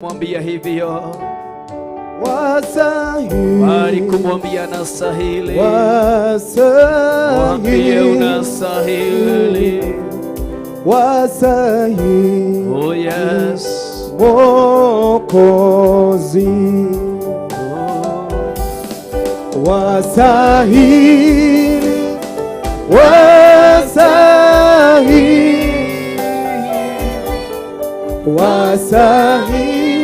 Mwambia hivyo, Wastahili, bali kumwambia anastahili. Mwambie wastahili, unastahili. Wastahili, Oh yes. Mwokozi. Oh. Wastahili, wastahili, wastahili,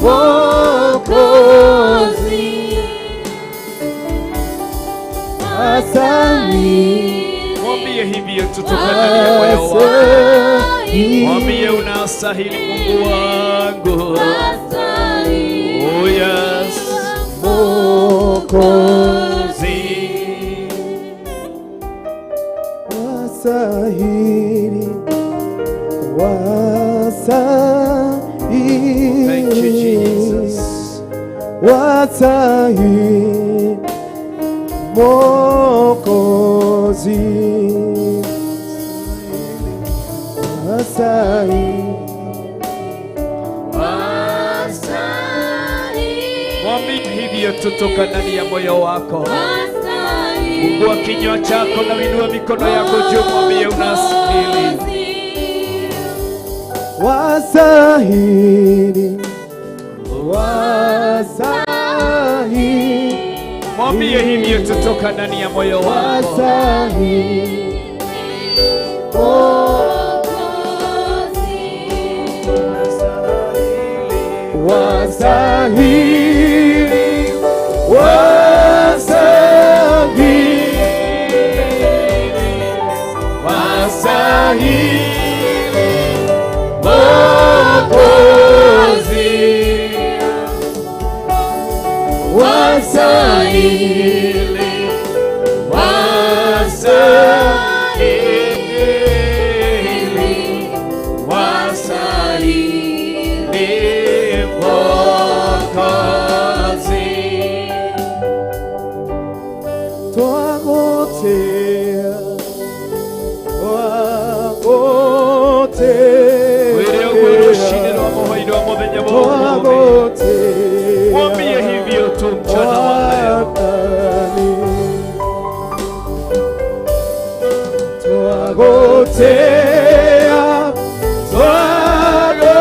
Mwokozi. Wastahili, Mwambie hivyo kutoka ndani ya moyo wako. wastahili, Mwambie unastahili, Mungu wangu. Oh yes. Mwokozi. Wastahili, wastahili, Thank you, Jesus. Wastahili, Mwokozi. Wastahili, Mwambie hivyo kutoka ndani ya moyo wako. Fungua kinywa chako na uinue mikono yako juu, mwambie unastahili. Wastahili, wastahili, Mwambie hivyo kutoka ndani ya moyo wako. Wastahili, oh, wastahili, wastahili, Wastahili, Mwokozi. Wastahili, wastahili, wastahili, Mwokozi. Twagotea, twagotea, Wĩre ũguo rũcinĩ rwa mũhwaĩ rwa mũthenya wa ũmũthĩ. twagotea, Mwambie hivyo tu mchana wa leo. Mwathani. Twagotea, twagotea,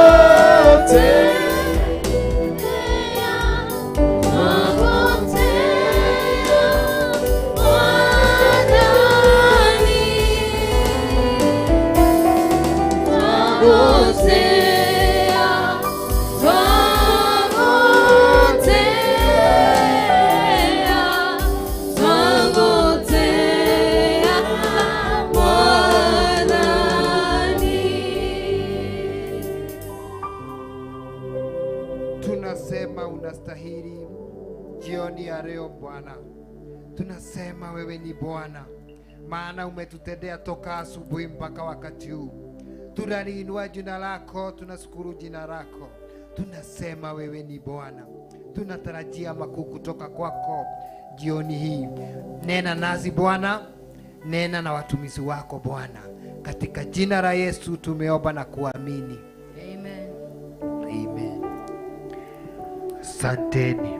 Tunasema unastahili jioni ya leo, Bwana. Tunasema wewe ni Bwana, maana umetutendea toka asubuhi mpaka wakati huu. Tunaliinua jina lako, tunashukuru jina lako, tunasema wewe ni Bwana. Tunatarajia makuu kutoka kwako jioni hii. Nena nasi Bwana, nena na watumishi wako Bwana, katika jina la Yesu tumeomba na kuamini. Amen. Amen. Asanteni.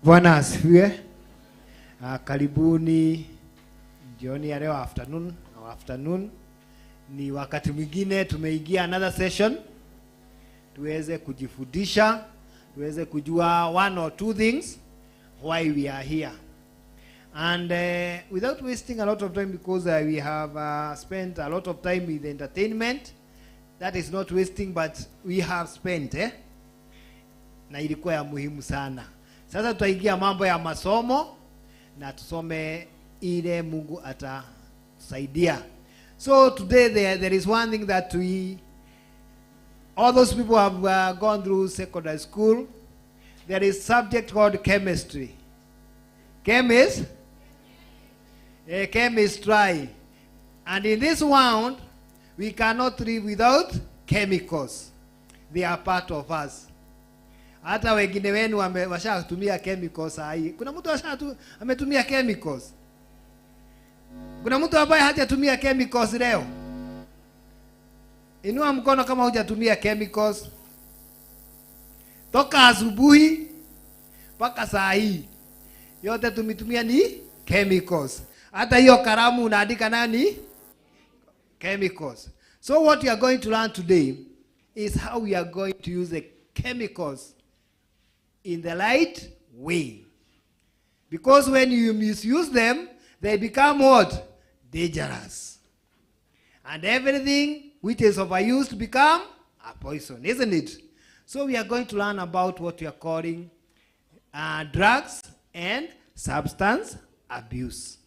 Bwana asifiwe. Karibuni jioni ya leo, afternoon, au afternoon. Ni wakati mwingine tumeingia another session tuweze kujifundisha, tuweze kujua one or two things why we are here. And without wasting a lot of time, because we have spent a lot of time with entertainment, that is not wasting, but we have spent, eh? Na ilikuwa ya muhimu sana. Sasa tutaingia mambo ya masomo na tusome ile Mungu atasaidia. So today there is one thing that we, all those people have gone through secondary school, there is subject called chemistry. Chemist? Chemistry. And in this world, we cannot live without Chemicals. They are part of us. Hata wengine wenu washatumia chemicals saa hii. Kuna mtu ametumia chemicals? Kuna mtu ambaye hajatumia chemicals leo? Inua mkono kama hujatumia chemicals. Toka asubuhi mpaka saa hii yote tumetumia ni chemicals. Hata hiyo kalamu unaandika nayo ni chemicals. So what we are going to learn today is how we are going to use the chemicals in the right way. Because when you misuse them, they become what? Dangerous. And everything which is overused become a poison, isn't it? So we are going to learn about what we are calling drugs and substance abuse.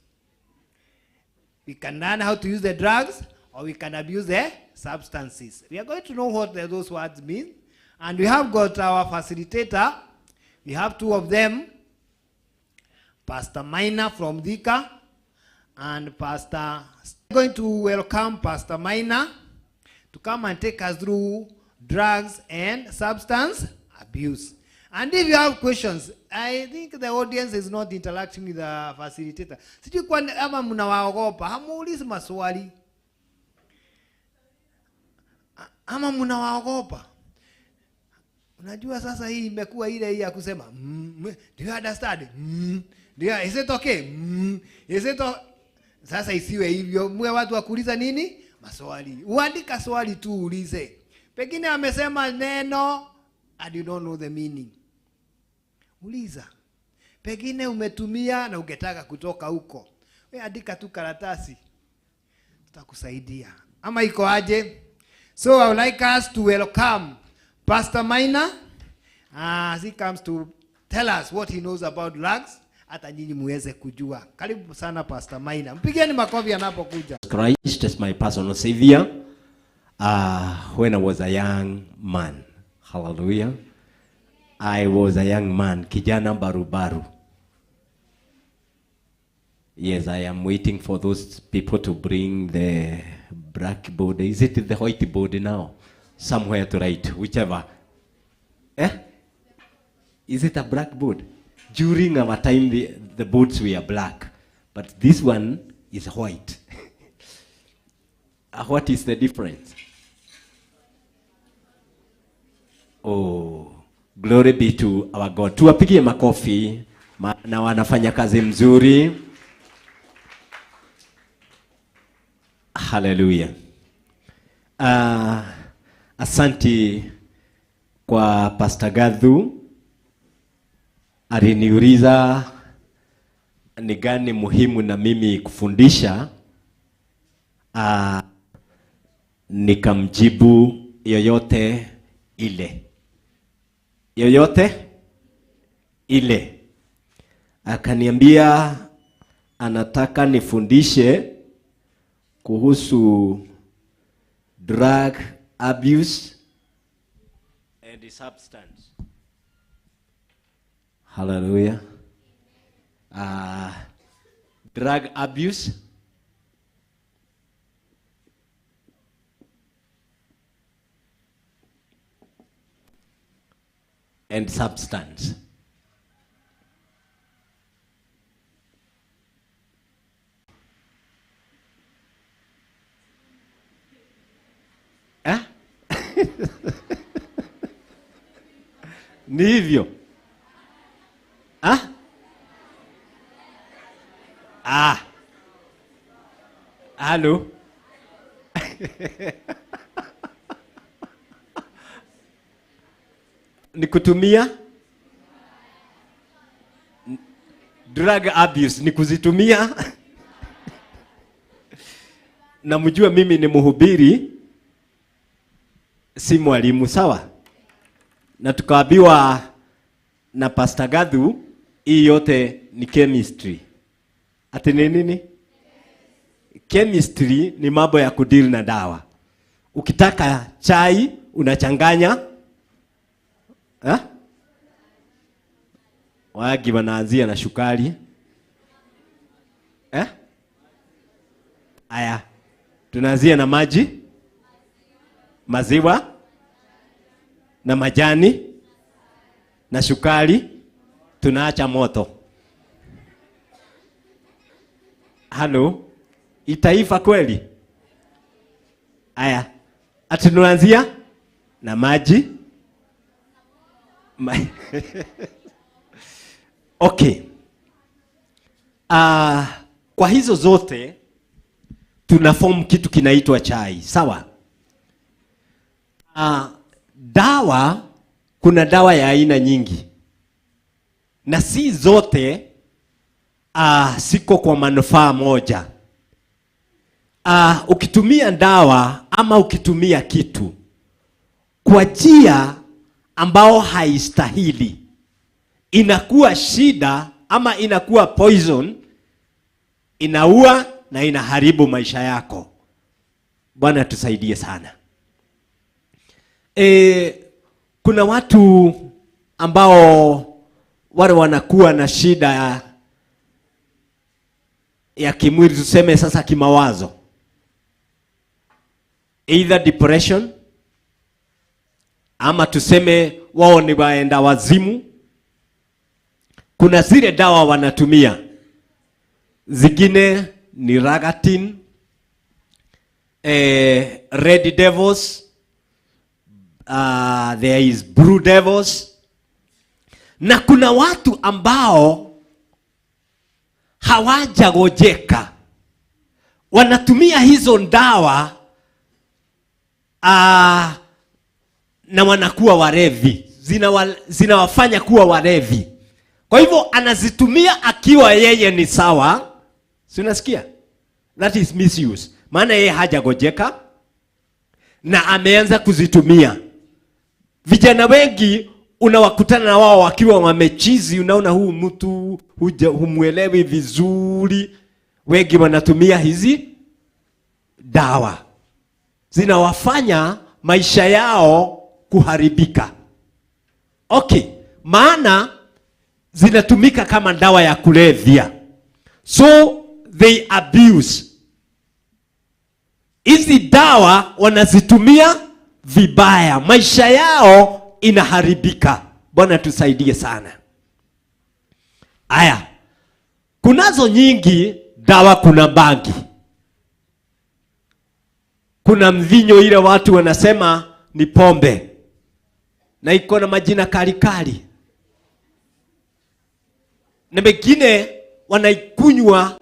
We can learn how to use the drugs, or we can abuse the substances. We are going to know what those words mean. And we have got our facilitator. We have two of them, Pastor Maina from Thika and Pastor... I'm going to welcome Pastor Maina to come and take us through drugs and substance abuse. And if you have questions, I think the audience is not interacting with the facilitator. Sijui kwa ama mnawaogopa, hamuulizi maswali. Ama mnawaogopa. Unajua sasa hii imekuwa ile hii ya kusema, do you understand? Is it okay? Is it Sasa isiwe hivyo, mwe watu wa kuuliza nini? Maswali. Uandika swali tu uulize. Pengine amesema neno and you don't know the meaning. Uliza. Pengine umetumia na ungetaka kutoka huko. Wewe andika tu karatasi. Tutakusaidia. Ama iko aje? So I would like us to welcome Pastor Maina as he comes to tell us what he knows about drugs. Hata nyinyi muweze kujua. Karibu sana Pastor Maina. Mpigieni makofi anapokuja. Christ is my personal savior. When I was a young man. Hallelujah. I was a young man, kijana barubaru. Yes, I am waiting for those people to bring the blackboard. Is it the whiteboard now? Somewhere to write, whichever. Eh? Is it a blackboard? During our time, the boards were black. But this one is white. What is the difference? Oh, glory be to our God. Tuwapigie makofi, maana wanafanya kazi mzuri. Hallelujah. Asanti kwa Pastor Gadhu. Aliniuliza ni gani muhimu na mimi kufundisha. Nikamjibu yoyote ile. Yoyote ile. Akaniambia anataka nifundishe kuhusu drug abuse and substance. Hallelujah. Drug abuse and substance. Eh? Ni hivyo. Ah? Ah. Halo. Ni kutumia drug abuse, ni kuzitumia. Na mjue mimi ni mhubiri, si mwalimu, sawa? Na tukaambiwa na Pastor Gadhu hii yote ni chemistry. Ati ni nini? Chemistry ni mambo ya kudeal na dawa. Ukitaka chai unachanganya. Eh? Wagi wanaanzia na shukari. Eh? Aya. Tunaanzia na maji. Maziwa na majani na sukari, tunaacha moto. Halo, itaifa kweli? Aya, ati tunaanzia na maji. Okay. Kwa hizo zote tuna form kitu kinaitwa chai, sawa? Dawa, kuna dawa ya aina nyingi na si zote siko kwa manufaa moja. Ukitumia dawa ama ukitumia kitu kwa njia ambao haistahili, inakuwa shida ama inakuwa poison, inaua na inaharibu maisha yako. Bwana tusaidie sana. Kuna watu ambao wale wanakuwa na shida ya kimwili, tuseme sasa kimawazo, either depression ama tuseme wao ni waenda wazimu. Kuna zile dawa wanatumia, zingine ni Ragatin, Red Devils, there is Blue Devils. Na kuna watu ambao hawajagojeka, wanatumia hizo dawa na wanakuwa warevi, zinawafanya kuwa warevi. Kwa hivyo anazitumia akiwa yeye ni sawa, si unasikia? That is misuse. Maana yeye hajagojeka na ameanza kuzitumia. Vijana wengi unawakutana na wao wakiwa wamechizi, unaona huu mtu humuelewi vizuri. Wengi wanatumia hizi dawa, zinawafanya maisha yao kuharibika. Okay, maana zinatumika kama dawa ya kulevya, so they abuse hizi dawa, wanazitumia vibaya, maisha yao inaharibika. Bwana tusaidie sana. Aya, kunazo nyingi dawa. Kuna bangi, kuna mvinyo ile watu wanasema ni pombe na iko na majina kali kali, na mengine wanaikunywa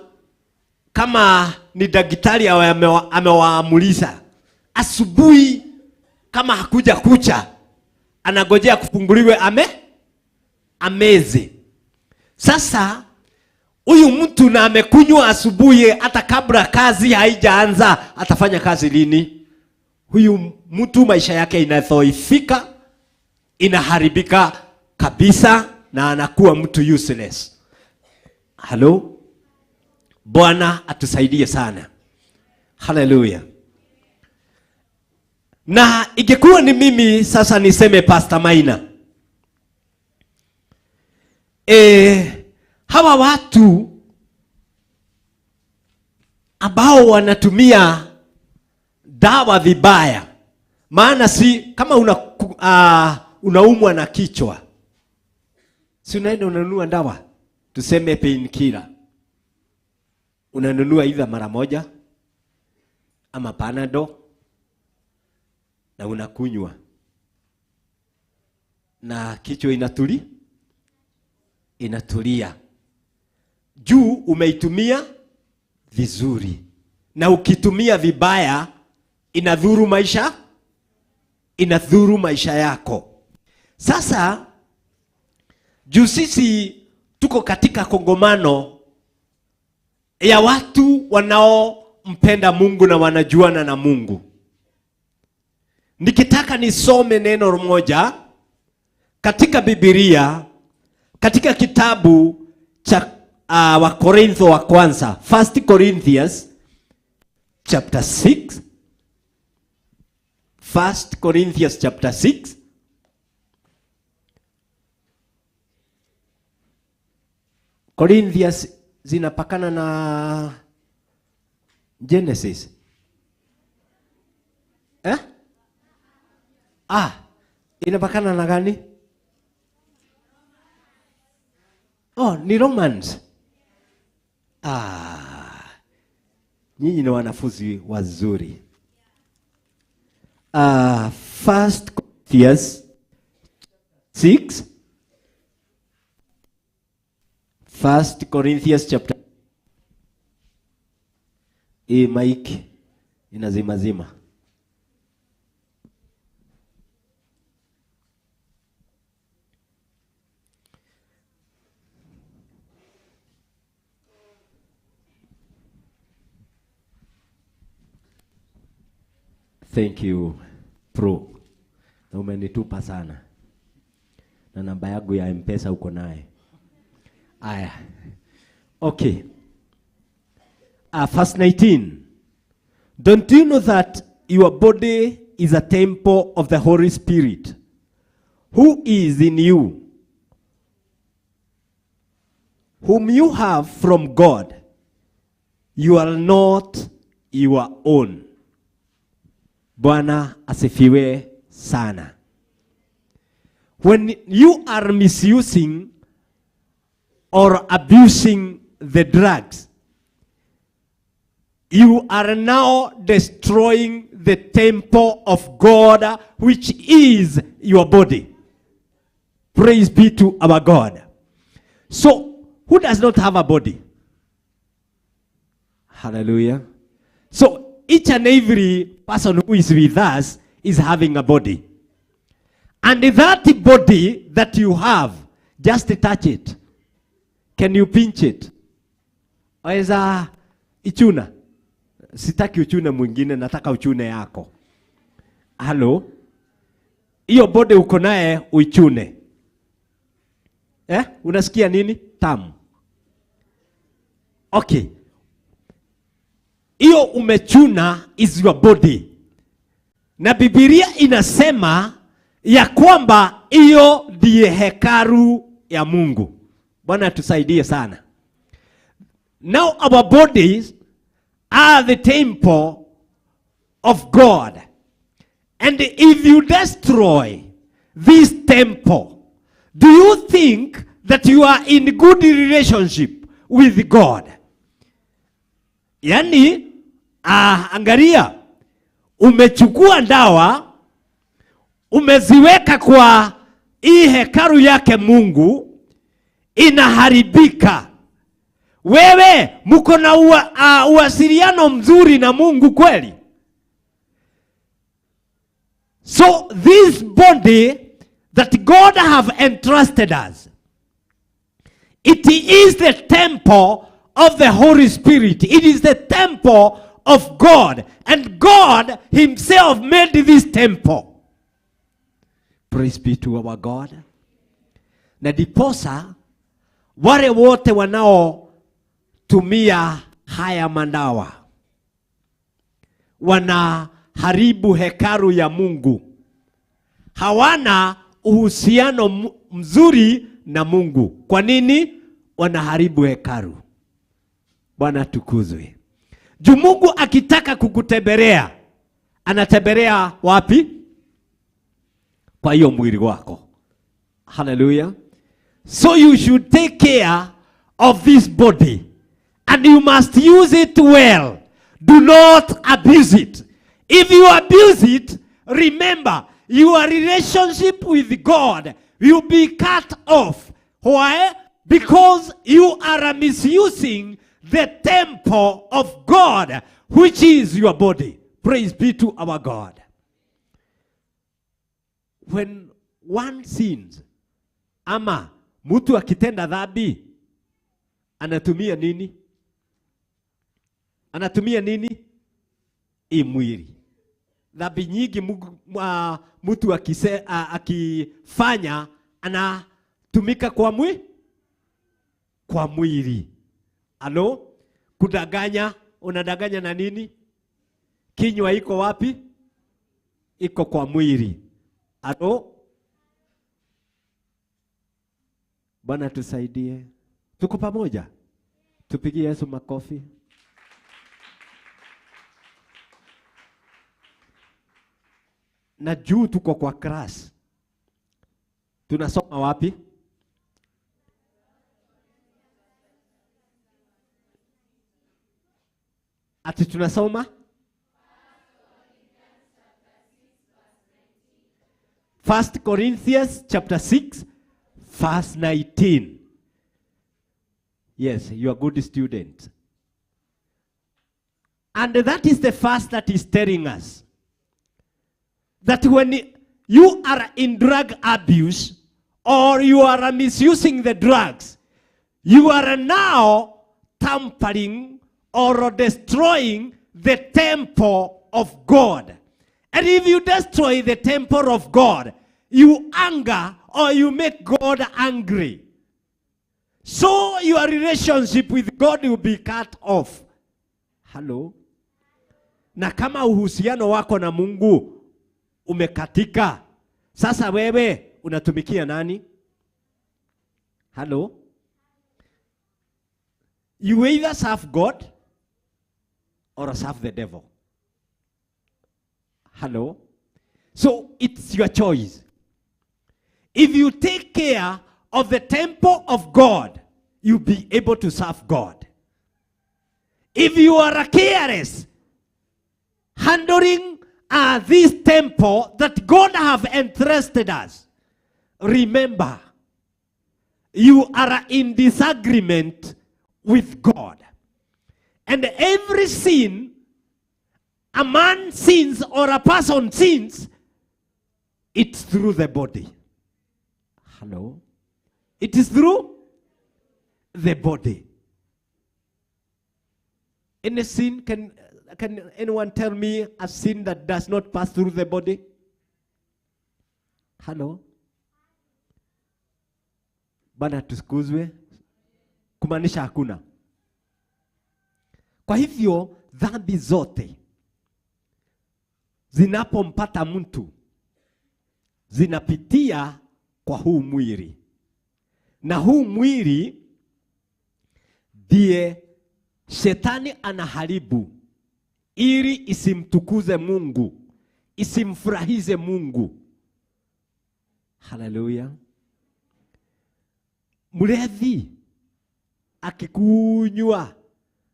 kama ni daktari amewaamulisha asubuhi, kama hakuja kucha anagojea kufunguliwe ameze. Sasa huyu mtu na amekunywa asubuhi, hata kabla kazi haijaanza, atafanya kazi lini? Huyu mtu maisha yake inadhoofika, inaharibika kabisa, na anakuwa mtu useless. Halo, Bwana atusaidie sana. Haleluya. Na ingekuwa ni mimi sasa niseme Pastor Maina, hawa watu ambao wanatumia dawa vibaya, maana si kama unaumwa na kichwa, si unaenda unanunua dawa, tuseme painkiller, unanunua either mara moja ama Panadol na unakunywa na kichwa inatulia juu umeitumia vizuri. Na ukitumia vibaya inadhuru maisha, inadhuru maisha yako. Sasa juu sisi tuko katika kongomano ya watu wanaompenda Mungu na wanajuana na Mungu, nikitaka nisome neno moja katika Biblia, katika kitabu cha Wakorintho wa kwanza, 1 Corinthians chapter 6, 1 Corinthians chapter 6, Corinthians zinapakana na Genesis. Eh? Ah, inapakana na gani? Oh, ni Romans. Ah, nyinyi ni wanafunzi wazuri. First Corinthians 6. First Corinthians chapter. Hii mic inazima zima. Thank you pro. Na umenitupa sana. Na namba yangu ya M-Pesa uko naye. Aya. Okay. Verse 19. Don't you know that your body is a temple of the Holy Spirit, who is in you, whom you have from God? You are not your own. Bwana asifiwe sana. When you are misusing or abusing the drugs, you are now destroying the temple of God, which is your body. Praise be to our God. So, who does not have a body? Hallelujah. So, each and every person who is with us is having a body. And that body that you have, just touch it. Can you pinch it? Waweza ichuna? Sitaki uchune mwingine, nataka uchune yako. Hello? Hiyo body uko naye uichune. Eh? Unasikia nini? Tamu. Okay. Hiyo umechuna is your body. Na Biblia inasema ya kwamba hiyo ndiye hekalu ya Mungu. Bwana tusaidie sana. Now our bodies are the temple of God. And if you destroy this temple, do you think that you are in good relationship with God? Yani, angalia, umechukua dawa, umeziweka kwa hii hekalu yake Mungu, inaharibika. Wewe mko na uwasiliano mzuri na Mungu kweli? So this body that God have entrusted us, it is the temple of the Holy Spirit. It is the temple of God. And God himself made this temple. Praise be to our God. Na diposa wale wote wanaotumia haya mandawa wanaharibu hekalu ya Mungu, hawana uhusiano mzuri na Mungu. Kwa nini wanaharibu hekalu? Bwana tukuzwe. Juu Mungu akitaka kukutembelea, anatembelea wapi? Kwa hiyo mwili wako. Hallelujah. So you should take care of this body, and you must use it well. Do not abuse it. If you abuse it, remember, your relationship with God will be cut off. Why? Because you are misusing the temple of God, which is your body. Praise be to our God. When one sins, ama mtu akitenda dhambi, anatumia nini? Anatumia nini? Hii mwili. Dhambi nyingi mtu akifanya anatumika kwa mwili, kwa mwili. Alo, kudanganya, unadanganya na nini? Kinywa iko wapi? Iko kwa mwili. Alo, Bwana tusaidie. Tuko pamoja? Tupigie Yesu makofi. Na juu tuko kwa class. Tunasoma wapi? Ati tunasoma 1 Corinthians chapter 6 verse 19. Yes, you are good student. And that is the verse that is telling us that when you are in drug abuse or you are misusing the drugs, you are now tampering or destroying the temple of God. And if you destroy the temple of God, you anger or you make God angry. So your relationship with God will be cut off. Hello? Na kama uhusiano wako na Mungu umekatika, sasa wewe unatumikia nani? Hello? You either serve God or serve the devil. Hello? So it's your choice. If you take care of the temple of God, you'll be able to serve God. If you are careless handling this temple that God have entrusted us, remember, you are in disagreement with God. And every sin a man sins or a person sins, it's through the body. Hello? It is through the body. Any sin, can anyone tell me a sin that does not pass through the body? Hello? Bwana tusikuzwe, kumaanisha hakuna. Kwa hivyo dhambi zote zinapompata mtu zinapitia kwa huu mwili. Na huu mwili ndiye shetani anaharibu ili isimtukuze Mungu, isimfurahize Mungu. Haleluya. Mlevi akikunywa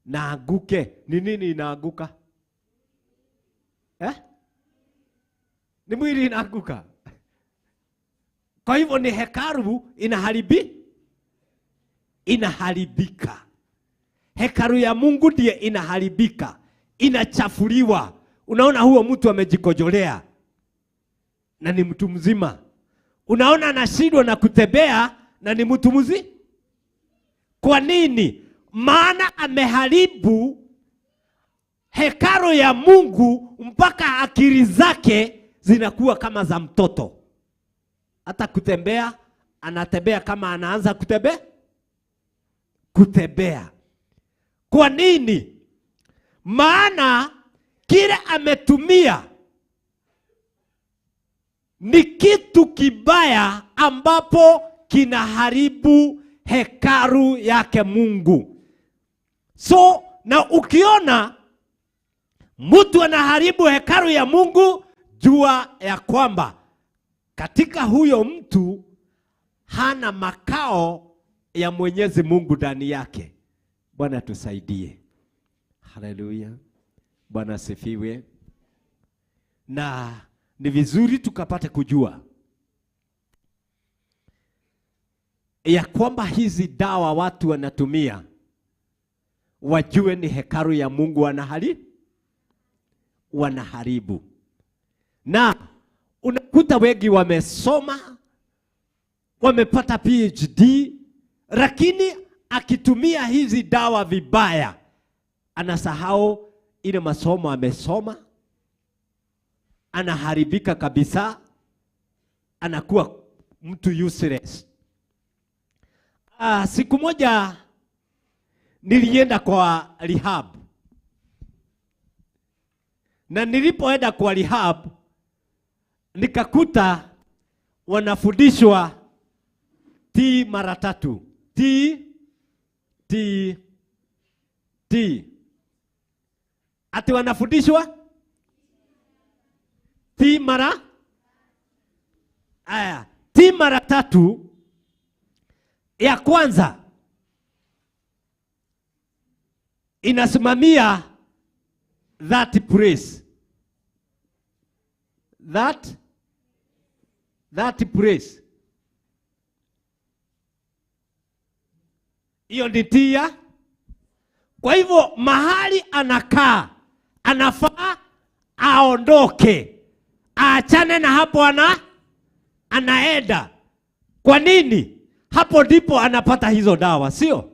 na anguke, ni nini inaanguka? Eh? Ni mwili inaanguka. Kwa hivyo ni hekalu inaharibika. Hekalu ya Mungu ndiye inaharibika, inachafuliwa. Unaona huo mtu amejikojolea na ni mtu mzima. Unaona anashindwa na kutembea na ni mtu mzima. Kwa nini? Maana ameharibu hekalu ya Mungu mpaka akili zake zinakuwa kama za mtoto. Hata kutembea, anatembea kama anaanza kutembea. Kutembea. Kwa nini? Maana kile ametumia ni kitu kibaya ambapo kinaharibu hekalu yake Mungu. So, na ukiona mtu anaharibu hekalu ya Mungu, jua ya kwamba katika huyo mtu hana makao ya Mwenyezi Mungu ndani yake. Bwana tusaidie. Haleluya. Bwana asifiwe. Na ni vizuri tukapate kujua ya kwamba hizi dawa watu wanatumia, wajue ni hekalu ya Mungu wanaharibu. Na unakuta wengi wamesoma, wamepata PhD, lakini akitumia hizi dawa vibaya, anasahau ile masomo amesoma, anaharibika kabisa, anakuwa mtu useless. Siku moja nilienda kwa rehab. Na nilipoenda kwa rehab, nikakuta wanafundishwa T mara tatu. T, T, T. Ati wanafundishwa T mara Aya, T mara tatu. Ya kwanza inasimamia that place. That place. Hiyo ni T ya. Kwa hivyo mahali anakaa anafaa aondoke, aachane na hapo anaenda. Kwa nini? Hapo ndipo anapata hizo dawa, sio?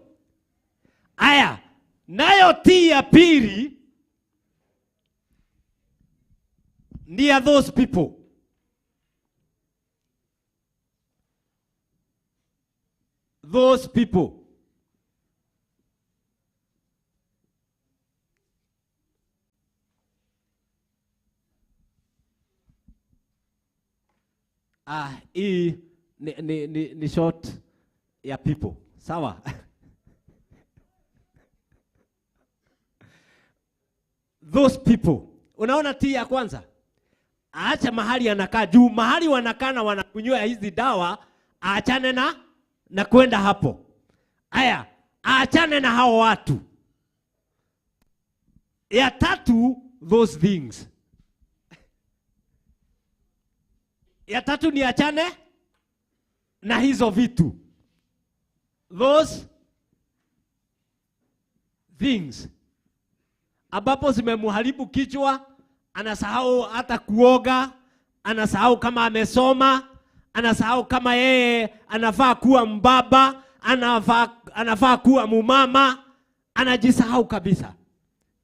Aya, nayo T ya pili ni ya those people. Those people. Ah, hii ni short ya people. Sawa? Those people. Unaona T ya kwanza? Aache mahali anakaa juu, mahali wanakaa na wanakunywa hizi dawa, aachane na kwenda hapo. Aya, aachane na hao watu. Ya tatu, those things. Ya tatu ni achane na hizo vitu. Those things. Ambapo zimemuharibu kichwa, anasahau hata kuoga, anasahau kama amesoma, anasahau kama yeye anafaa kuwa mbaba, anafaa kuwa mumama, anajisahau kabisa.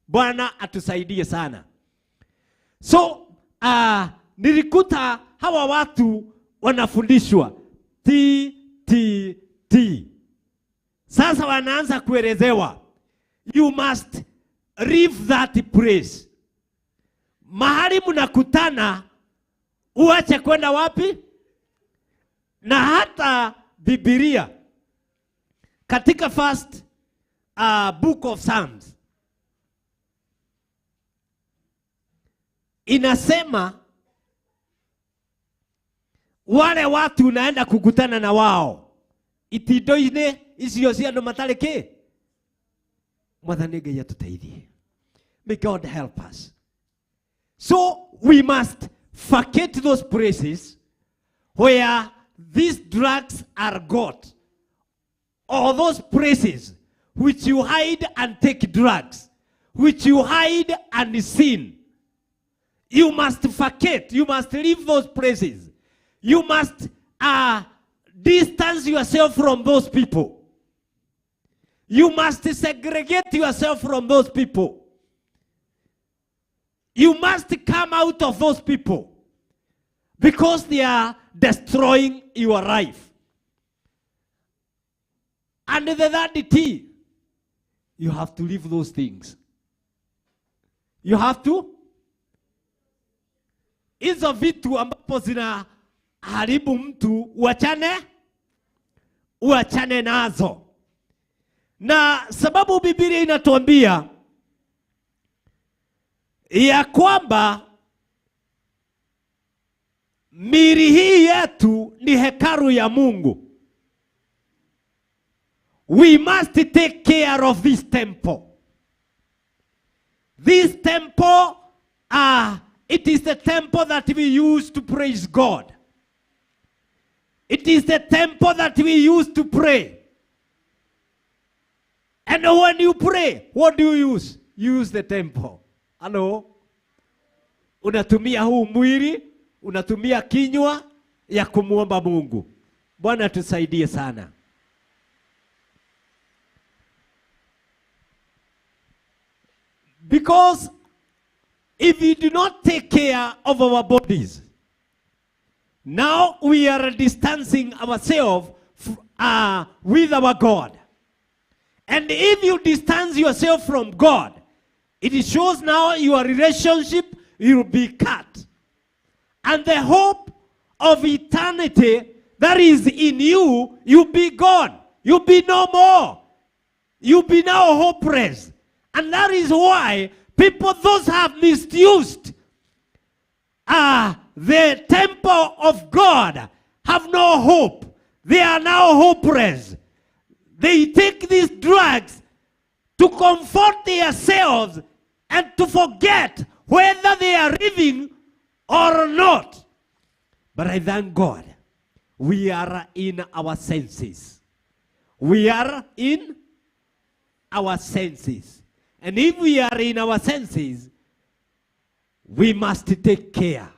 Bwana atusaidie sana. So, nilikuta hawa watu wanafundishwa T, T, T. Sasa wanaanza kuelezewa, you must leave that place. Mahali mnakutana uache kwenda wapi? Na hata Biblia katika first book of Psalms inasema wale watu unaenda kukutana na wao itindo-inĩ icio cia andũ matarĩ kĩ. Mwathani Ngai atuteithie. May God help us. So we must vacate those places where these drugs are got, or those places which you hide and take drugs, which you hide and sin. You must vacate. You must leave those places. You must distance yourself from those people. You must segregate yourself from those people. You must come out of those people because they are destroying your life. And the third T, you have to leave those things. You have to. Hizo vitu ambapo zina haribu mtu, uachane nazo. Na sababu Biblia inatuambia ya kwamba miili hii yetu ni hekalu ya Mungu. We must take care of this temple. This temple, it is the temple that we use to praise God. It is the temple that we use to pray. And when you pray, what do you use? You use the temple. Hello? Unatumia huu mwili, unatumia kinywa ya kumuomba Mungu. Bwana tusaidie sana. Because if we do not take care of our bodies, now we are distancing ourselves with our God. And if you distance yourself from God, it shows now your relationship will be cut. And the hope of eternity that is in you, you'll be gone. You'll be no more. You'll be now hopeless. And that is why people, those have misused the temple of God They are now hopeless. They take these drugs to comfort themselves and to forget whether they are living or not. But I thank God, we are in our senses. We are in our senses. And if we are in our senses, we must take care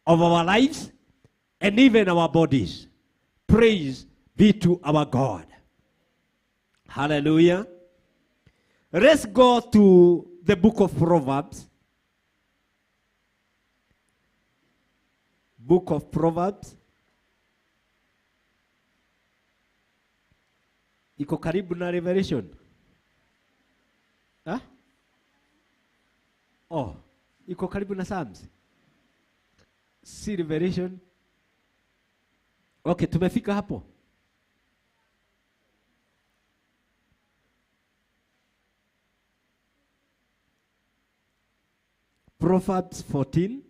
of our lives and even our bodies. Praise be to our God. Hallelujah. Let's go to the book of Proverbs. Book of Proverbs. Iko karibu na Revelation. Huh? Oh, iko karibu na Psalms. Si Revelation. Okay, tumefika hapo. Proverbs 14.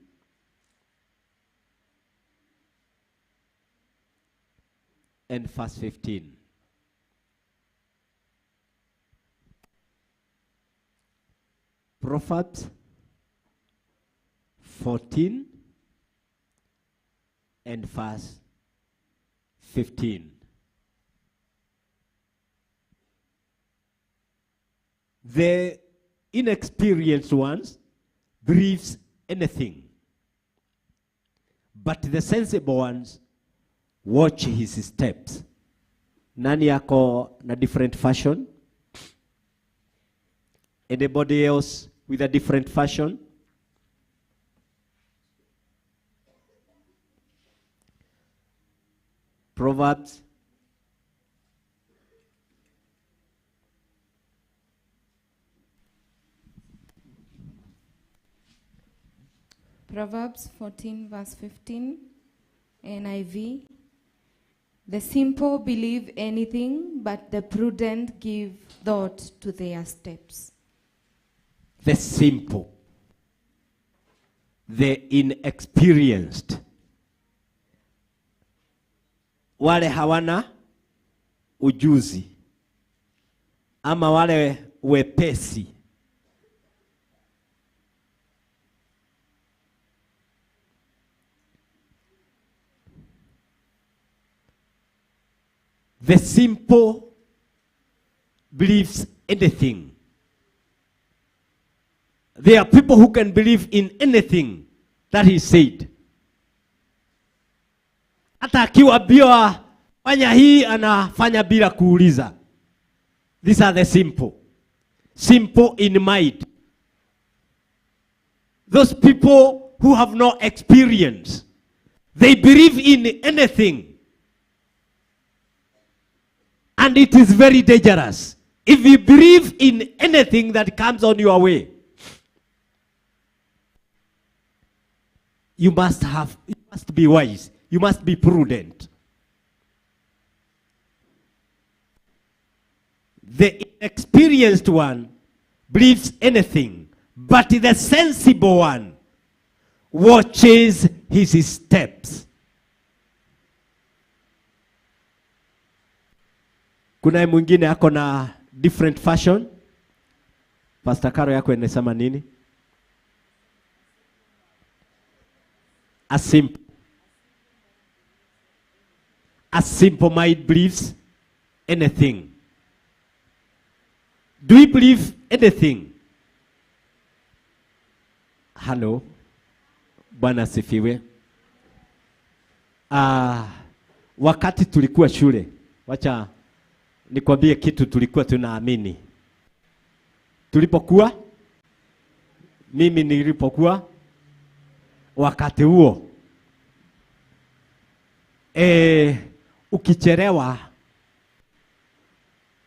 And verse 15. Proverbs 14 and verse 15. The inexperienced ones believes anything, but the sensible ones watch his steps. Nani yako na different fashion? Anybody else with a different fashion? Proverbs Proverbs 14 verse 15, NIV. The simple believe anything, but the prudent give thought to their steps. The simple, the inexperienced, wale hawana ujuzi ama wale wepesi. The simple believes anything. There are people who can believe in anything that he said. Hata akiwaambiwa fanya hii, anafanya bila kuuliza. These are the simple. Simple in mind. Those people who have no experience, they believe in anything. And it is very dangerous if you believe in anything that comes on your way. You must be wise. You must be prudent. The inexperienced one believes anything, but the sensible one watches his steps. Kuna mwingine ako na different fashion. Pastor Caro yako inasema nini? A simple mind believes anything. Do we believe anything? Hello. Bwana asifiwe. Wakati tulikuwa shule, wacha nikwambie kitu tulikuwa tunaamini. Tulipokuwa, mimi nilipokuwa wakati huo, ukichelewa,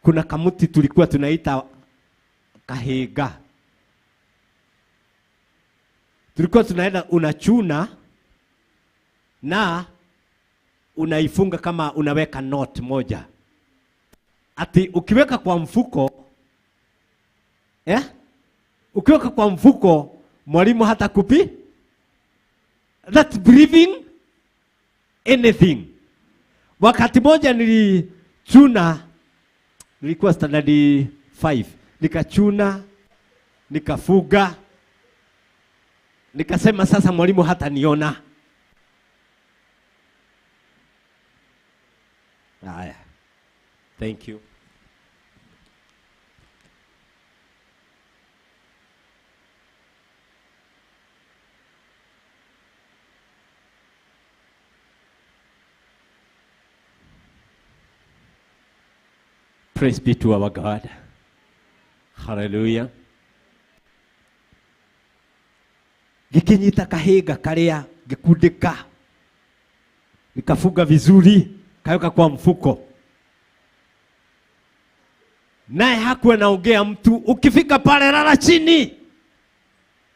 kuna kamuti tulikuwa tunaita kahiga. Tulikuwa tunaenda unachuna na unaifunga kama unaweka knot moja. Ati ukiweka kwa mfuko, ukiweka kwa mfuko, mwalimu hata kupi. That's believing anything. Wakati moja nilichuna, nilikuwa standard 5, nikachuna, nikafuga, nikasema sasa mwalimu hata niona. Haya. Thank you. Praise be to our God. Hallelujah. Gikinyita kahiga karia gikundika, nikafunga vizuri, kaweka kwa mfuko. Naye hakuwa naongea mtu. Ukifika pale lala chini,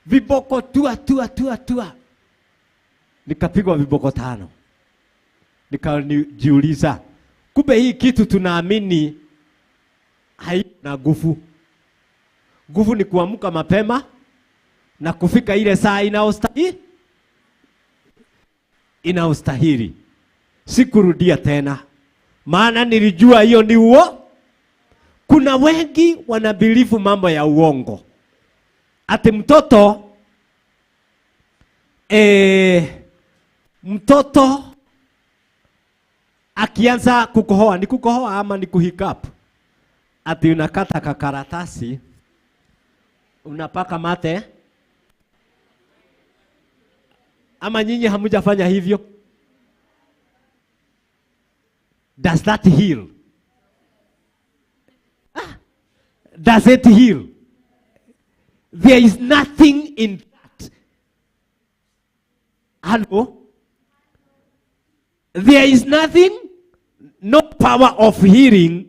viboko tua tua tua tua. Nikapigwa viboko 5. Nikajiuliza, kumbe hii kitu tunaamini haina nguvu. Nguvu ni kuamka mapema na kufika ile saa inaostahili. Sikurudia tena, maana nilijua hiyo ni uo. Kuna wengi wanabilifu mambo ya uongo. Ati mtoto akianza kukohoa, ni kukohoa ama ni kuhiccup? Ati unakata kakaratasi, unapaka mate. Ama nyinyi hamjafanya hivyo? Does that heal? Does it heal? There is nothing in that. Hello? There is nothing, no power of healing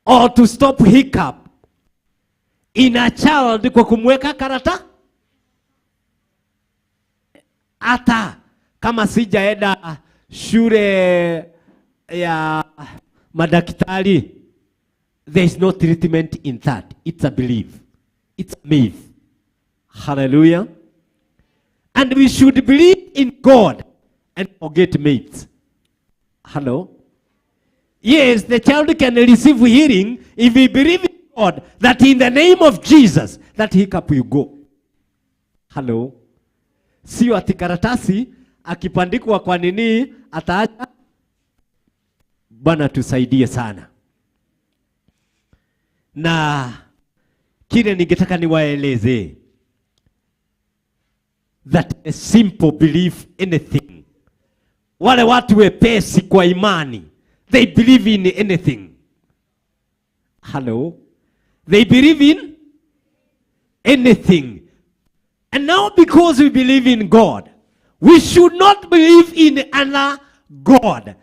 or to stop hiccup in a child kwa kumweka karata. Hata kama sijaenda shule ya madaktari, there is no treatment in that. It's a belief. It's a myth. Hallelujah. And we should believe in God and forget myths. Hello? Yes, the child can receive healing if he believes in God, that in the name of Jesus, that hiccup will go. Hello? Sio ati karatasi akipandikwa kwa nini ataacha. Bwana tusaidie sana. Na kile ningetaka niwaeleze, that a simple belief anything. Wale watu wepesi kwa imani, they believe in anything. Hello? They believe in anything. And now because we believe in God, we should not believe in another God.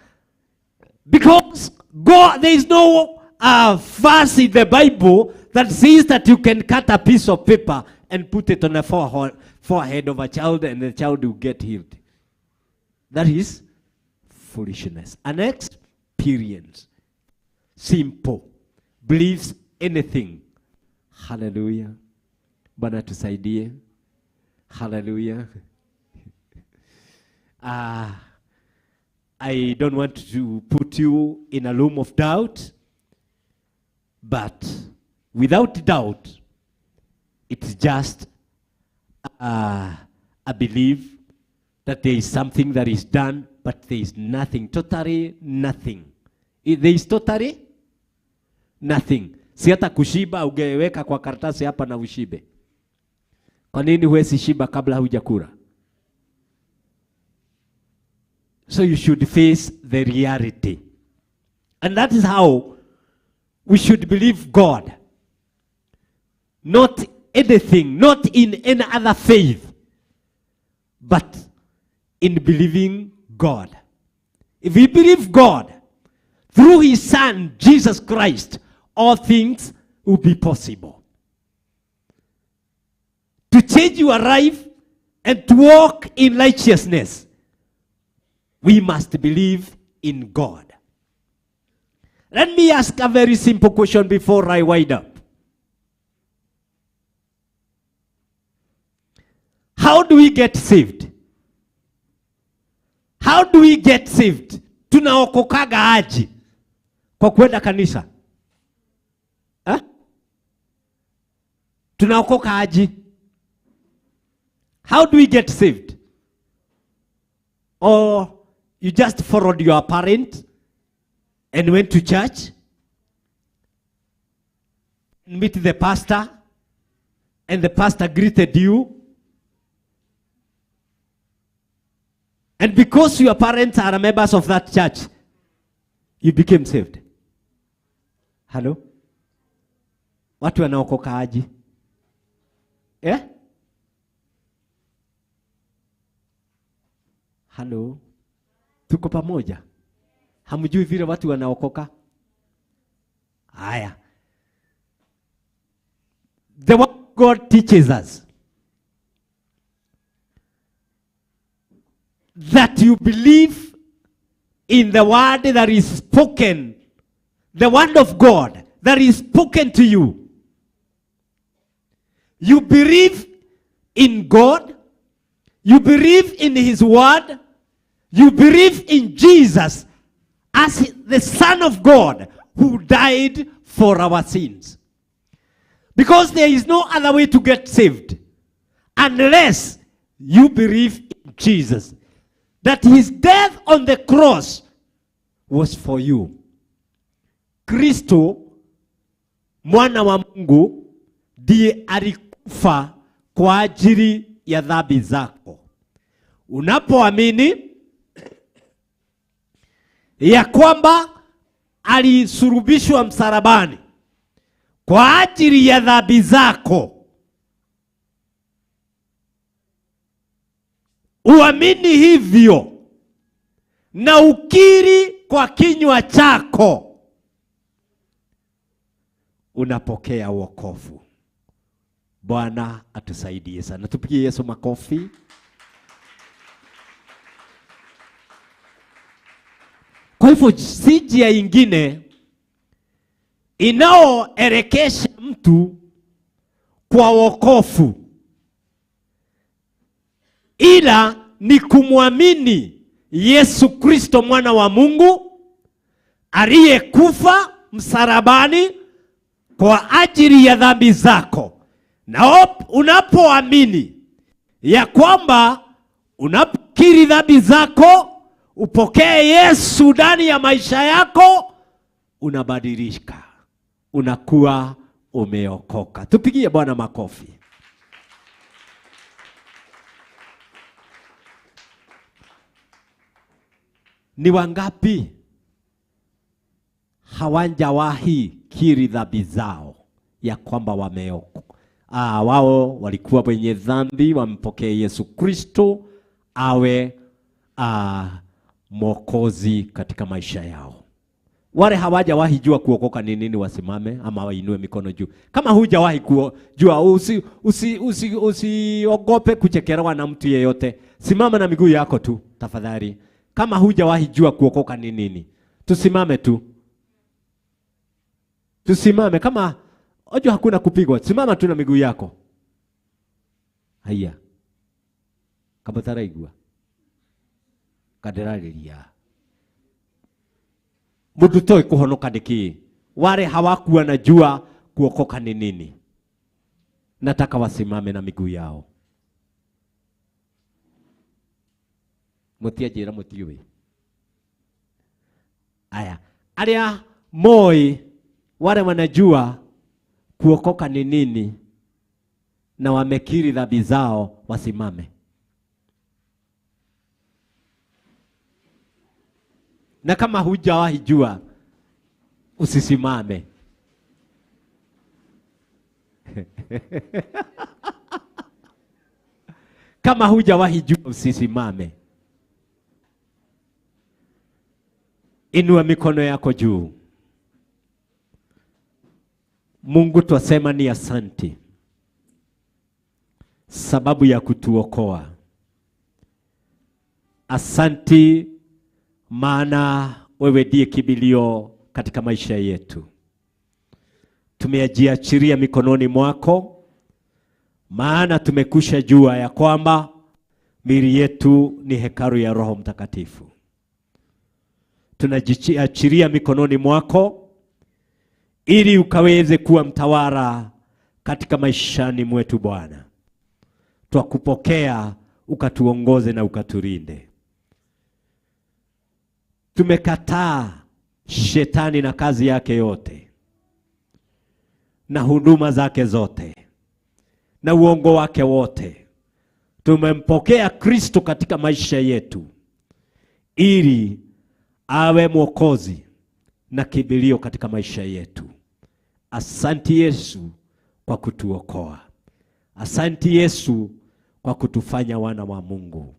Because God, there is no verse in the Bible that says that you can cut a piece of paper and put it on the forehead of a child and the child will get healed. That is foolishness. An experience. Simple. Believes anything. Hallelujah. Bwana tusaidie. Hallelujah. I don't want to put you in a room of doubt, but without doubt, it's just a belief that there is something that is done, but there is nothing, totally nothing. There is totally nothing. Si hata kushiba ungeweka kwa karatasi hapa na ushibe. Kwa nini huwezi shiba kabla hujakula? So you should face the reality. And that is how we should believe God. Not anything, not in any other faith, but in believing God. If we believe God, through his Son, Jesus Christ, all things will be possible. To change your life and to walk in righteousness, we must believe in God. Let me ask a very simple question before I wind up. How do we get saved? How How do we get saved? Tunaokokaga aje? Kwa kwenda kanisa? Eh? Tunaokoka aje? How do we get saved? Or you just followed your parent and went to church, meet the pastor, and the pastor greeted you. And because your parents are members of that church, you became saved. Hello? Watu wanaokoka aje? Eh? Hello? Tuko pamoja? Hamjui vile watu wanaokoka? Haya. The word of God teaches us that you believe in the word that is spoken, the word of God that is spoken to you. You believe in God, you believe in His word, you believe in Jesus as the Son of God who died for our sins. Because there is no other way to get saved unless you believe in Jesus, that His death on the cross was for you. Kristo mwana wa Mungu ndiye alikufa kwa ajili ya dhambi zako. Unapoamini ya kwamba alisulubishwa msalabani kwa ajili ya dhambi zako, uamini hivyo na ukiri kwa kinywa chako, unapokea wokovu. Bwana atusaidie sana. Tupigie Yesu makofi. Kwa hivyo si njia ingine inaoelekesha mtu kwa wokovu ila ni kumwamini Yesu Kristo mwana wa Mungu aliyekufa msalabani kwa ajili ya dhambi zako. Na unapoamini ya kwamba unapokiri dhambi zako, upokee Yesu ndani ya maisha yako, unabadilika, unakuwa umeokoka. Tupigie Bwana makofi. Ni wangapi hawajawahi kiri dhambi zao ya kwamba wameokoka? Wao walikuwa wenye dhambi, wampokee Yesu Kristo awe Mwokozi katika maisha yao. Wale hawajawahi jua kuokoka ni nini wasimame ama wainue mikono juu. Kama hujawahi kujua, usiogope kuchekelewa na mtu yeyote. Simama na miguu yako tu tafadhali. Kama hujawahi jua kuokoka ni nini, tusimame tu. Tusimame kama ojo hakuna kupigwa. Simama tu na miguu yako. Haya. Kabataraigua. Kaderariria. Mundu toi kuhonoka niki? Wale hawakuwa na jua kuokoka ni nini. Nataka wasimame na miguu yao. Mutianjira mutiui. Aya, aria moi wale wanajua kuokoka ni nini na wamekiri dhambi zao wasimame. Na kama hujawahi jua usisimame. Kama hujawahi jua usisimame. Inua mikono yako juu. Mungu twasema ni asante sababu ya kutuokoa. Asante maana wewe ndiye kimbilio katika maisha yetu. Tumejiachilia mikononi mwako, maana tumekusha jua ya kwamba Miili yetu ni hekalu ya Roho Mtakatifu. Tunajiachilia mikononi mwako ili ukaweze kuwa mtawala katika maishani mwetu Bwana. Twakupokea ukatuongoze na ukatulinde. Tumekataa shetani na kazi yake yote na huduma zake zote na uongo wake wote. Tumempokea Kristo katika maisha yetu ili awe Mwokozi na kimbilio katika maisha yetu. Asanti Yesu kwa kutuokoa. Asanti Yesu kwa kutufanya wana wa Mungu.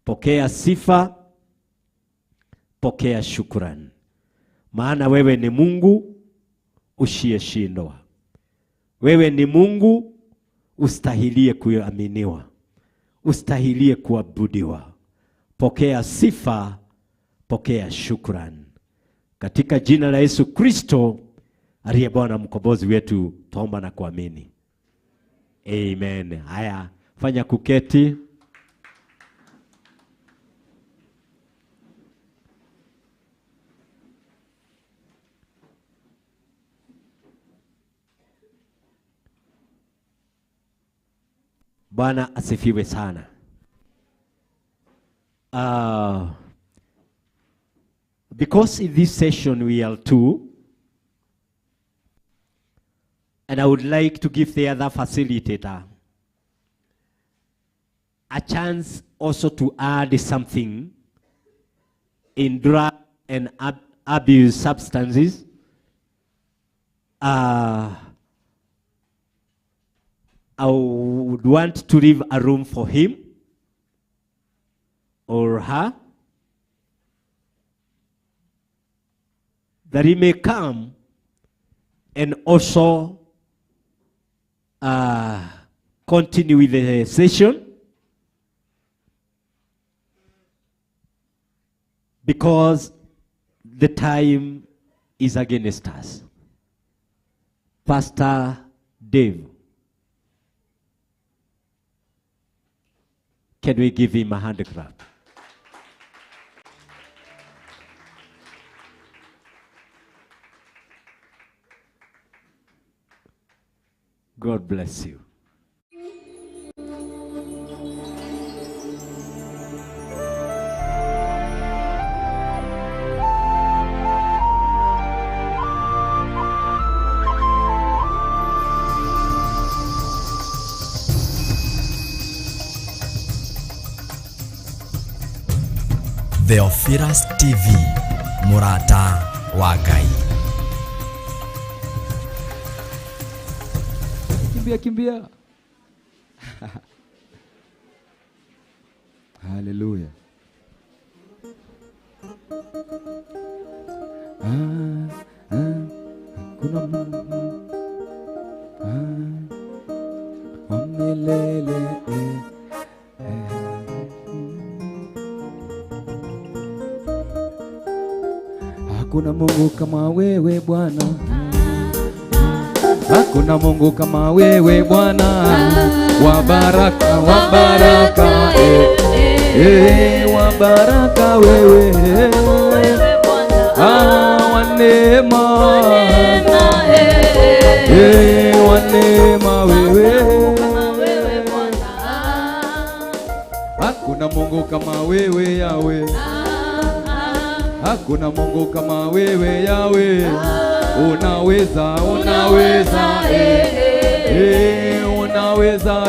Pokea sifa, pokea shukrani, maana wewe ni Mungu usiyeshindwa. Wewe ni Mungu ustahilie kuaminiwa, ustahilie kuabudiwa. Pokea sifa, pokea shukrani, katika jina la Yesu Kristo aliye Bwana mkombozi wetu, tuomba na kuamini. Amen. Haya, fanya kuketi. Bwana asifiwe sana. Because in this session we are two, and I would like to give the other facilitator a chance also to add something in drug and abuse substances. I would want to leave a room for him or her, that he may come and also continue with the session, because the time is against us. Pastor Dave, can we give him a hand clap? God bless you. Theophilus TV, Murata wa Ngai. Kimbia, kimbia. Hallelujah. Kuna Mungu wa milele. Hakuna Mungu kama wewe Bwana. Hakuna Mungu kama wewe Bwana. Wa baraka, wa baraka, wa baraka wewe. Wa neema, wa neema wewe. Hakuna Mungu kama wewe Yahweh. Hakuna Mungu kama wewe Yahweh. Unaweza, unaweza, unaweza, unaweza,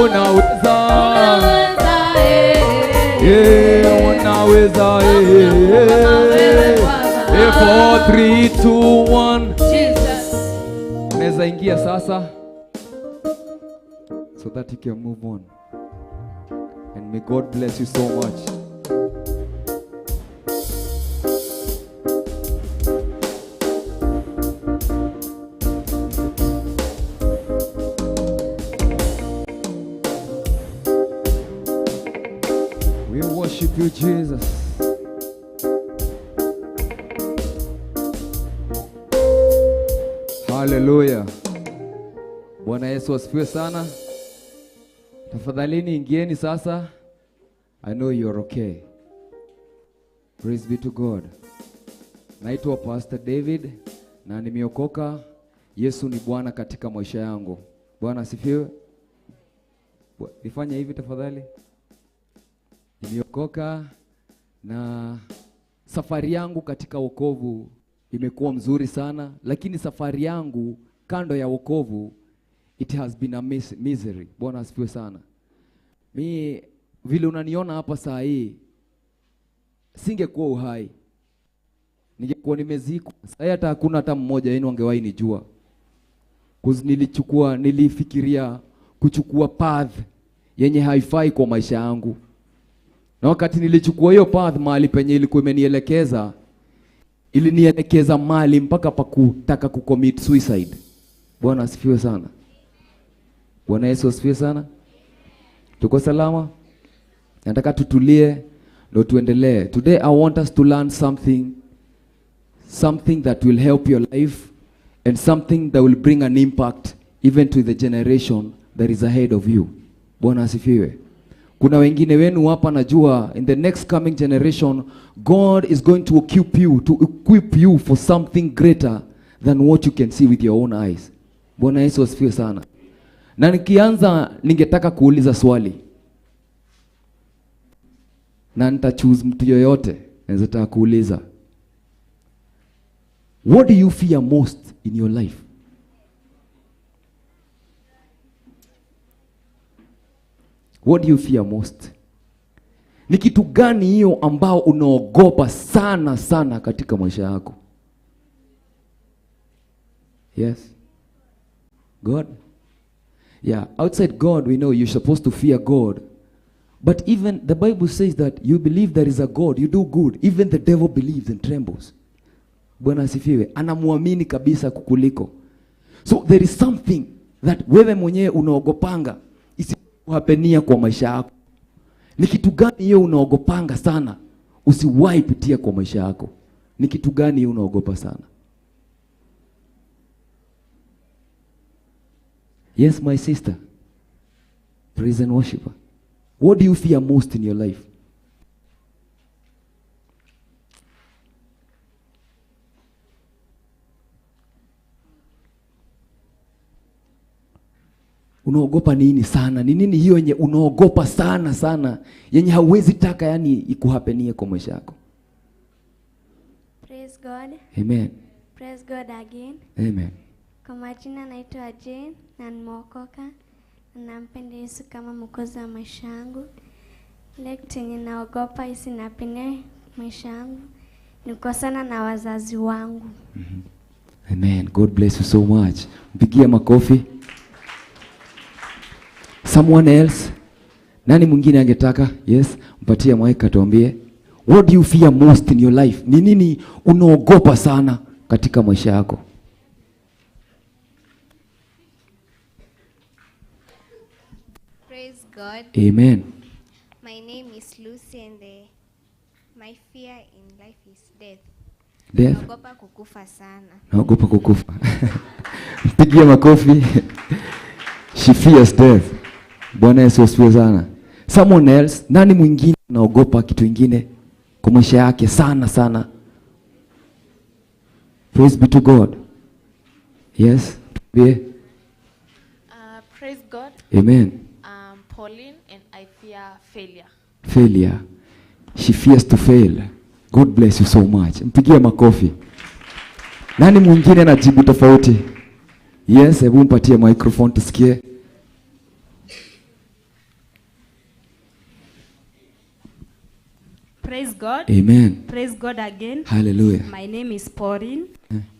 unaweza. 4, 3, 2, 1. Unaweza ingia sasa, so that you can move on. And may God bless you so much. We worship you, Jesus. Hallelujah. Bwana Yesu asifiwe sana. Tafadhalini ingieni sasa. I know you're okay. Praise be to God. Naitwa Pastor David na nimeokoka. Yesu ni Bwana katika maisha yangu. Bwana asifiwe. Nifanye hivi tafadhali. Nimeokoka na safari yangu katika wokovu imekuwa mzuri sana, lakini safari yangu kando ya wokovu it has been a misery. Bwana asifiwe sana. Mi vile unaniona hapa saa hii, singekuwa uhai, ningekuwa nimezikwa. Saa hata hakuna hata mmoja wenu angewahi nijua. Cause nilifikiria kuchukua path yenye haifai kwa maisha yangu. Na wakati nilichukua hiyo path, mahali penye ilikuwa imenielekeza, ilinielekeza mahali mpaka pa kutaka kucommit suicide. Bwana asifiwe sana. Bwana Yesu asifiwe sana. Tuko salama? Nataka tutulie ndio tuendelee. Today I want us to learn something, something that will help your life and something that will bring an impact even to the generation that is ahead of you. Bwana asifiwe. Kuna wengine wenu hapa najua in the next coming generation God is going to equip you, to equip you for something greater than what you can see with your own eyes. Bwana Yesu asifiwe sana. Na nikianza ningetaka kuuliza swali. Na nita choose mtu yoyote naweza taka kuuliza. What do you fear most in your life? What do you fear most? Ni kitu gani hiyo ambao unaogopa sana sana katika maisha yako? Yes. God? Yeah, outside God we know you're supposed to fear God. But even the Bible says that you believe there is a God, you do good. Even the devil believes and trembles. Bwana asifiwe. Anamuamini kabisa kukuliko. So there is something that wewe mwenyewe unaogopanga isikuhapenia kwa maisha yako. Ni kitu gani hiyo unaogopanga sana usiwahi pitia kwa maisha yako? Ni kitu gani hiyo unaogopa sana? Yes, my sister. Praise and worshiper. What do you fear most in your life? Unaogopa nini sana? Ni nini hiyo yenye unaogopa sana sana, yenye hauwezi taka yani ikuhapenie kwa maisha yako? Praise God. Amen. Praise God again. Amen. Kwa majina naitwa Jane na nimeokoka na nampenda Yesu kama mwokozi wa maisha yangu. Ile kitu yenye naogopa isinapene maisha yangu ni kukosana na wazazi wangu. Amen. God bless you so much. Mpigie makofi. Someone else? Nani mwingine angetaka? Yes, mpatie mic atuambie. What do you fear most in your life? Ni nini unaogopa sana katika maisha yako? Praise God. Amen. My name is Lucy and my fear in life is death. Death? Naogopa kukufa sana. Naogopa kukufa. Mpigie makofi. She fears death. Bwana Yesu asifiwe sana. Someone else, nani mwingine anaogopa kitu kingine kwa maisha yake sana sana? Praise be to God. Yes. Be. Praise God. Amen. I'm Pauline and I fear failure. Failure. She fears to fail. God bless you so much. Mpigie makofi. Nani mwingine anajibu tofauti? Yes, hebu mpatie microphone tusikie. Praise God. Amen. Praise God again. Hallelujah. My name is Pauline.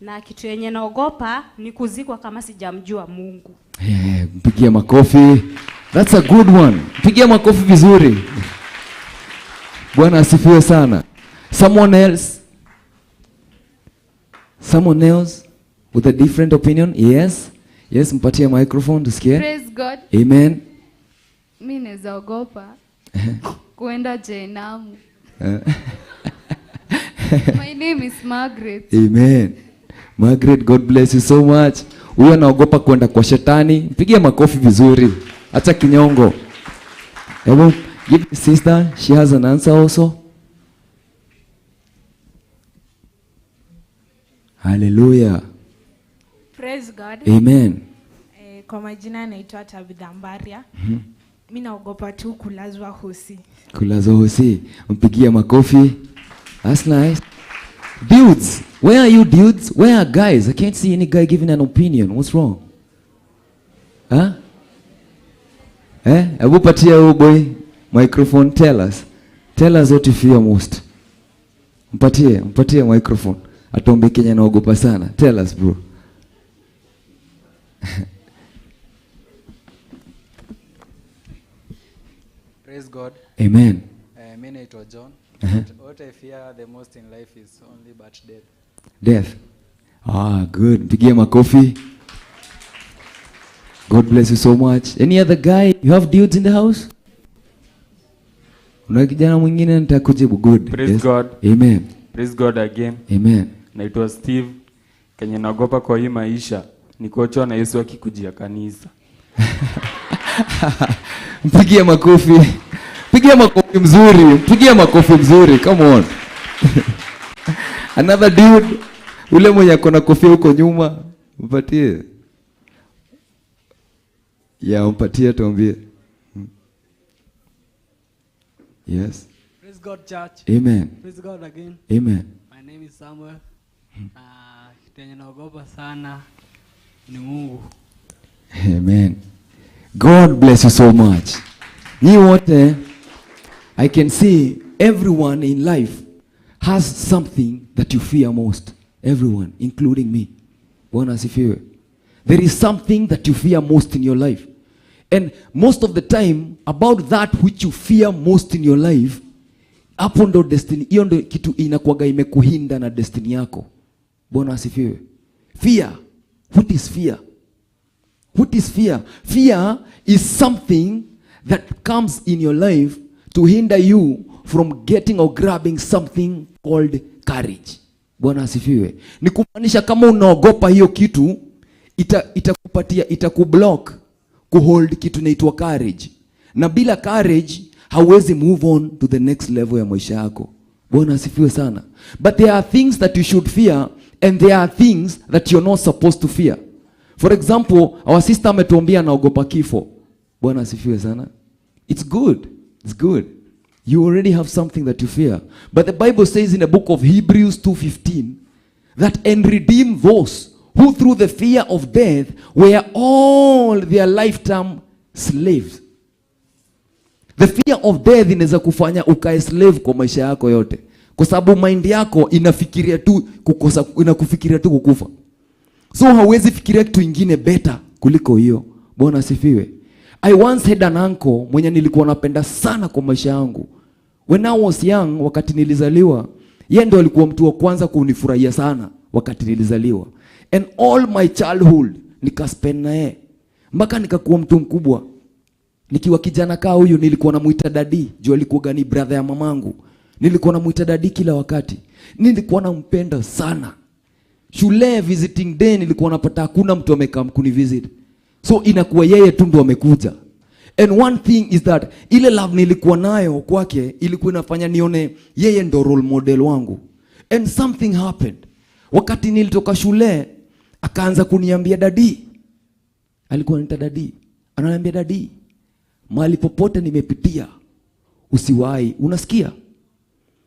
Na kitu yenye naogopa ni kuzikwa kama sijamjua Mungu. Yeah, mpigie makofi. That's a good one. Mpigie makofi vizuri. Bwana asifiwe sana. Someone else? Someone else with a different opinion? Yes. Yes, mpatie microphone tusikie. Praise God. Amen. Mimi naweza ogopa kuenda jehanamu. My name is Margaret. Amen. Margaret, God bless you so much. Huyo anaogopa kwenda kwa shetani. Mpigie makofi vizuri. Acha kinyongo. Hebu give the sister, she has an answer also. Hallelujah. Praise God. Amen. Kwa majina naitwa Tabitha Mbaria. Mi naogopa tu kulazwa hosi. Kulazwa hosi. Mpigie makofi. That's nice. Dudes, where are you dudes? Where are guys? I can't see any guy giving an opinion. What's wrong? Huh? Eh? Hebu patia huyu boy microphone. Tell us. Tell us what you fear most. Mpatie microphone. Atuambie Kenya naogopa sana. Tell us, bro. Praise God. Amen. Mi naitwa John. Uh-huh. What I fear the most in life is only but death. Death. Ah, good. Mpigie makofi. God bless you so much. Any other guy? You have dudes in the house? Una kijana mwingine nitakujibu. Good. Praise Yes. God. Amen. Praise God again. Amen. Naitwa Steve. Kenye naogopa kwa hii maisha ni kuachwa na Yesu akikujia kanisa. Mpigie makofi. Pigia makofi mzuri. Pigia makofi mzuri. Come on. Another dude, ule mwenye ako na kofia huko nyuma, mpatie. Yeah, mpatie tuambie. Yes. Praise God, church. Amen. Praise God again. Amen. My name is Samuel. Kitu yenye naogopa sana ni Mungu. Amen. God bless you so much. Nyi wote, I can see everyone in life has something that you fear most. Everyone, including me. Bwana asifiwe. There is something that you fear most in your life. And most of the time, about that which you fear most in your life, hapo ndo destiny, hiyo ndo kitu inakuwaga imekuhinda na destiny yako. Bwana asifiwe. Fear. What is fear? What is fear? Fear is something that comes in your life to hinder you from getting or grabbing something called courage. Bwana asifiwe. Ni kumaanisha kama unaogopa hiyo kitu, itakupatia, itakublock kuhold kitu inaitwa courage. Na bila courage hauwezi move on to the next level ya maisha yako. Bwana asifiwe sana. But there are things that you should fear and there are things that you're not supposed to fear. For example, our sister ametuambia anaogopa kifo. Bwana asifiwe sana. It's good. It's good. You already have something that you fear. But the Bible says in the book of Hebrews 2:15 that and redeem those who through the fear of death were all their lifetime slaves. The fear of death inaweza kufanya ukae slave kwa maisha yako yote. Kwa sababu mind yako inafikiria tu kukosa, inakufikiria tu kukufa. So hauwezi fikiria kitu ingine better kuliko hiyo. Bwana asifiwe. I once had an uncle mwenye nilikuwa napenda sana kwa maisha yangu. When I was young, wakati nilizaliwa, yeye ndo alikuwa mtu wa kwanza kunifurahia sana wakati nilizaliwa. And all my childhood nikaspend na yeye mpaka nikakuwa mtu mkubwa. Nikiwa kijana kaa huyu nilikuwa namuita daddy, juu alikuwa gani brother ya mamangu. Nilikuwa namuita daddy kila wakati. Nilikuwa nampenda sana. Shule visiting day nilikuwa napata hakuna mtu amekaa kunivisit. So inakuwa yeye tu ndo amekuja. And one thing is that ile love nilikuwa nayo kwake ilikuwa inafanya nione yeye ndo role model wangu. And something happened. Wakati nilitoka shule akaanza kuniambia daddy. Alikuwa ananiita daddy. Ananiambia daddy, mahali popote nimepitia usiwahi, unasikia?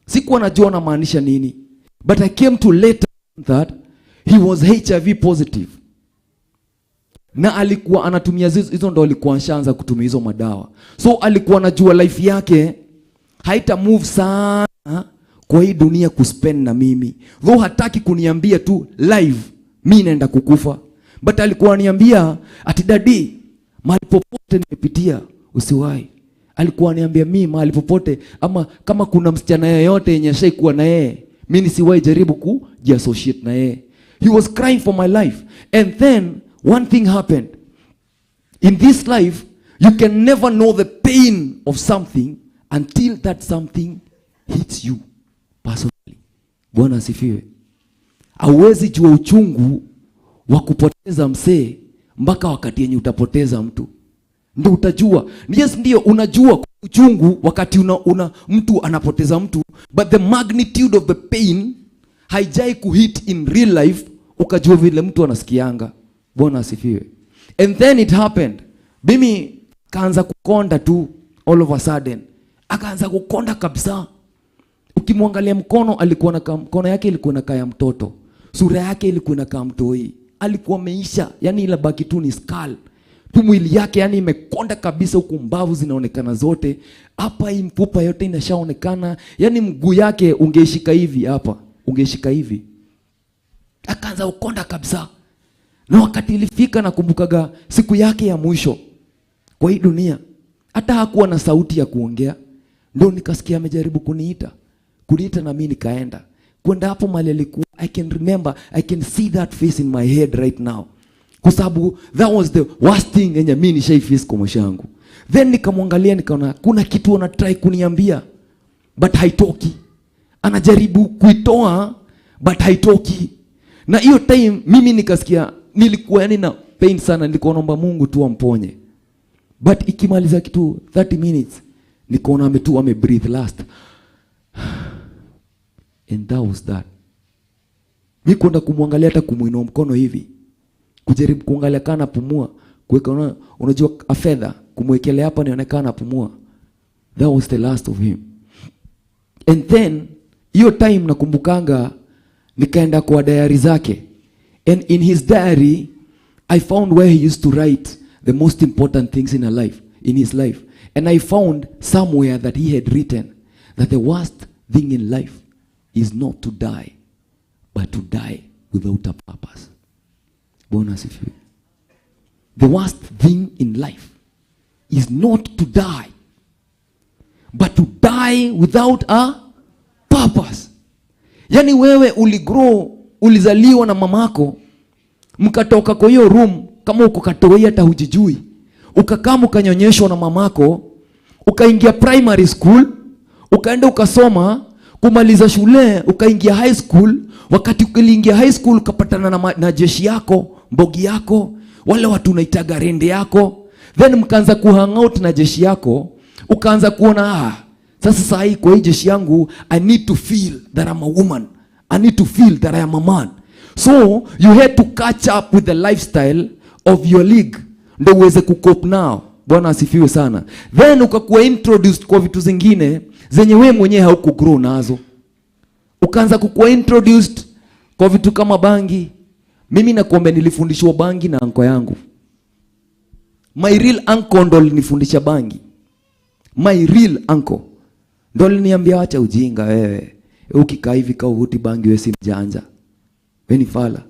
Sikuwa najua anamaanisha nini. But I came to later that he was HIV positive. Na alikuwa anatumia hizo ndo alikuwa ashaanza kutumia hizo madawa. So alikuwa anajua life yake haita move sana kwa hii dunia kuspend na mimi. Though hataki kuniambia tu live mi naenda kukufa. But alikuwa ananiambia ati daddy, mahali popote nimepitia usiwahi. Alikuwa ananiambia mi mahali popote, ama kama kuna msichana yeyote yenye ashaikuwa na yeye, mi nisiwahi jaribu kujiassociate na yeye. He was crying for my life. And then one thing happened. In this life, you can never know the pain of something until that something hits you personally. Bwana asifiwe. Hauwezi jua uchungu wa kupoteza msee mpaka wakati yenye utapoteza mtu. Ndio utajua. Yes, ndio unajua Uchungu wakati una mtu anapoteza mtu, but the magnitude of the pain haijai kuhit in real life ukajua vile mtu anasikianga. Bwana asifiwe. And then it happened, mimi kaanza kukonda tu all of a sudden, akaanza kukonda kabisa. Ukimwangalia mkono, alikuwa na mkono yake ilikuwa inakaa ya mtoto, sura yake ilikuwa inakaa mtoi, alikuwa ameisha, yani ila baki tu ni skull tu mwili yake, yani imekonda kabisa, huku mbavu zinaonekana zote hapa, hii mfupa yote inashaonekana, yani mguu yake ungeishika hivi hapa, ungeishika hivi. Akaanza kukonda kabisa. Na wakati ilifika, nakumbukaga siku yake ya mwisho kwa hii dunia, hata hakuwa na sauti ya kuongea. Ndio nikasikia amejaribu kuniita, na mimi nikaenda kwenda hapo mahali alikuwa. I can remember, I can see that face in my head right now, kwa sababu that was the worst thing yenye mimi nishai face kwa maisha yangu. Then nikamwangalia, nikaona kuna kitu ana try kuniambia but haitoki, anajaribu kuitoa but haitoki. Na hiyo time mimi nikasikia, nilikuwa yani na pain sana, nilikuwa naomba Mungu tu amponye. But ikimaliza kitu 30 minutes, nikaona ametu ame breathe last, and that was that. Mi kwenda kumwangalia, hata kumuinua mkono hivi kujaribu kuangalia kana anapumua, kuweka unajua a feather, kumwekelea hapa nionekana anapumua. That was the last of him. And then hiyo time nakumbukanga nikaenda kwa diary zake, and in his diary I found where he used to write the most important things in his life, and I found somewhere that he had written that the worst thing in life is not to die, but to die without a purpose. Bwana asifiwe. The worst thing in life is not to die, but to die without a purpose. Yaani wewe uligrow, ulizaliwa na mamako, mkatoka kwa hiyo room kama uko katoi hata hujijui, ukakaa ukanyonyeshwa na mamako, ukaingia primary school, ukaenda ukasoma, kumaliza shule ukaingia high school. Wakati ukiingia high school ukapatana na jeshi yako, mbogi yako, wale watu unaitaga rende yako, then mkaanza kuhang out na jeshi yako, ukaanza kuona, ah, sasa saa hii kwa hii jeshi yangu I need to feel that I'm a woman, I need to feel that I am a man. So you had to catch up with the lifestyle of your league ndo uweze kucope now. Bwana asifiwe sana. Then ukakuwa introduced kwa vitu zingine zenye wewe mwenyewe haukugrow nazo, ukaanza kukuwa introduced kwa vitu kama bangi. Mimi nakuambia, nilifundishwa bangi na anko yangu. My real uncle ndo alinifundisha bangi. My real uncle ndo aliniambia, "Acha ujinga wewe, ukikaa hivi kaa uvuti bangi, wewe si mjanja, wewe ni fala."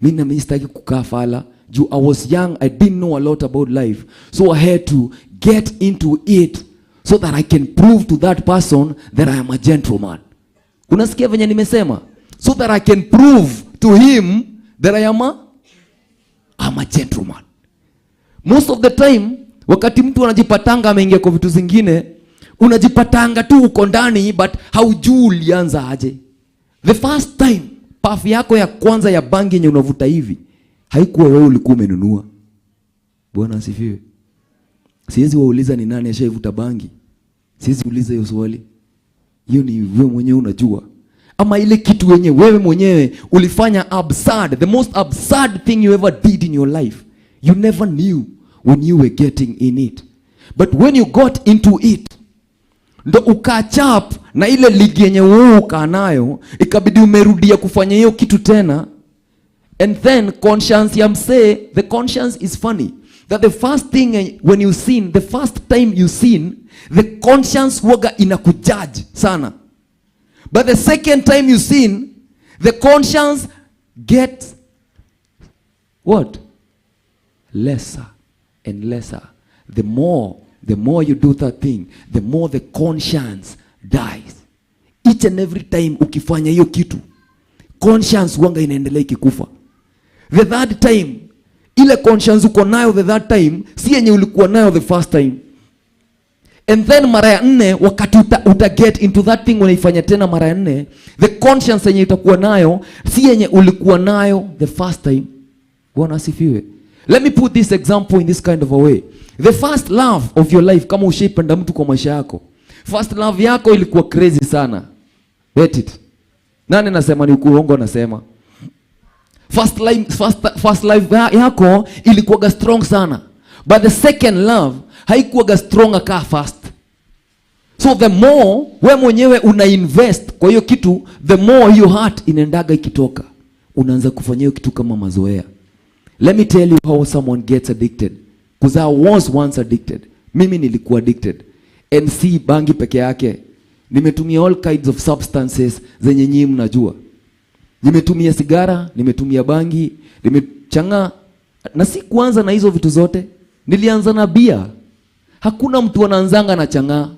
Mimi na mimi sitaki kukaa fala juu I was young, I didn't know a lot about life, so I had to get into it so that I can prove to that person that I am a gentleman. Unasikia venye nimesema? So that I can prove to him that I am a, I'm a gentleman. Most of the time wakati mtu anajipatanga ameingia kwa vitu zingine, unajipatanga tu uko ndani but haujui ulianza aje. The first time puff yako ya kwanza ya bangi yenye unavuta hivi, haikuwa wewe ulikuwa umenunua. Bwana asifiwe. Siwezi wauliza ni nani ashaivuta bangi, siwezi uliza hiyo swali. Hiyo ni wewe mwenyewe unajua, ama ile kitu yenye wewe mwenyewe ulifanya absurd, the most absurd thing you ever did in your life. You never knew when you were getting in it, but when you got into it ndo ukachap na ile ligi yenye wewe ukaa nayo, ikabidi umerudia kufanya hiyo kitu tena. And then conscience ya msee, the conscience is funny, that the first thing when you sin, the first time you sin, the conscience huwaga inakujudge sana, but the second time you sin, the conscience gets what? Lesser and lesser. The more you do that thing, the more the conscience dies. Each and every time ukifanya hiyo kitu, conscience wanga inaendelea ikikufa. The third time, ile conscience uko nayo the third time si yenye ulikuwa nayo the first time. And then mara ya nne, wakati uta get into that thing, unaifanya tena mara ya nne, the conscience yenye utakuwa nayo si yenye ulikuwa nayo the first time. Bwana asifiwe. Let me put this example in this kind of a way. The first love of your life, kama ushaipenda mtu kwa maisha yako, first love yako ilikuwa crazy sana. Bet it. Nani nasema ni uongo? Nasema first life yako ilikuwaga strong sana, but the second love haikuwaga strong kaa first. So the more we mwenyewe una invest kwa hiyo kitu, the more hiyo heart inaendaga ikitoka. Unaanza kufanya hiyo kitu kama mazoea. Let me tell you how someone gets addicted. Because I was once addicted. Mimi nilikuwa addicted. And si bangi peke yake. Nimetumia all kinds of substances zenye nyinyi mnajua. Nimetumia sigara, nimetumia bangi, nimechanga, na si kuanza na hizo vitu zote. Nilianza na bia. Hakuna mtu anaanzanga na chang'aa.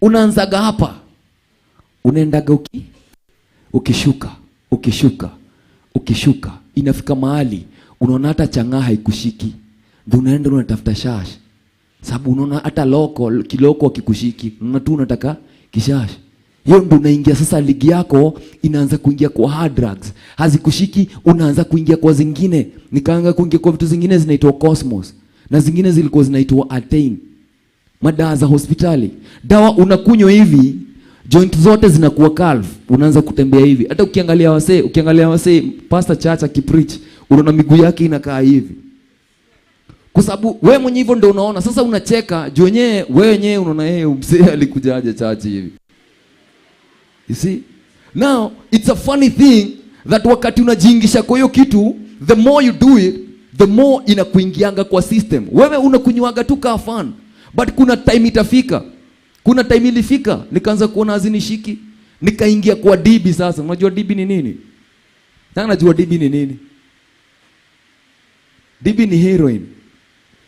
Unaanzaga hapa. Unaendaga ukishuka, ukishuka, ukishuka. Inafika mahali unaona hata chang'aa haikushiki. Ndio unaenda unatafuta shash. Sababu unaona hata loko kiloko kikushiki. Unaona tu unataka kishash. Hiyo ndio unaingia sasa, ligi yako inaanza kuingia kwa hard drugs. Hazikushiki, unaanza kuingia kwa zingine. Nikaanza kuingia kwa vitu zingine zinaitwa Cosmos. Na zingine zilikuwa zinaitwa Attain. Madawa za hospitali. Dawa unakunywa hivi, joint zote zinakuwa calf, unaanza kutembea hivi. Hata ukiangalia wasee Pastor Chacha akipreach, unaona miguu yake inakaa hivi. Kwa sababu wewe mwenyewe hivyo ndio unaona. Sasa unacheka juu wenyewe, wewe wenyewe unaona yeye mzee alikujaje church hivi. You see? Now, it's a funny thing that wakati unajiingisha kwa hiyo kitu, the more you do it, the more inakuingianga kwa system. Wewe unakunywaga tu ka fun. But kuna time itafika. Kuna time ilifika, nikaanza kuona hazinishiki. Nikaingia kwa DB sasa. Unajua DB ni nini? Nani anajua DB ni nini? DB ni heroin.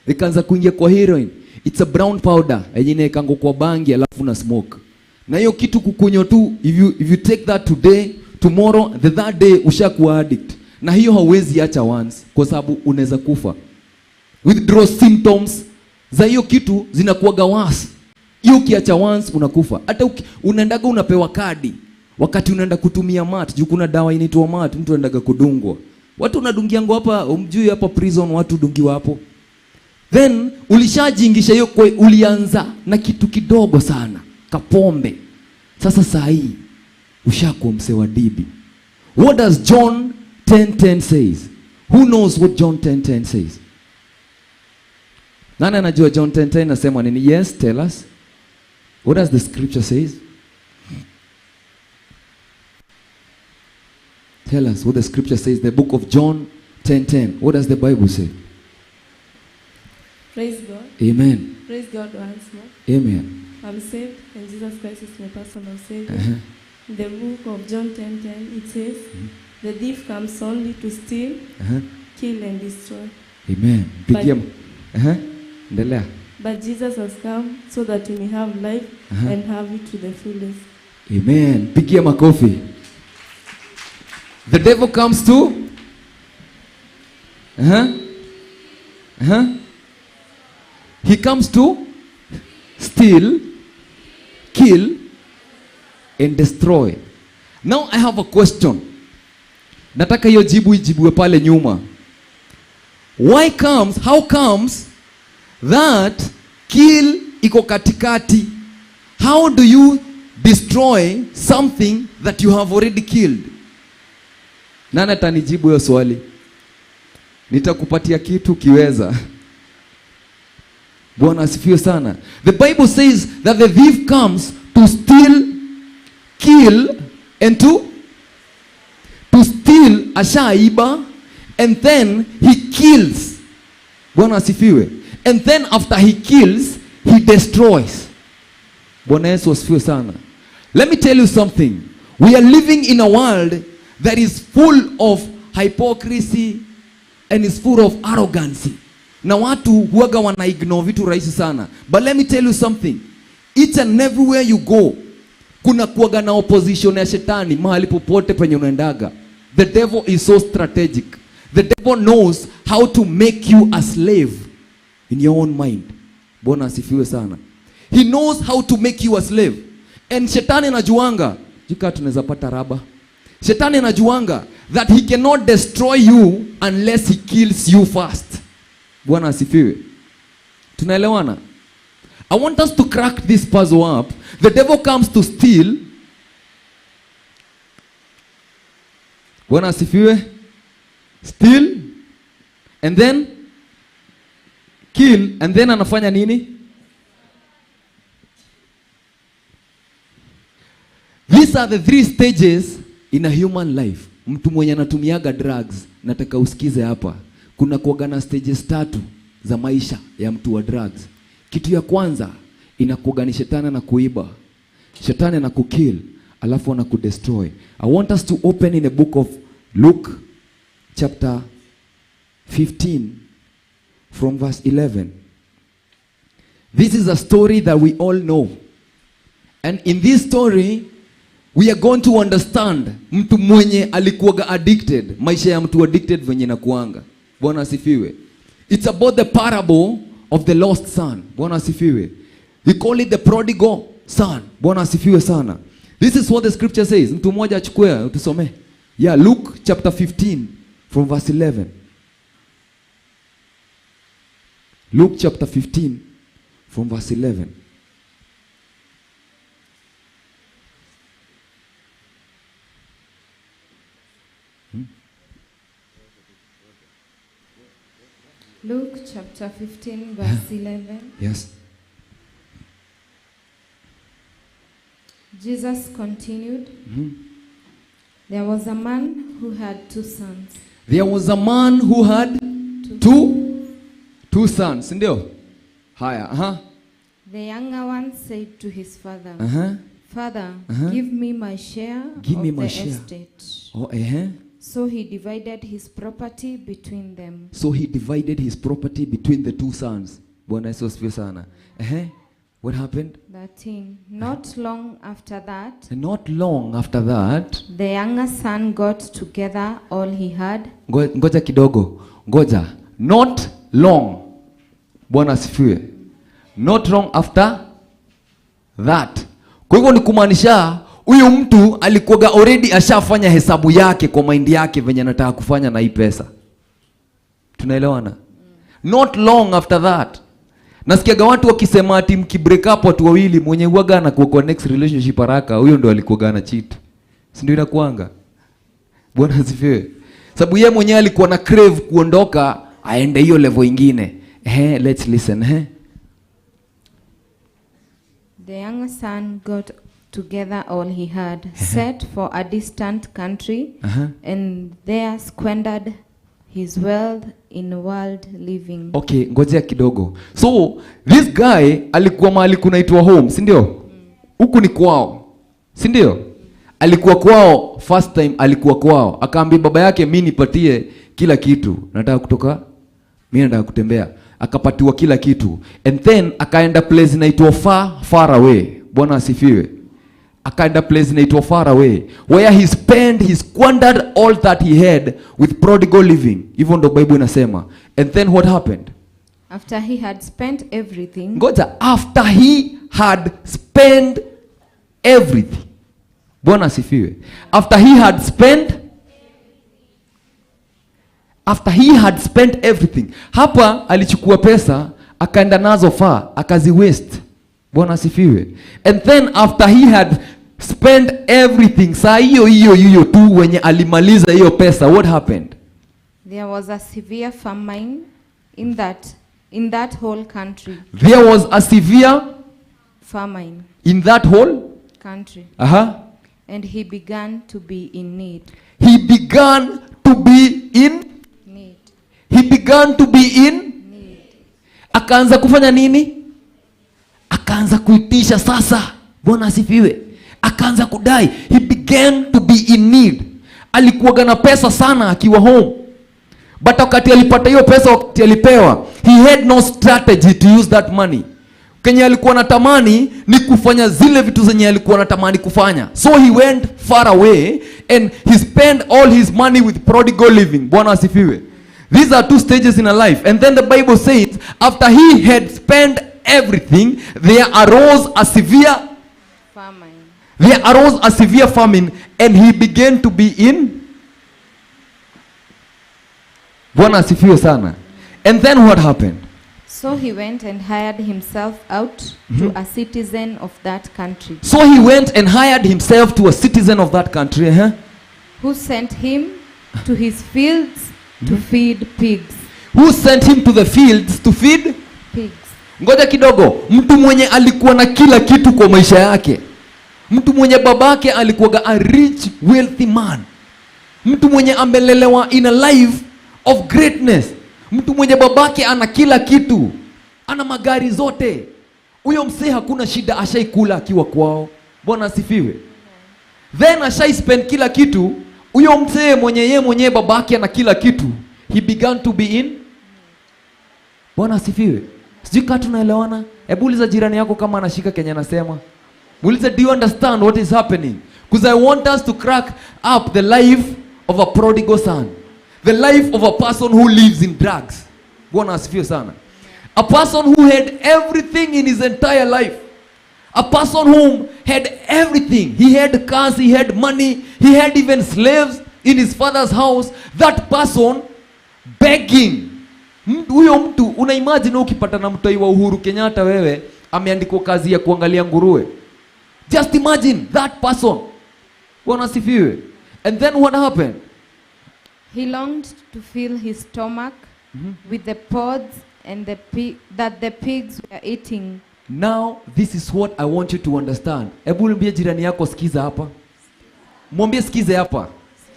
Nikaanza kuingia kwa heroin. It's a brown powder yenye inaekangwa kwa bangi alafu na smoke. Na hiyo kitu kukunywa tu, if you take that today, tomorrow, the third day ushakuwa addict. Na hiyo hauwezi acha once kwa sababu unaweza kufa. Withdrawal symptoms za hiyo kitu zinakuwaga worse. Hiyo ukiacha once unakufa. Hata unaendaga unapewa kadi wakati unaenda kutumia mat, juu kuna dawa inaitwa mat, mtu anaendaga kudungwa. Watu unadungiangwa hapa, umjui hapa prison watu dungiwa hapo. Then ulishajiingisha hiyo kwa, ulianza na kitu kidogo sana, kapombe. Sasa saa hii ushakuwa msee wa dibi. What does John 10:10 says? Who knows what John 10:10 says? Nani anajua John 10:10 nasema nini? Yes, tell us. What does the scripture says? Tell us what the scripture says. The book of John 10:10. What does the Bible say? Praise God. Amen. Praise God once more. Amen. I'm saved and Jesus Christ is my personal savior. In the book of John 10:10 it says, "The thief comes only to steal, kill and destroy." Amen. Pigia. Endelea. But Jesus has come so that we may have life and have it to the fullest. Amen. Pigia makofi. The devil comes to He comes to steal, kill and destroy. Now I have a question. Nataka hiyo jibu ijibiwe pale nyuma. How comes that kill iko katikati? How do you destroy something that you have already killed? Nani atanijibu hiyo swali? Nitakupatia kitu kiweza. Bwana asifiwe sana. The Bible says that the thief comes to steal, kill and to steal, ashaiba, and then he kills. Bwana asifiwe. And then after he kills, he destroys. Bwana Yesu asifiwe sana. Let me tell you something. We are living in a world that is full of hypocrisy and is full of arrogancy. Na watu huwaga wana ignore vitu rahisi sana. But let me tell you something. Each and everywhere you go, kuna kuwaga na opposition ya shetani mahali popote penye unaendaga. The devil is so strategic. The devil knows how to make you a slave in your own mind. Bwana asifiwe sana. He knows how to make you a slave. And shetani anajuanga, jika tunaweza pata raba. Shetani anajuanga that he cannot destroy you unless he kills you first. Bwana asifiwe. Tunaelewana? I want us to crack this puzzle up. The devil comes to steal. Bwana asifiwe. Steal and then kill, and then anafanya nini? These are the three stages in a human life. Mtu mwenye anatumiaga drugs, nataka usikize hapa. Kuna kuwaga na stages tatu za maisha ya mtu wa drugs. Kitu ya kwanza inakuwaga ni shetani na kuiba. Shetani na kukill, alafu anakudestroy. I want us to open in the book of Luke chapter 15 from verse 11. This is a story that we all know. And in this story we are going to understand mtu mwenye alikuwaga addicted, maisha ya mtu addicted venye nakuanga. Bwana asifiwe. It's about the parable of the lost son. Bwana asifiwe. We call it the prodigal son. Bwana asifiwe sana. This is what the scripture says. Mtu mmoja achukue utusomee. Yeah, Luke chapter 15 from verse 11. Luke chapter 15 from verse 11. Luke chapter 15 verse 11. Yes. Jesus continued, There was a man who had two sons. There was a man who had two sons, ndio? Haya, aha. The younger one said to his father, Father, give me my share give of me my the share. Estate. Oh, So he divided his property between them. So he divided his property between the two sons. Bwana Yesu asifiwe sana. What happened? 13. Not long after that. Not long after that. The younger son got together all he had. Ngoja kidogo. Ngoja. Not long. Bwana asifiwe. Not long after that. Kwa hivyo ni kumaanisha huyu mtu alikuwa already ashafanya hesabu yake kwa mind yake venye anataka kufanya na hii pesa. Tunaelewana? Not long after that. Nasikiaga watu wakisema ati mkibreak up watu wawili, mwenye huaga anakuwa kwa next relationship haraka, huyo ndo alikuwa ana cheat. Si ndio inakuanga? Bwana asifiwe. Sababu yeye mwenyewe alikuwa na crave kuondoka aende hiyo level ingine. Let's listen. The younger son got together all he had, set for a distant country, and there squandered his wealth in world living. Okay, ngojea kidogo. So this guy alikuwa mahali kunaitwa home, si ndio? Huku ni kwao, si ndio? Alikuwa kwao first time, alikuwa kwao. Akaambia baba yake, mimi nipatie kila kitu, nataka kutoka, mimi nataka kutembea. Akapatiwa kila kitu. And then akaenda place inaitwa far away. Bwana asifiwe. Akaenda place inaitwa far away, where he spent, he squandered all that he had with prodigal living. Hivyo ndo Bible inasema. And then what happened? After he had spent everything. Ngoja, after he had spent everything. Bwana asifiwe. After he had spent, after he had spent everything. Hapa alichukua pesa, akaenda nazo far, akazi waste. Bwana asifiwe. And then after he had spent everything, saa hiyo hiyo hiyo tu wenye alimaliza hiyo pesa, what happened? There was a severe famine in that whole country. There was a severe famine in that whole country. And he began to be in need. He began to be in need. He began to be in need. Akaanza kufanya nini? Akaanza kuitisha sasa. Bwana asifiwe. Akaanza kudai. He began to be in need. Alikuwa na pesa sana akiwa home. But wakati alipata hiyo pesa, wakati alipewa, he had no strategy to use that money. Kenye alikuwa anatamani ni kufanya zile vitu zenye alikuwa anatamani kufanya. So he went far away and he spent all his money with prodigal living. Bwana asifiwe. These are two stages in a life. And then the Bible says, after he had spent everything, there arose a severe famine. There arose a severe famine, and he began to be in. Bwana asifiwe sana. And then what happened? So he went and hired himself out to a citizen of that country. So he went and hired himself to a citizen of that country. Who sent him to his fields to feed pigs. Who sent him to the fields to feed pigs. Ngoja kidogo, mtu mwenye alikuwa na kila kitu kwa maisha yake, mtu mwenye babake alikuwaga a rich wealthy man, mtu mwenye amelelewa in a life of greatness, mtu mwenye babake ana kila kitu, ana magari zote. Huyo msee hakuna shida ashaikula akiwa kwao. Bwana asifiwe. Then ashai spend kila kitu. Huyo msee mwenye yeye mwenyewe babake ana kila kitu, he began to be in. Bwana asifiwe. Sijui kama tunaelewana. Hebu uliza jirani yako kama anashika kenye anasema. Muulize, do you understand what is happening? Because I want us to crack up the life of a prodigal son. The life of a person who lives in drugs. Bwana asifiwe sana. A person who had everything in his entire life. A person who had everything. He had cars, he had money, he had even slaves in his father's house. That person begging. Huyo mtu una imagine ukipata na mtoi wa Uhuru Kenyatta wewe ameandikwa kazi ya kuangalia nguruwe. Just imagine that person. Bwana asifiwe. And then what happened? He longed to fill his stomach with the pods and the that the pigs were eating. Now this is what I want you to understand. Hebu mwambie jirani yako sikiza hapa. Mwambie sikize hapa.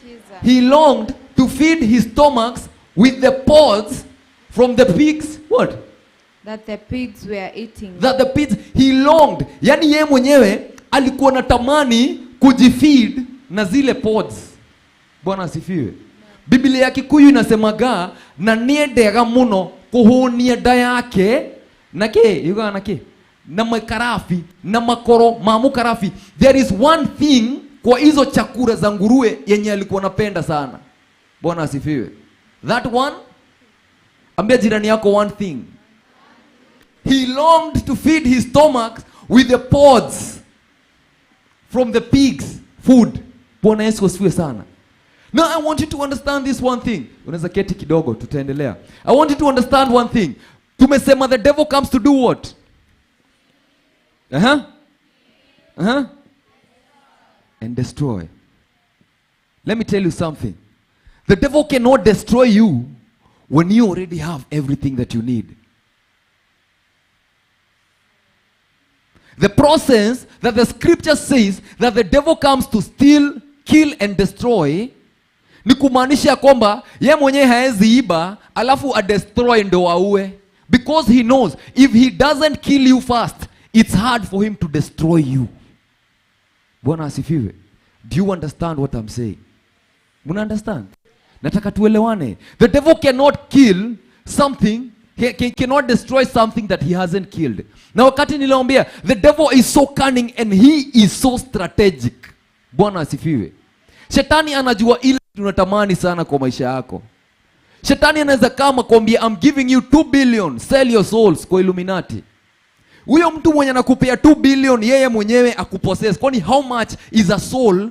Sikiza. He longed to feed his stomachs with the pods from the pigs. What? That the pigs were eating. That the pigs, he longed. Yani yeye mwenyewe alikuwa anatamani kujifeed na zile pods. Bwana asifiwe. Biblia ya Kikuyu inasemaga na niendega muno kuhunia nda yake na ke yuga na ke na makarafi na makoro ma mukarafi. There is one thing kwa hizo chakula za nguruwe yenye alikuwa anapenda sana. Bwana asifiwe. That one, ambia jirani yako one thing. He longed to feed his stomach with the pods from the pigs food. Bwana Yesu asifiwe sana. Now I want you to understand this one thing. Unaweza keti kidogo, tutaendelea. I want you to understand one thing. Tumesema the devil comes to do what? And destroy. Let me tell you something. The devil cannot destroy you when you already have everything that you need. The process that the scripture says that the devil comes to steal, kill and destroy ni kumaanisha kwamba ye mwenyewe haezi iba alafu a destroy ndo aue, because he knows if he doesn't kill you first it's hard for him to destroy you. Bwana asifiwe. Do you understand what I'm saying? Muna understand? Nataka tuelewane. The devil cannot kill something, he cannot destroy something that he hasn't killed. Na wakati niliwaambia the devil is so cunning and he is so strategic. Bwana asifiwe. Shetani anajua ile tunatamani sana kwa maisha yako. Shetani anaweza kama kuambia I'm giving you 2 billion, sell your souls kwa Illuminati. Huyo mtu mwenye anakupea 2 billion yeye mwenyewe akupossess. Kwani how much is a soul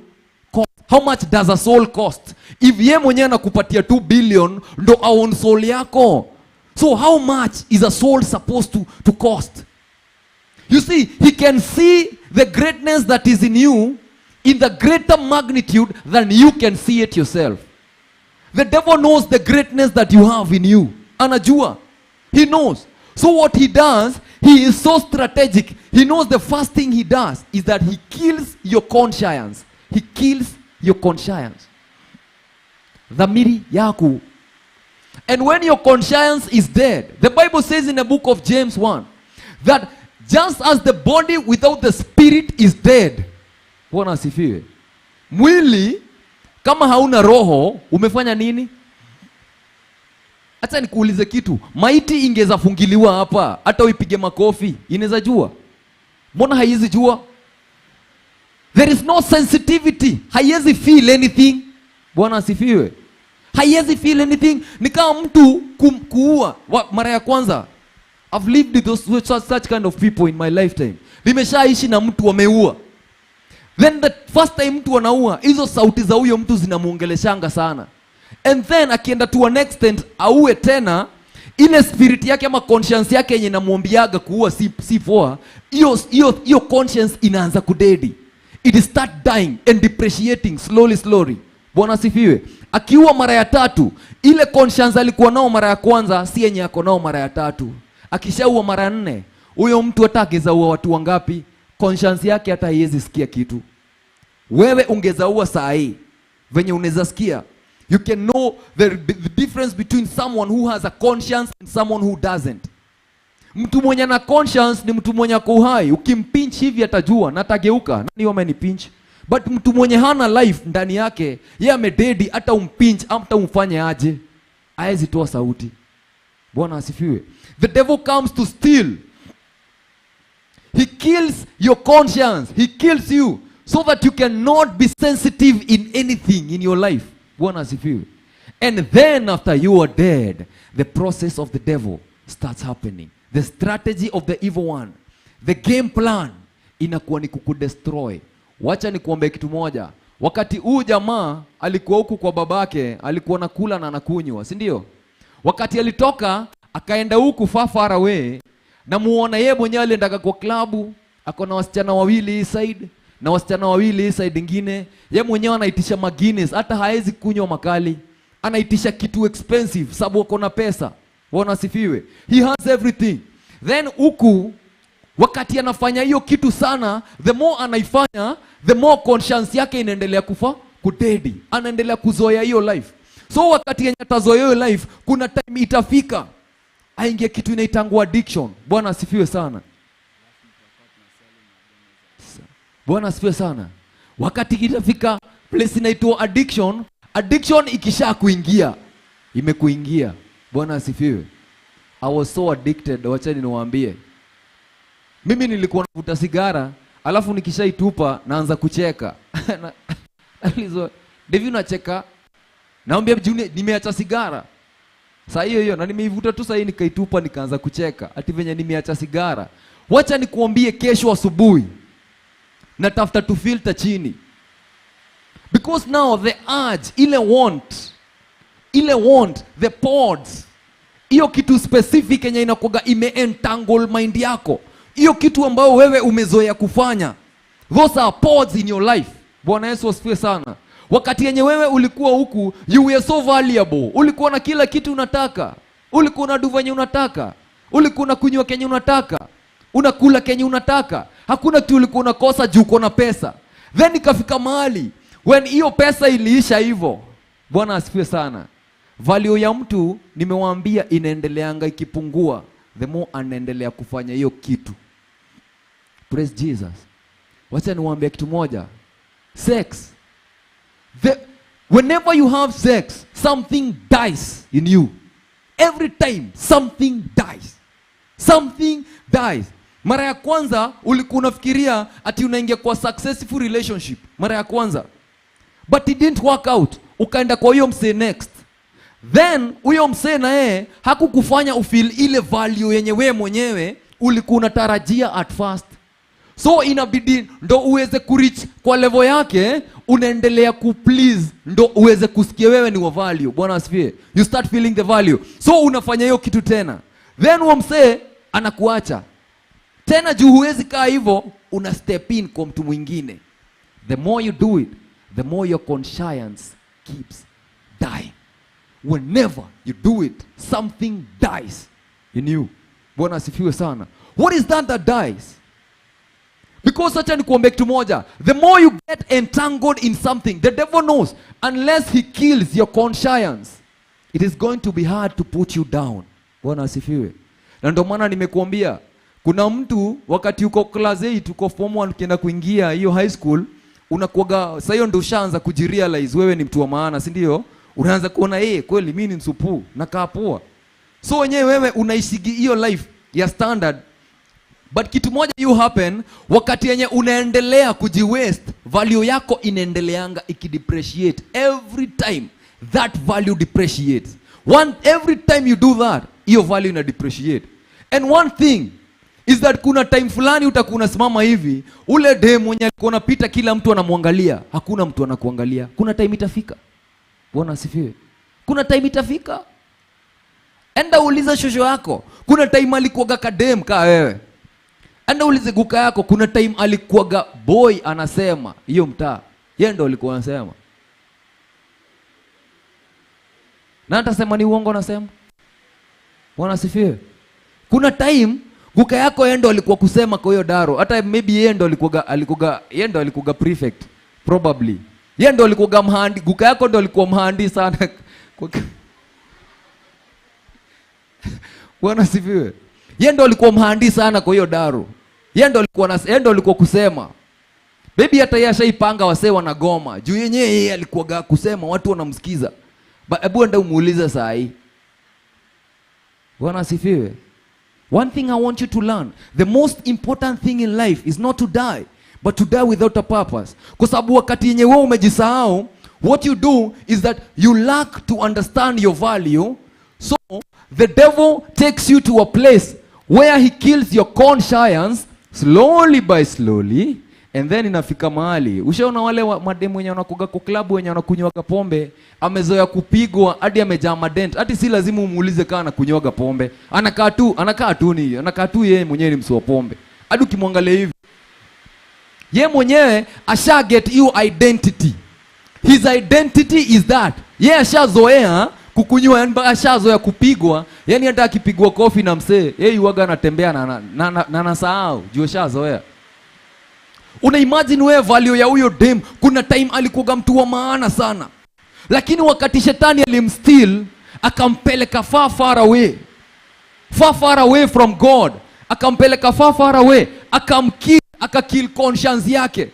cost? How much does a soul cost? If yeye mwenyewe anakupatia 2 billion ndo own soul yako. So how much is a soul supposed to cost? You see, he can see the greatness that is in you in the greater magnitude than you can see it yourself. The devil knows the greatness that you have in you. Anajua. He knows. So what he does, he is so strategic. He knows the first thing he does is that he kills your conscience. He kills your conscience. Dhamiri yako. And when your conscience is dead, the Bible says in the book of James 1, that just as the body without the spirit is dead. Bwana asifiwe. Mwili kama hauna roho umefanya nini? Acha nikuulize kitu. Maiti ingeza fungiliwa hapa, hata uipige makofi, inaweza jua? Mbona haiwezi jua? There is no sensitivity. Haiwezi feel anything. Bwana asifiwe. Haiwezi feel anything. Ni kama mtu kuua mara ya kwanza. I've lived with those, such kind of people in my lifetime. Nimeshaishi na mtu ameua. Then the first time mtu anaua, hizo sauti za huyo mtu zinamuongeleshanga sana. And then akienda to an extent aue tena, Ile spirit yake ama conscience yake yenye namwambiaga kuua si poa, hiyo conscience inaanza kudedi. It start dying and depreciating slowly slowly. Bwana asifiwe. Akiua mara ya tatu, ile conscience alikuwa nao mara ya kwanza si yenye ako nao mara ya tatu. Akishaua mara ya nne, huyo mtu hata akizaua watu wangapi, conscience yake hata haiwezi sikia kitu. Wewe ungezaua saa hii venye unaweza sikia, you can know the difference between someone who has a conscience and someone who doesn't. Mtu mwenye na conscience ni mtu mwenye ako uhai. Ukimpinch hivi atajua na atageuka, nani wamenipinch. But mtu mwenye hana life ndani yake, yeye amededi, hata umpinch hata umfanye aje, haezi toa sauti. Bwana asifiwe. The devil comes to steal. He kills your conscience. He kills you so that you cannot be sensitive in anything in your life. Bwana asifiwe. And then after you are dead, the process of the devil starts happening. The strategy of the evil one, the game plan inakuwa ni kukudestroy. Wacha nikuombe kitu moja. Wakati huu jamaa alikuwa huku kwa babake, alikuwa nakula na anakunywa, si ndio? Wakati alitoka akaenda huku far far away, na muona yeye mwenyewe aliendaga kwa klabu, ako na wasichana wawili hii side na wasichana wawili hii side ingine. Yeye mwenyewe anaitisha maguinness, hata haezi kunywa makali, anaitisha kitu expensive sababu ako na pesa. Bwana asifiwe. He has everything. Then huku wakati anafanya hiyo kitu sana, the more anaifanya, the more conscience yake inaendelea kufa kudedi, anaendelea kuzoea hiyo life. So wakati yenye atazoea hiyo life, kuna time itafika aingie kitu inaitangwa addiction. Bwana asifiwe sana. Bwana asifiwe sana. Wakati itafika place inaitwa addiction, addiction ikisha kuingia, imekuingia. Bwana asifiwe. I was so addicted, wachani niwaambie. Mimi nilikuwa navuta sigara, alafu nikishaitupa naanza kucheka. Naulizwa, "Devi unacheka?" Naambia Junior, nimeacha sigara. Saa hiyo hiyo na nimeivuta tu saa hii nikaitupa nikaanza kucheka. Ati venye nimeacha sigara. Wacha nikuambie, kesho asubuhi natafuta tu filter chini. Because now the urge, ile want, the pods, hiyo kitu specific yenye inakuwaga ime-entangle mind yako, hiyo kitu ambayo wewe umezoea kufanya, those are pods in your life. Bwana Yesu asifiwe sana. Wakati yenye wewe ulikuwa huku, you were so valuable, ulikuwa na kila kitu unataka, ulikuwa unadu venye unataka, ulikuwa unakunywa kenye unataka, unakula kenye unataka, hakuna kitu ulikuwa unakosa juu uko na pesa. Then ikafika mahali when hiyo pesa iliisha hivyo. Bwana asifiwe sana. Value ya mtu, nimewaambia, inaendeleanga ikipungua the more anaendelea kufanya hiyo kitu. Praise Jesus. Wacha niwaambie kitu moja. Sex. Whenever you have sex, something dies in you. Every time something dies. Something dies. Mara ya kwanza ulikuwa unafikiria ati unaingia kwa successful relationship mara ya kwanza, but it didn't work out. Ukaenda kwa huyo msee next, then huyo msee na yeye hakukufanya ufeel ile value yenye wewe mwenyewe ulikuwa unatarajia at first. So inabidi ndo uweze kureach kwa level yake, unaendelea kuplease ndo uweze kusikia wewe ni wa value. Bwana asifiwe. You start feeling the value, so unafanya hiyo kitu tena, then huo msee anakuacha tena juu huwezi kaa hivyo, una step in kwa mtu mwingine. The more you do it, the more your conscience keeps dying. Whenever you do it, something dies in you. Bwana asifiwe sana. What is that that dies? Because acha nikuambie kitu moja, the more you get entangled in something, the devil knows unless he kills your conscience, it is going to be hard to put you down. Bwana asifiwe. Na ndio maana nimekuambia kuna mtu wakati uko class 8, uko form 1, ukienda kuingia hiyo high school, unakuwaga sasa hiyo ndio ushaanza kujirealize wewe ni mtu wa maana, si ndio? Unaanza kuona, "Eh, kweli mimi ni msupu, nakaa poa." So wenyewe wewe unaishigi hiyo life ya standard, but kitu moja you happen, wakati yenye unaendelea kujiwaste, value yako inaendeleanga ikidepreciate. Every time that value depreciates. Every time you do that, hiyo value ina depreciate. And one thing is that kuna time fulani utakuwa unasimama hivi, ule dem mwenye alikuwa unapita kila mtu anamwangalia, hakuna mtu anakuangalia. Kuna time itafika. Bwana asifiwe. Kuna time itafika. Enda ulize shosho yako, kuna time alikuwaga kadem kaa wewe. Enda ulize guka yako, kuna time alikuwaga boy anasema hiyo mtaa. Yeye ndo alikuwa anasema. Na atasema ni uongo anasema. Bwana asifiwe. Kuna time guka yako yeye ndo alikuwa kusema kwa hiyo daro. Hata maybe yeye ndo alikuwa yeye ndo alikuwa prefect probably. Yeye ndo alikuwa mhandi, guka yako ndo alikuwa mhandi sana. Bwana asifiwe. Yeye ndo alikuwa mhandi sana kwa hiyo daro. Yeye ndo alikuwa yeye ndo alikuwa kusema. Baby hata yeye ashaipanga wasee wanagoma. Juu yenyewe yeye alikuwa kusema watu wanamsikiza. Hebu enda umuulize saa hii. Bwana asifiwe. One thing I want you to learn, the most important thing in life is not to die, but to die without a purpose. Kwa sababu wakati yenye wewe umejisahau, what you do is that you lack to understand your value. So the devil takes you to a place where he kills your conscience slowly by slowly, and then inafika mahali. Ushaona wale mademu wenye wanakuga kwa club wenye wanakunywaga pombe, amezoea kupigwa hadi amejaa madent. Hadi si lazima umuulize kama anakunywaga pombe. Anakaa tu yeye mwenyewe ni msua pombe. Hadi ukimwangalia hivi, yeye mwenyewe asha get you identity. His identity is that yeye ashazoea kukunywa, yani ashazoea kupigwa. Yani hata akipigwa kofi na msee, yeye huaga anatembea na nasahau juu ashazoea. Una imagine wewe value ya huyo dem. Kuna time alikuwa mtu wa maana sana, lakini wakati shetani alimsteal akampeleka far far away, far far away from God, akampeleka far far away, akamkill, akakill conscience yake.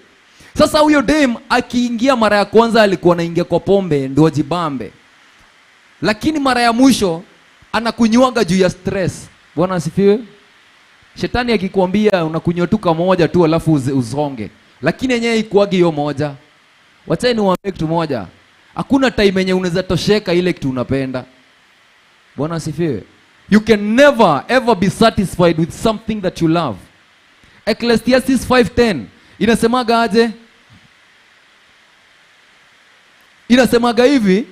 Sasa huyo dem akiingia mara ya kwanza alikuwa anaingia kwa pombe ndio ajibambe, lakini mara ya mwisho anakunywaga juu ya stress. Bwana asifiwe. Shetani akikwambia unakunywa tu kamoja tu alafu uzonge, lakini yenyewe ikuagi hiyo moja. Wacha niwaambie kitu moja, hakuna time yenye unaweza tosheka ile kitu unapenda. Bwana asifiwe. You can never ever be satisfied with something that you love. Ecclesiastes 5:10 inasemaga aje? Inasemaga hivi,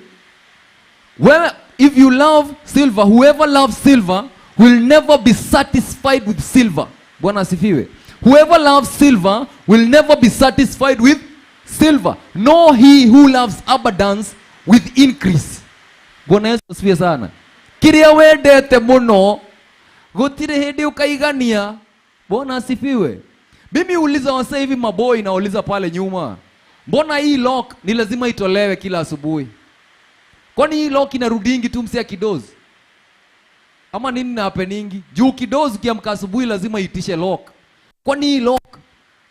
well, if you love silver, whoever loves silver will never be satisfied with silver. Bwana asifiwe. Whoever loves silver will never be satisfied with silver, nor he who loves abundance with increase. Bwana Yesu asifiwe sana. Kiria wendete muno gutire hindi ukaigania. Bwana asifiwe. Mimi uliza wase hivi maboi, nauliza pale nyuma, mbona hii lock ni lazima itolewe kila asubuhi? Kwani hii lock inarudingi tu msia kidozi? Ama nini na happeningi? Juu kidozi ukiamka asubuhi lazima itishe lock. Kwani hii lock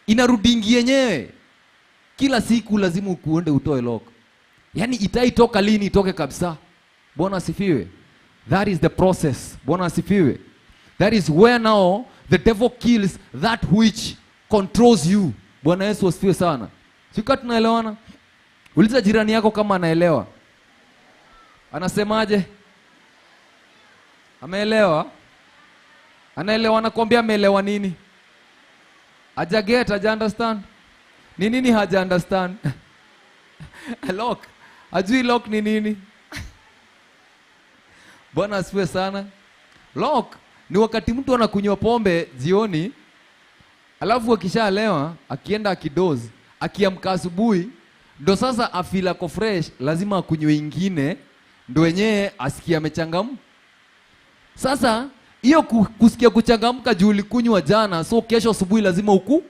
inarudingi yenyewe? Kila siku lazima ukuende utoe lock. Yaani itaitoka lini itoke kabisa? Bwana asifiwe. That is the process. Bwana asifiwe. That is where now the devil kills that which controls you. Bwana Yesu asifiwe sana. Sika tunaelewana? Uliza jirani yako kama anaelewa. Anasemaje? Ameelewa? Anaelewa, anakuambia ameelewa nini? Haja get, haja understand? Ni nini haja understand? Lock. Hajui lock ni nini? Bwana asifiwe sana. Lock ni wakati mtu anakunywa pombe jioni, alafu akishalewa, akienda akidoze, akiamka asubuhi, ndo sasa afila ko fresh, lazima akunywe ingine ndo wenyewe asikie amechangamka. Sasa hiyo kusikia kuchangamka juu ulikunywa jana, so kesho asubuhi lazima uku.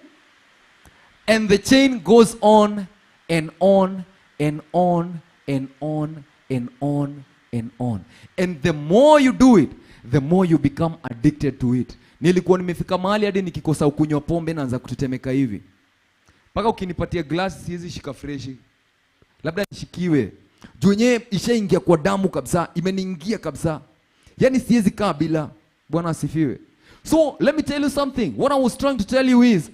And the chain goes on and on and on and on and on and on. And the more you do it, the more you become addicted to it. Nilikuwa nimefika mahali hadi nikikosa ukunywa pombe naanza kutetemeka hivi. Paka ukinipatia glass siwezi shika fresh. Labda nishikiwe. Juu yenyewe ishaingia kwa damu kabisa, imeniingia kabisa. Yani siwezi kaa bila. Bwana asifiwe. So let me tell you something. What I was trying to tell you is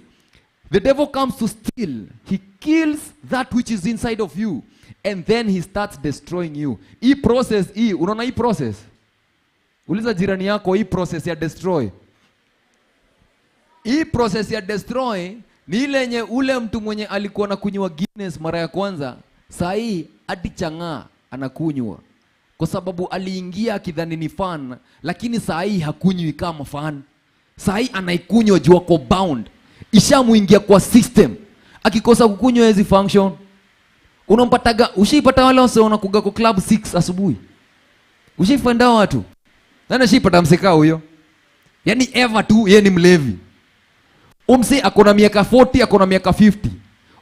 the devil comes to steal. He kills that which is inside of you, and then he starts destroying you. Hii process hii, unaona hii process? Uliza jirani yako hii process ya destroy. Hii process ya destroy ni ile yenye ule mtu mwenye alikuwa anakunywa Guinness mara ya kwanza, saa hii hadi chang'aa anakunywa. Kwa sababu aliingia akidhani ni fun, lakini saa hii hakunywi kama fun. Saa hii anaikunywa juu ako bound, ishamuingia kwa system. Akikosa kukunywa hezi function. Unampataga, ushaipata wale wase wanakuga kwa club 6 asubuhi? Ushaifanda watu? Nani ashaipata msekaa huyo? Yaani ever tu yeye ni mlevi. Umse ako na miaka 40, ako na miaka 50.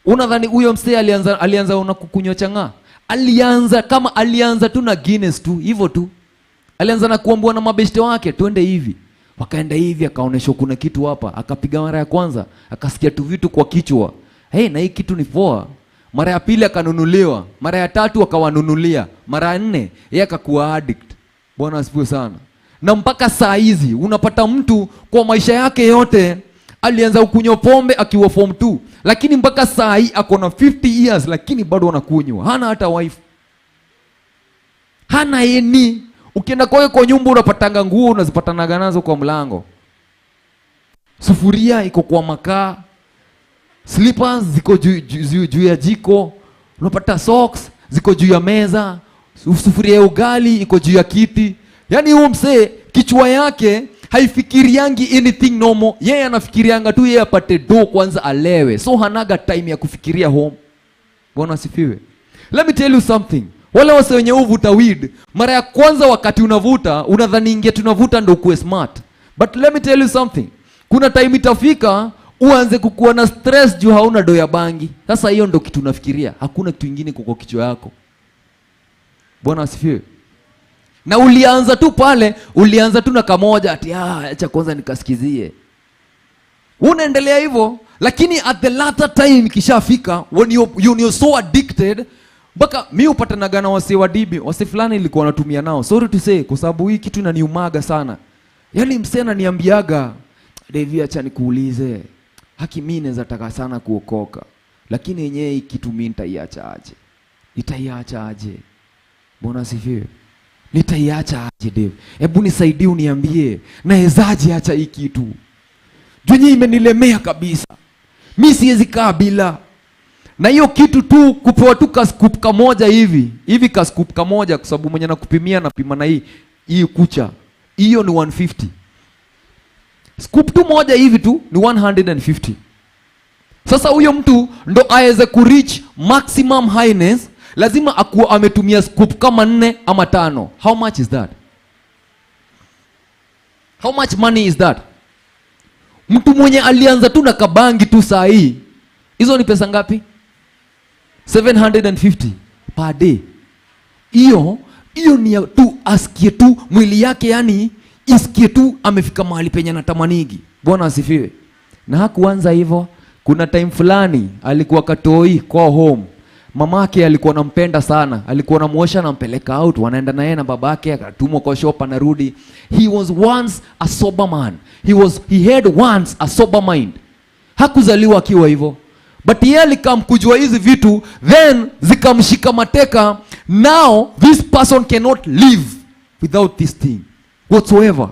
Unadhani huyo msee alianza una kukunywa chang'aa? Alianza kama alianza tu na Guinness tu, hivyo tu. Alianza na kuambiwa na mabeshte wake twende hivi. Wakaenda hivi, akaoneshwa kuna kitu hapa, akapiga mara ya kwanza, akasikia tu vitu kwa kichwa. Hey, na hii kitu ni poa. Mara ya pili akanunuliwa, mara ya tatu akawanunulia, mara ya nne yeye akakuwa addict. Bwana asifiwe sana. Na mpaka saa hizi unapata mtu kwa maisha yake yote alianza kukunywa pombe akiwa form 2, lakini mpaka saa hii ako na 50 years lakini bado anakunywa. Hana hata wife, hana any. Ukienda kwake kwa nyumba unapatanga nguo unazipatanaga nazo kwa mlango, sufuria iko kwa makaa, slippers ziko juu ya jiko, unapata socks ziko juu ya meza, sufuria ya ugali iko juu ya kiti. Yaani huyu msee kichwa yake haifikiriangi anything normal. Yeye anafikirianga tu yeye apate do kwanza alewe. So hanaga time ya kufikiria home. Bwana asifiwe. Let me tell you something. Wale wase wenye huvuta weed, mara ya kwanza wakati unavuta, unadhani ingia tunavuta ndo ukuwe smart. But let me tell you something. Kuna time itafika uanze kukuwa na stress juu hauna do ya bangi. Sasa hiyo ndo kitu unafikiria. Hakuna kitu kingine kwa kichwa yako. Bwana asifiwe. Na ulianza tu pale, ulianza tu na kamoja ati acha kwanza nikasikizie. Unaendelea hivyo, lakini at the latter time ikishafika, when you're so addicted, mpaka mi upatanaga na wase wa DB, wase fulani nilikuwa natumia nao. Sorry to say, kwa sababu hii kitu inaniumaga sana. Yaani msee ananiambiaga, Devi acha nikuulize, haki mi naweza taka sana kuokoka, lakini yenyewe hii kitu mi nitaiacha aje? Nitaiacha aje? Bwana asifiwe. Nitaiacha aje Dave? Hebu nisaidie uniambie, nawezaje acha hii kitu? Juu yenyewe imenilemea kabisa. Mi siwezi kaa bila. Na hiyo kitu tu kupewa tu kascoop kamoja hivi. Hivi kascoop kamoja kwa sababu mwenye nakupimia anapima na hii kucha. Hiyo ni 150. Scoop tu moja hivi tu ni 150. Sasa huyo mtu ndo aweze kureach maximum highness, lazima akuwa ametumia scoop kama 4 ama 5. How much is that? How much money is that? Mtu mwenye alianza tu na kabangi tu saa hii, hizo ni pesa ngapi? 750 per day. Hiyo ni ya tu asikie tu mwili yake, yani isikie tu amefika mahali penye anatamanigi. Bwana asifiwe. Na hakuanza hivyo. Kuna time fulani alikuwa katoi kwa home. Mamake alikuwa anampenda sana, alikuwa anamuosha anampeleka out, wanaenda naye na babake, akatumwa kwa shop anarudi. He was once a sober man. He had once a sober mind. Hakuzaliwa akiwa hivyo. But yeye alikamkujua hizi vitu, then zikamshika mateka. Now this person cannot live without this thing whatsoever.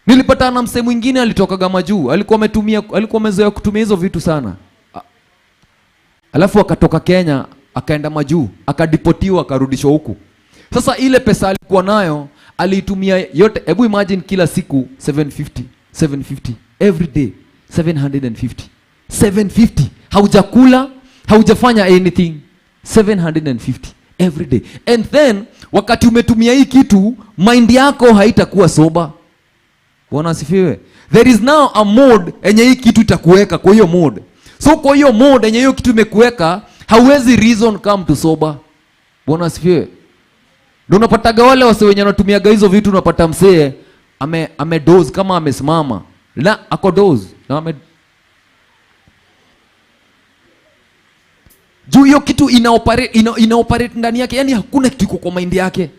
Nilipatana na msee mwingine alitokaga majuu, alikuwa amezoea kutumia hizo vitu sana. Alafu akatoka Kenya akaenda majuu, akadipotiwa akarudishwa huku. Sasa ile pesa alikuwa nayo aliitumia yote. Hebu imagine kila siku 750, 750 every day, 750. 750. Haujakula, haujafanya anything. 750 every day. And then wakati umetumia hii kitu, mind yako haitakuwa sober. Bwana asifiwe. There is now a mode yenye hii kitu itakuweka kwa hiyo mode. So kwa hiyo mode yenye hiyo kitu imekuweka, hauwezi reason come to sober. Bwana asifiwe. Ndio unapataga wale wase wenye wanatumiaga hizo vitu, unapata msee ame doze kama amesimama. La, ako doze. Na ame juu hiyo kitu ina operate ndani yake, yani hakuna kitu iko kwa mind yake.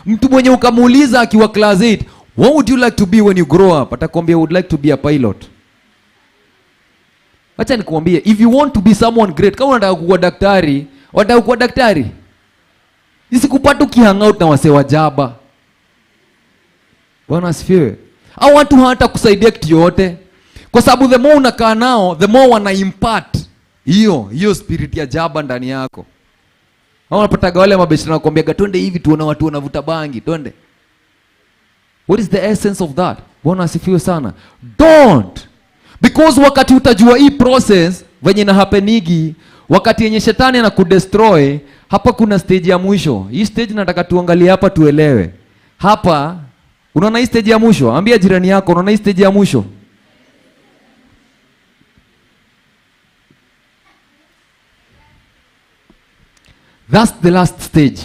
Mtu mwenye ukamuuliza akiwa class 8, what would you like to be when you grow up? Atakwambia would like to be a pilot. Acha nikuambie, if you want to be someone great, kama unataka kuwa daktari, unataka kuwa daktari, isikupate ukihangout na wasee wa jaba. Bwana asifiwe. Au watu hawata kusaidia kitu yoyote. Kwa sababu the more unakaa nao, the more wana impart hiyo spirit ya jaba ndani yako. Hao unapataga wale mabeshte wanakuambiaga twende hivi tuone watu wanavuta bangi, twende. What is the essence of that? Bwana asifiwe sana. Don't. Because wakati utajua hii process venye na happenigi, wakati yenye shetani anakudestroy, hapa kuna stage ya mwisho. Hii stage nataka tuangalie hapa tuelewe. Hapa unaona hii stage ya mwisho? Ambia jirani yako unaona hii stage ya mwisho? That's the last stage.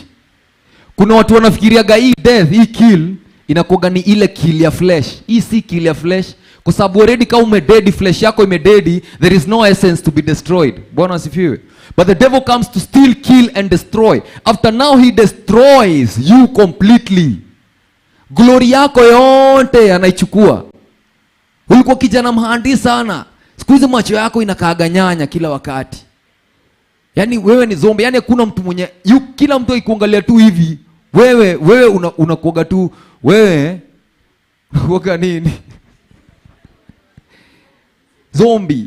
Kuna watu wanafikiriaga hii death, hii kill inakuwa ni ile kill ya flesh. Hii si kill ya flesh, kwa sababu already kama umededi, flesh yako imededi, there is no essence to be destroyed. Bwana asifiwe. But the devil comes to steal, kill and destroy. After now he destroys you completely. Glory yako yote anaichukua. Ulikuwa kijana mhandi sana, siku hizi macho yako inakaaga nyanya kila wakati. Yaani wewe ni zombie, yaani hakuna mtu mwenye kila mtu akikuangalia tu hivi, wewe unakuaga tu wewe unakuaga nini? Zombie.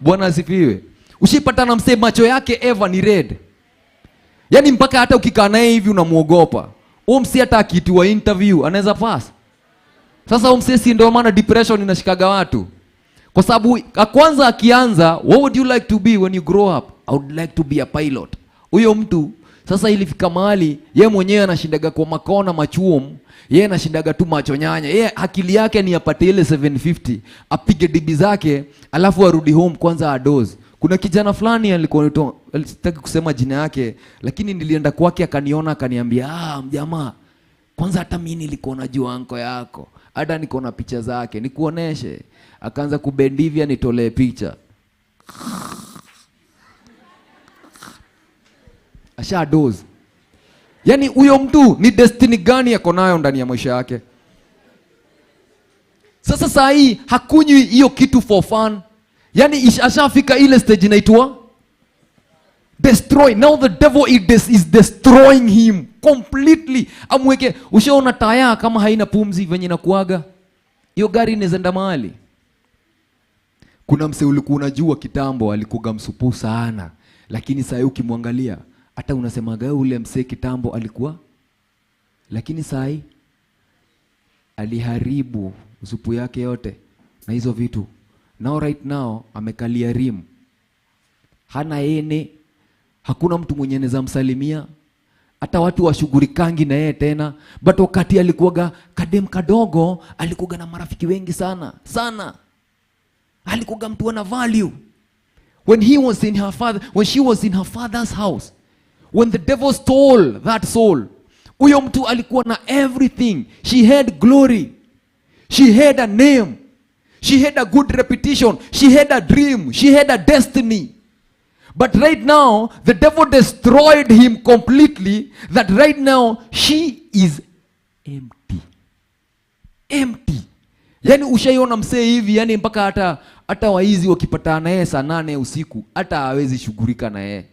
Bwana asifiwe. Ushipatana msee macho yake ever ni red. Yaani mpaka hata ukikaa naye hivi unamuogopa. Huyo msee hata akitiwa interview anaweza pass. Sasa huyo msee si ndio maana depression inashikaga watu. Kwa sababu kwanza akianza, what would you like to be when you grow up? I would like to be a pilot. Huyo mtu sasa ilifika mahali yeye mwenyewe anashindaga kwa makona machuom, yeye anashindaga tu macho nyanya. Yeye akili yake ni apate ile 750, apige dibi zake, alafu arudi home kwanza adoze. Kuna kijana fulani alikuwa anaitwa, sitaki kusema jina yake, lakini nilienda kwake akaniona akaniambia, "Ah, mjamaa, kwanza hata mimi nilikuwa najua anko yako. Hata niko na picha zake, nikuoneshe." Akaanza kubendivya nitolee picha. Asha doze. Yaani huyo mtu ni destiny gani yako nayo ndani ya maisha yake? Sasa saa hii hakunywi hiyo kitu for fun. Yaani ashafika ile stage inaitwa destroy. Now the devil is destroying him completely. Amweke, ushaona taya kama haina pumzi venye inakuaga? Hiyo gari inaweza mahali. Kuna mse ulikuwa unajua kitambo alikuwa msupu sana, lakini saa hii ukimwangalia hata unasemaga ule mse kitambo alikuwa, lakini saa hii aliharibu supu yake yote na hizo vitu. Now right now amekalia rim. Hana ene, hakuna mtu mwenye anaweza msalimia. Hata watu washughurikangi na yeye tena. But wakati alikuwaga kadem kadogo, alikuwaga na marafiki wengi sana, sana. Alikuwaga mtu ana value. When he was in her father, when she was in her father's house, when the devil stole that soul, huyo mtu alikuwa na everything. She had glory. She had a name. She had a good reputation. She had a dream. She had a destiny. But right now, the devil destroyed him completely, that right now, she is empty. Empty. Yaani ushaiona msee hivi, yani mpaka hata waizi wakipatana naye saa 8 usiku, hata hawezi shughulika na yeye.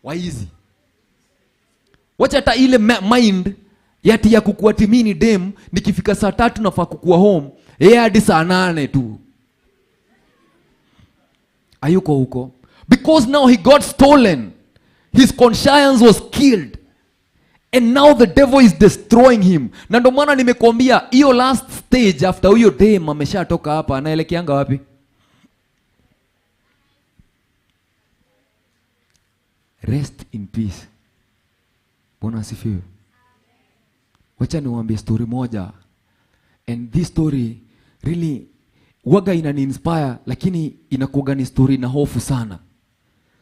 Waizi. Wacha hata ile mind yati ya kukuwa timini dem, nikifika saa 3 nafaa kukuwa home, yeye hadi saa 8 tu. Ayuko huko. Because now he got stolen. His conscience was killed. And now the devil is destroying him. Na ndo maana nimekuambia hiyo last stage after huyo dem ameshatoka hapa, anaelekeanga wapi? Rest in peace. Bwana asifiwe. Wacha niwaambie story moja. And this story really waga inani-inspire, lakini inakuwaga ni story na hofu sana.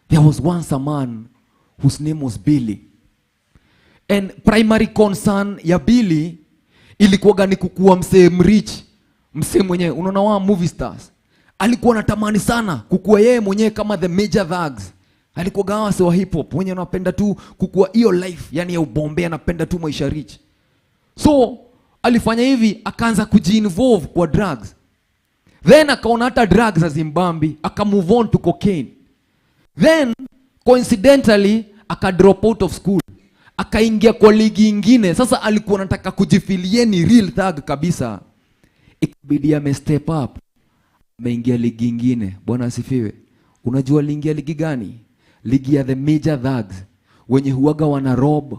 There was once a man whose name was Billy. And primary concern ya Billy ilikuwaga ni kukuwa msee mrich, msee mwenye unaona wa movie stars. Alikuwa anatamani sana kukuwa yeye mwenyewe kama the major thugs. Alikuwa wase wa hip hop wenye wanapenda tu kukuwa hiyo life, yani ya ubombe, anapenda tu maisha rich. So alifanya hivi, akaanza kujiinvolve kwa drugs. Then akaona hata drugs hazimbambi, aka move on to cocaine. Then coincidentally aka drop out of school. Akaingia kwa ligi ingine. Sasa alikuwa anataka kujifilie ni real thug kabisa. Ikabidi ame step up. Ameingia ligi ingine. Bwana asifiwe. Unajua aliingia ligi gani? Ligi ya the major thugs, wenye huwaga wana rob,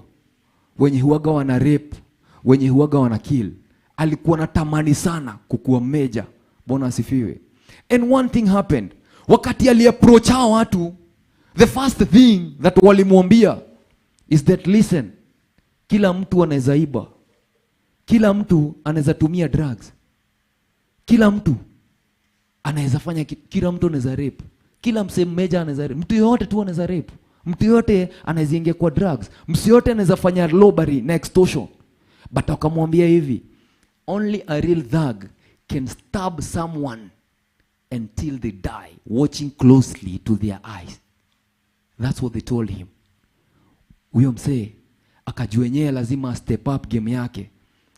wenye huwaga wana rape, wenye huwaga wana kill. Alikuwa anatamani sana kukuwa major. Bwana asifiwe. And one thing happened. Wakati aliapproach hao watu, the first thing that walimwambia is that, listen, kila mtu anaweza iba, kila mtu anaweza tumia drugs, kila mtu anaweza fanya, kila mtu anaweza rape, kila msee mmoja anaweza rape, mtu yoyote tu anaweza rape, mtu yoyote anaweza ingia kwa drugs, mtu yoyote anaweza fanya robbery na extortion. But wakamwambia hivi, only a real thug can stab someone until they die, watching closely to their eyes. That's what they told him. Huyo msee akajua yenyewe lazima step up game yake,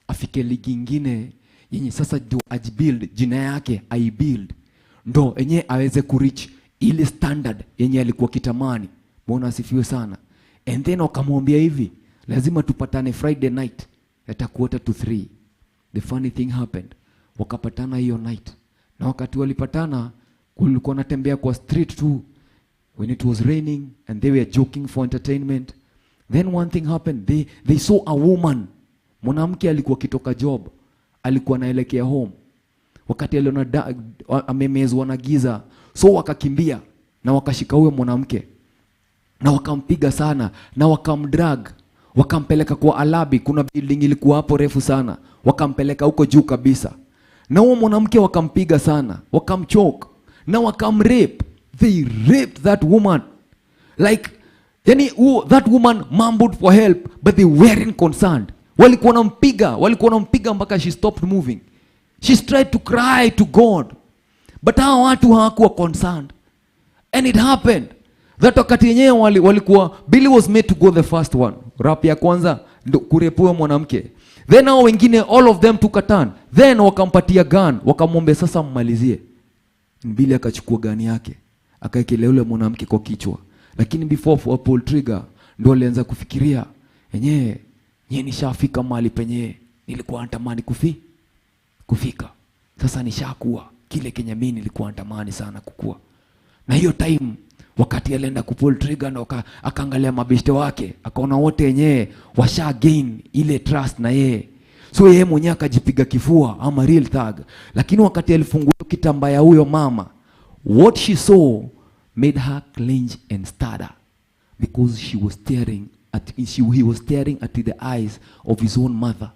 afike ligi ingine yenye sasa ndio ajibuild, jina yake aibuild, ndo yenyewe aweze kureach ile standard yenye alikuwa kitamani. Bwana asifiwe sana. And then wakamwambia hivi, lazima tupatane Friday night at 2:45. The funny thing happened, wakapatana hiyo night. Na wakati walipatana, kulikuwa natembea kwa street tu when it was raining, and they were joking for entertainment. Then one thing happened, they saw a woman. Mwanamke alikuwa kitoka job, alikuwa anaelekea home. Wakati aliona amemezwa na giza, so wakakimbia na wakashika huyo mwanamke na wakampiga sana na wakamdrag, wakampeleka kwa Alabi. Kuna building ilikuwa hapo refu sana, wakampeleka huko juu kabisa. Na huyo mwanamke wakampiga sana, wakamchoke na wakamrape. They raped that woman. Like, yani, that woman mumbled for help, but they weren't concerned. Walikuwa wanampiga mpaka she stopped moving. She tried to cry to God, but hawa watu hawakuwa concerned. And it happened that wakati yenyewe walikuwa, Billy was made to go the first one. Rap ya kwanza ndo kurepua mwanamke. Then hao wengine all of them took a turn. Then wakampatia gun, wakamwombe sasa mmalizie. Billy akachukua gun yake, akaekelea yule mwanamke kwa kichwa. Lakini before for pull trigger ndo alianza kufikiria, yenyewe yeye nishafika mahali penye nilikuwa natamani kufika. Sasa nishakuwa kile kenye mimi nilikuwa natamani sana kukua. Na hiyo time wakati alienda kupull trigger na akaangalia mabeshte wake, akaona wote yenyewe washa gain ile trust na yeye. So yeye mwenyewe akajipiga kifua, ama real thug. Lakini wakati alifungua kitambaa ya huyo mama, what she saw made her clench and stutter, because she was staring at, he was staring at the eyes of his own mother.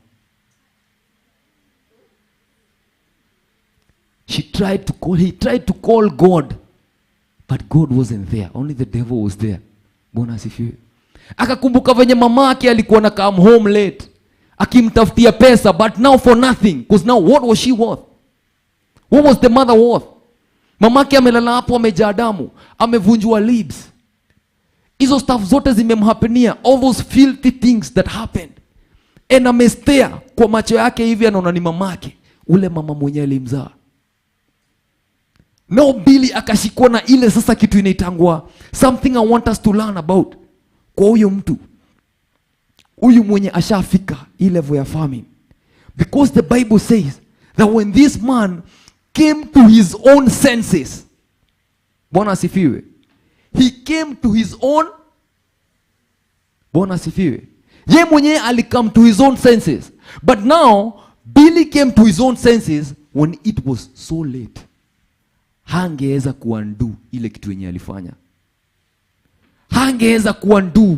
She tried to call, he tried to call God, but God wasn't there. Only the devil was there. Bwana asifiwe. Akakumbuka venye mamake alikuwa na come home late, akimtafutia pesa, but now for nothing, because now what was she worth? What was the mother worth? Mamake amelala hapo, amejaa damu, amevunjwa lips. Hizo stuff zote zimemhappenia, all those filthy things that happened. And amestea kwa macho yake hivi, anaona ni mamake, ule mama mwenye alimzaa. No, Billy akashikwa na ile sasa kitu inaitangwa something I want us to learn about. Kwa huyo mtu, huyu mwenye ashafika hii level ya famine. Because the Bible says that when this man came to his own senses, Bwana asifiwe. He came to his own, Bwana asifiwe. Ye mwenyewe alicome to his own senses. But now Billy came to his own senses when it was so late. Hangeweza kuundo ile kitu yenye alifanya. Hangeweza kuundo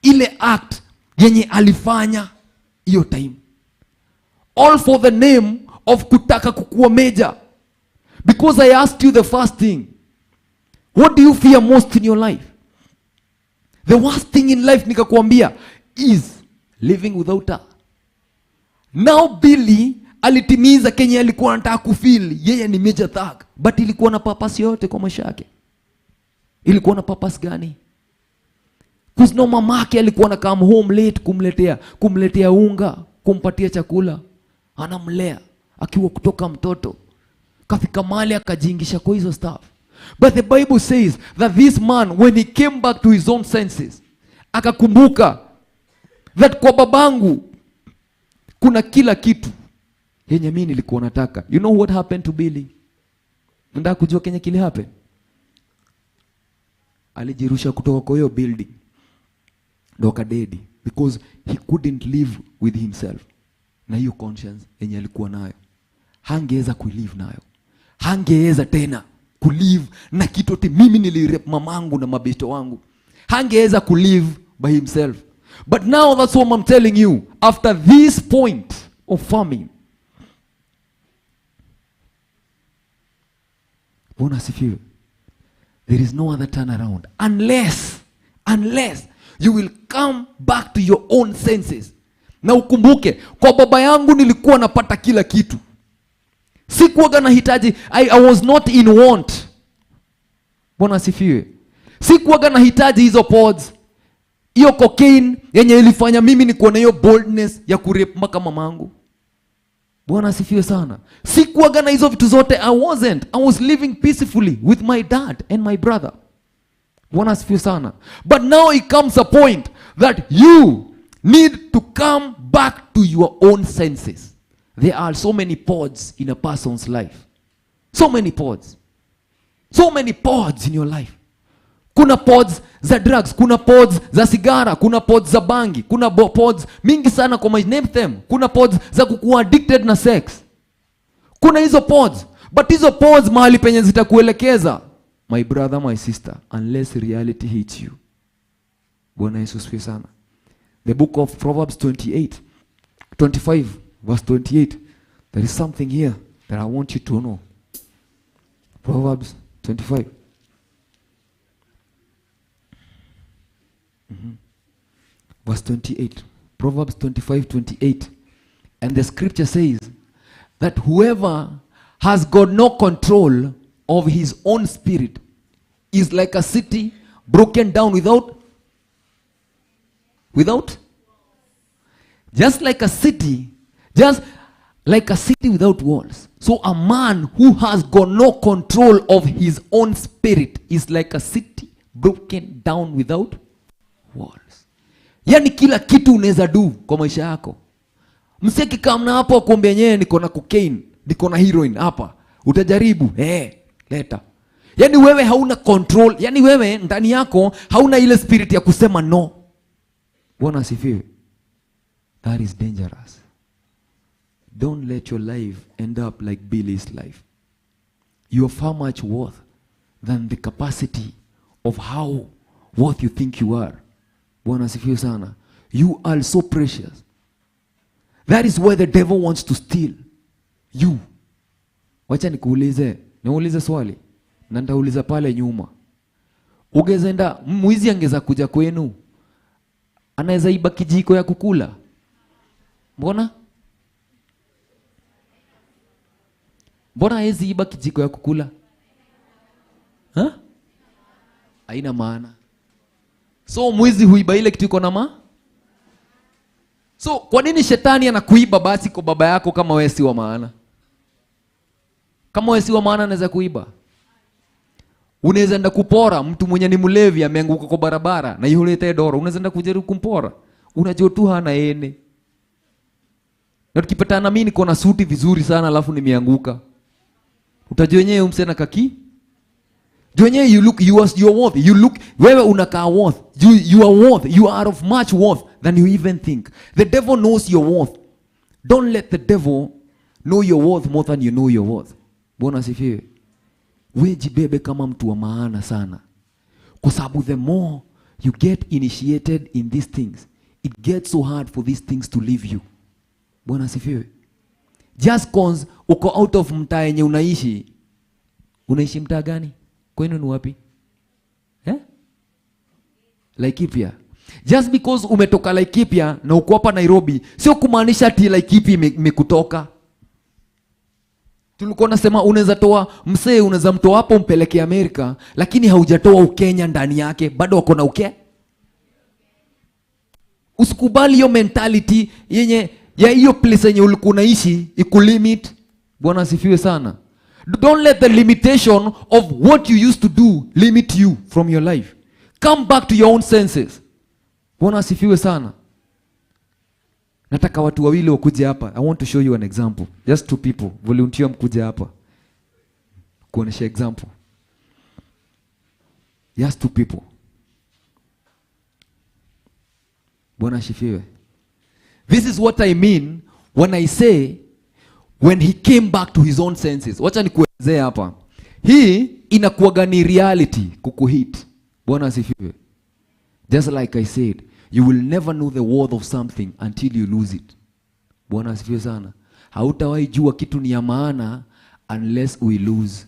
ile act yenye alifanya hiyo time. All for the name of kutaka kukua major. Because I asked you the first thing, what do you fear most in your life? The worst thing in life nikakwambia is living without her. Now Billy alitimiza kenye alikuwa anataka kufeel, yeye ni major thug, but ilikuwa na purpose yote kwa maisha yake. Ilikuwa na purpose gani? Because no, mamake alikuwa na come home late kumletea unga, kumpatia chakula, anamlea akiwa kutoka mtoto. Kafika mahali akajiingisha kwa hizo stuff. But the Bible says that this man, when he came back to his own senses, akakumbuka that kwa babangu kuna kila kitu yenye mimi nilikuwa nataka. You know what happened to Billy? Nataka kujua kenye kili happen. Alijirusha kutoka kwa hiyo building ndo akadedi, because he couldn't live with himself. Na hiyo conscience yenye alikuwa nayo hangeweza kulive nayo, hangeweza tena kulive na kitu ati mimi nilirape mamangu na mabesto wangu. Hangeweza kulive by himself. But now that's what I'm telling you, after this point of famine, Bwana asifiwe, there is no other turnaround unless you will come back to your own senses. Na ukumbuke, kwa baba yangu nilikuwa napata kila kitu. Sikuwaga nahitaji, I was not in want. Bwana asifiwe. Sikuwaga nahitaji hizo pods, hiyo cocaine yenye ilifanya mimi nikuwa na hiyo boldness ya kurape mpaka mamangu. Bwana asifiwe sana. Sikuwaga na hizo vitu zote. I wasn't. I was living peacefully with my dad and my brother. Bwana asifiwe sana. But now it comes a point that you need to come back to your own senses. There are so many pods in a person's life. So many pods. So many pods in your life. Kuna pods za drugs, kuna pods za sigara, kuna pods za bangi, kuna pods mingi sana kwa my name them. Kuna pods za kukuwa addicted na sex. Kuna hizo pods. But hizo pods mahali penye zitakuelekeza, my brother, my sister, unless reality hits you. Bwana Yesu asifiwe sana. The book of Proverbs 28, 25 verse 28. There is something here that I want you to know. Proverbs 25. Verse 28. Proverbs 25, 28. And the scripture says that whoever has got no control of his own spirit is like a city broken down without, just like a city, just like a city without walls. So a man who has got no control of his own spirit is like a city broken down without walls. Yani kila kitu unaweza do kwa maisha yako. Msee akikaa hapo akuambia yenyewe niko na cocaine, niko na heroin hapa. Utajaribu, leta. Yani wewe hauna control, yani wewe ndani yako hauna ile spirit ya kusema no. Bwana asifiwe. That is dangerous. Don't let your life end up like Billy's life. You are far much worth than the capacity of how worth you think you are. Bwana asifiwe sana. You are so precious. That is why the devil wants to steal you. Wacha nikuulize, niulize swali na nitauliza pale nyuma. Ungezenda mwizi angeza kuja kwenu, anaweza iba kijiko ya kukula? Mbona? Mbona hawezi iba kijiko ya kukula? Ha? Haina maana. So mwizi huiba ile kitu iko na ma? So kwa nini shetani anakuiba basi kwa baba yako kama wewe si wa maana? Kama wewe si wa maana anaweza kuiba. Unaweza enda kupora mtu mwenye ni mlevi ameanguka kwa barabara na yule doro, unaweza enda kujaribu kumpora. Unajua tu hana ene. Na tukipatana mimi niko na suti vizuri sana alafu nimeanguka. Utajua wenyewe msena kaki? Jua wenyewe you look, you are, you are worth. You look, wewe unakaa worth. You are worth. You are of much worth than you even think. The devil knows your worth. Don't let the devil know your worth more than you know your worth. Bwana asifiwe. Wewe jibebe kama mtu wa maana sana. Kwa sababu the more you get initiated in these things, it gets so hard for these things to leave you. Bwana asifiwe. Just cause uko out of mtaa yenye unaishi. Unaishi mtaa gani? Kwenu ni wapi? Eh? Laikipia. Just because umetoka Laikipia na uko hapa Nairobi, sio kumaanisha ati Laikipia imekutoka. Tulikuwa nasema unaweza toa msee, unaweza mtoa hapo umpeleke Amerika, lakini haujatoa Ukenya ndani yake, bado wako na uke. Usikubali hiyo mentality yenye ya hiyo place yenye ulikuwa unaishi ikulimit. Bwana asifiwe sana. Don't let the limitation of what you used to do limit you from your life. Come back to your own senses. Bwana asifiwe sana. Nataka watu wawili wakuje hapa. I want to show you an example. Just two people. Volunteer mkuje hapa. Kuonesha example. Just two people. Bwana asifiwe. This is what I mean when I say when he came back to his own senses. Wacha nikuelezee hapa. Hii inakuwaga ni reality kukuhit. Bwana asifiwe. Just like I said, you will never know the worth of something until you lose it. Bwana asifiwe sana. Hautawahi jua kitu ni ya maana unless we lose.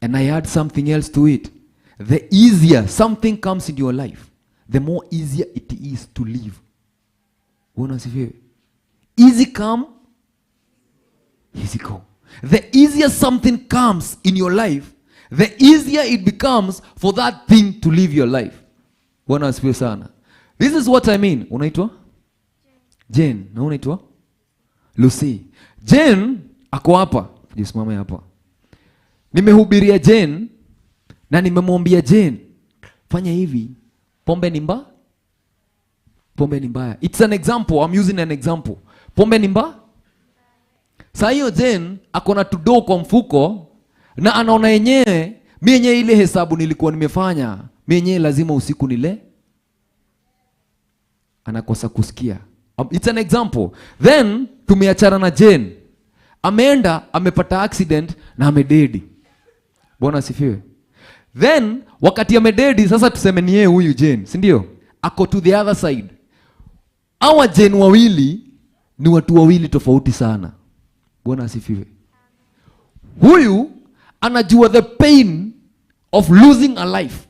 And I add something else to it. The easier something comes in your life, the more easier it is to live. Bwana asifiwe. Easy come, easy go. The easier something comes in your life, the easier it becomes for that thing to live your life. Bwana asifiwe sana. This is what I mean. Unaitwa? Jane. Na unaitwa? Lucy. Jane ako hapa. Jisimame hapa. Nimehubiria Jane na nimemwambia Jane, fanya hivi, pombe ni mbaya. Pombe ni mbaya. It's an example. I'm using an example. Pombe ni mbaya. Saa hiyo Jane ako na tudoo kwa mfuko na anaona yenyewe, mimi yenyewe ile hesabu nilikuwa nimefanya, mimi yenyewe lazima usiku nile. Anakosa kusikia. It's an example. Then tumeachana na Jane. Ameenda, amepata accident na amededi. Bwana asifiwe. Then wakati amededi, sasa tuseme ni yeye huyu Jane, si ndio? Ako to the other side. Hawa Jane wawili ni watu wawili tofauti sana. Bwana asifiwe. Huyu anajua the pain of losing a life.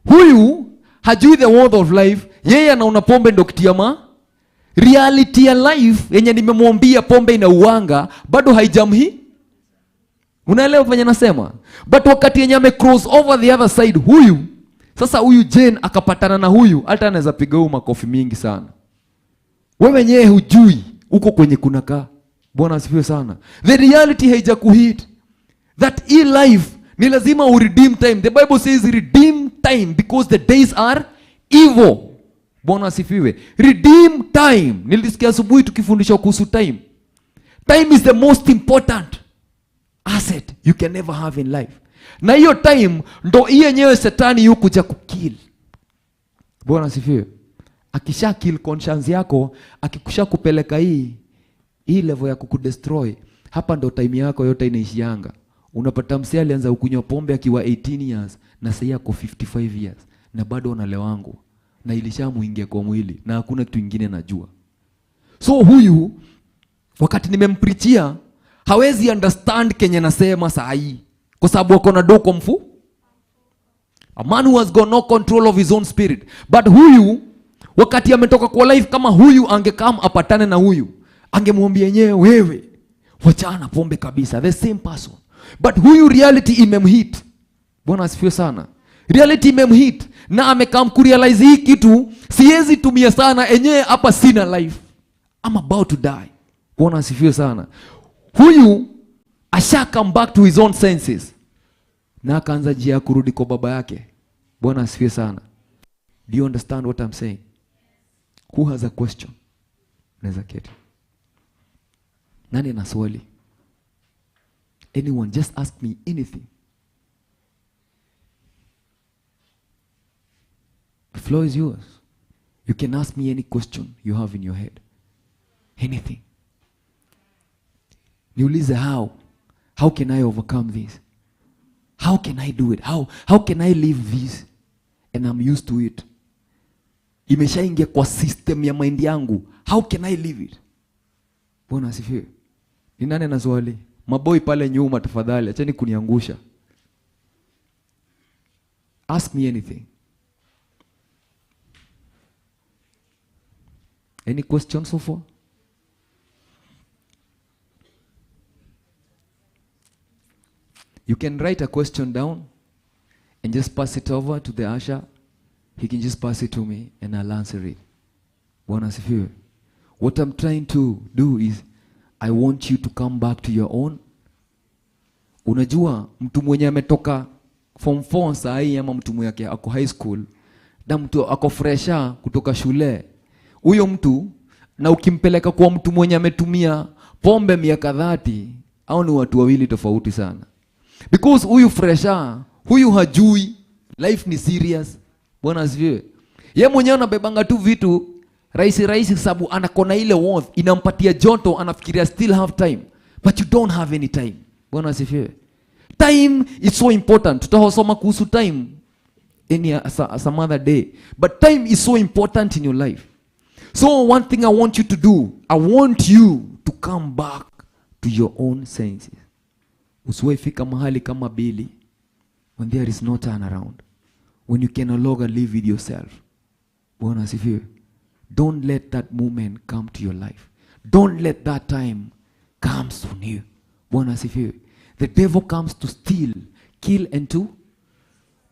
Huyu hajui the worth of life. Yeye anaona pombe ndo kitu ya ma reality ya life yenye nimemwambia pombe inauanga bado haijamhi. Unaelewa venye nasema? But wakati yenye ame cross over the other side huyu, sasa huyu Jane akapatana na huyu, hata anaweza piga huyu makofi mingi sana. Wewe mwenyewe hujui uko kwenye kunakaa. Bwana asifiwe sana. The reality haijakuhit. That e life ni lazima u redeem time. The Bible says redeem time because the days are evil. Bwana asifiwe. Redeem time. Nilisikia asubuhi tukifundishwa kuhusu time. Time is the most important asset you can ever have in life. Na hiyo time ndo hii yenyewe shetani yukuja kukill. Bwana asifiwe. Akisha kill conscience yako, akikusha kupeleka hii level ya kukudestroy, hapa ndo time yako yote inaishianga. Unapata msee alianza kukunywa pombe akiwa 18 years na sasa yako 55 years na bado analewangu na ilishamuingia kwa mwili na hakuna kitu kingine najua. So huyu wakati nimempreachia hawezi understand kenye nasema saa hii kwa sababu ako na do kwa mfu. A man who has got no control of his own spirit. But huyu wakati ametoka kwa life, kama huyu angekam apatane na huyu, angemwambia yenyewe wewe wachana pombe kabisa, the same person. But huyu reality imemhit. Bwana asifiwe sana. Reality imemhit na amekam kurealize hii kitu siwezi tumia sana enyewe hapa, sina life, I'm about to die. Bwana asifiwe sana. Huyu asha come back to his own senses na akaanza njia ya kurudi kwa baba yake. Bwana asifiwe sana. Do you understand what I'm saying? Who has a question? Naweza keti. Nani ana swali? Anyone, just ask me anything. The floor is yours. You can ask me any question you have in your head. Anything. Niulize how. How can I overcome this? How can I do it? How can I live this? And I'm used to it. Imeshaingia kwa system ya mind yangu. How can I live it? Bwana asifiwe. Ni nani ana swali? Maboi pale nyuma tafadhali, acheni kuniangusha. Ask me anything. Any questions so far? You can write a question down and just pass it over to the usher. He can just pass it to me and I'll answer it. Bwana asifiwe. What I'm trying to do is I want you to come back to your own. Unajua mtu mwenye ametoka form 4 saa hii ama mtu mwenye ako high school na mtu ako fresha kutoka shule, huyo mtu na ukimpeleka kwa mtu mwenye ametumia pombe miaka 30, au ni watu wawili tofauti sana. Because huyu fresha, huyu hajui Life ni serious. Bwana asifiwe. Yeye mwenyewe anabebanga tu vitu rahisi rahisi sababu anakona ile worth, inampatia joto, anafikiria still have time. But you don't have any time. Bwana asifiwe. Time is so important. Tutasoma kuhusu time any some other day. But time is so important in your life. So one thing I want you to do, I want you to come back to your own senses. Usiwahi fika mahali kama Billy when there is no turn around, when you can no longer live with yourself. Bwana asifiwe. Don't let that moment come to your life. Don't let that time comes on you. Bwana asifiwe. The devil comes to steal, kill and to.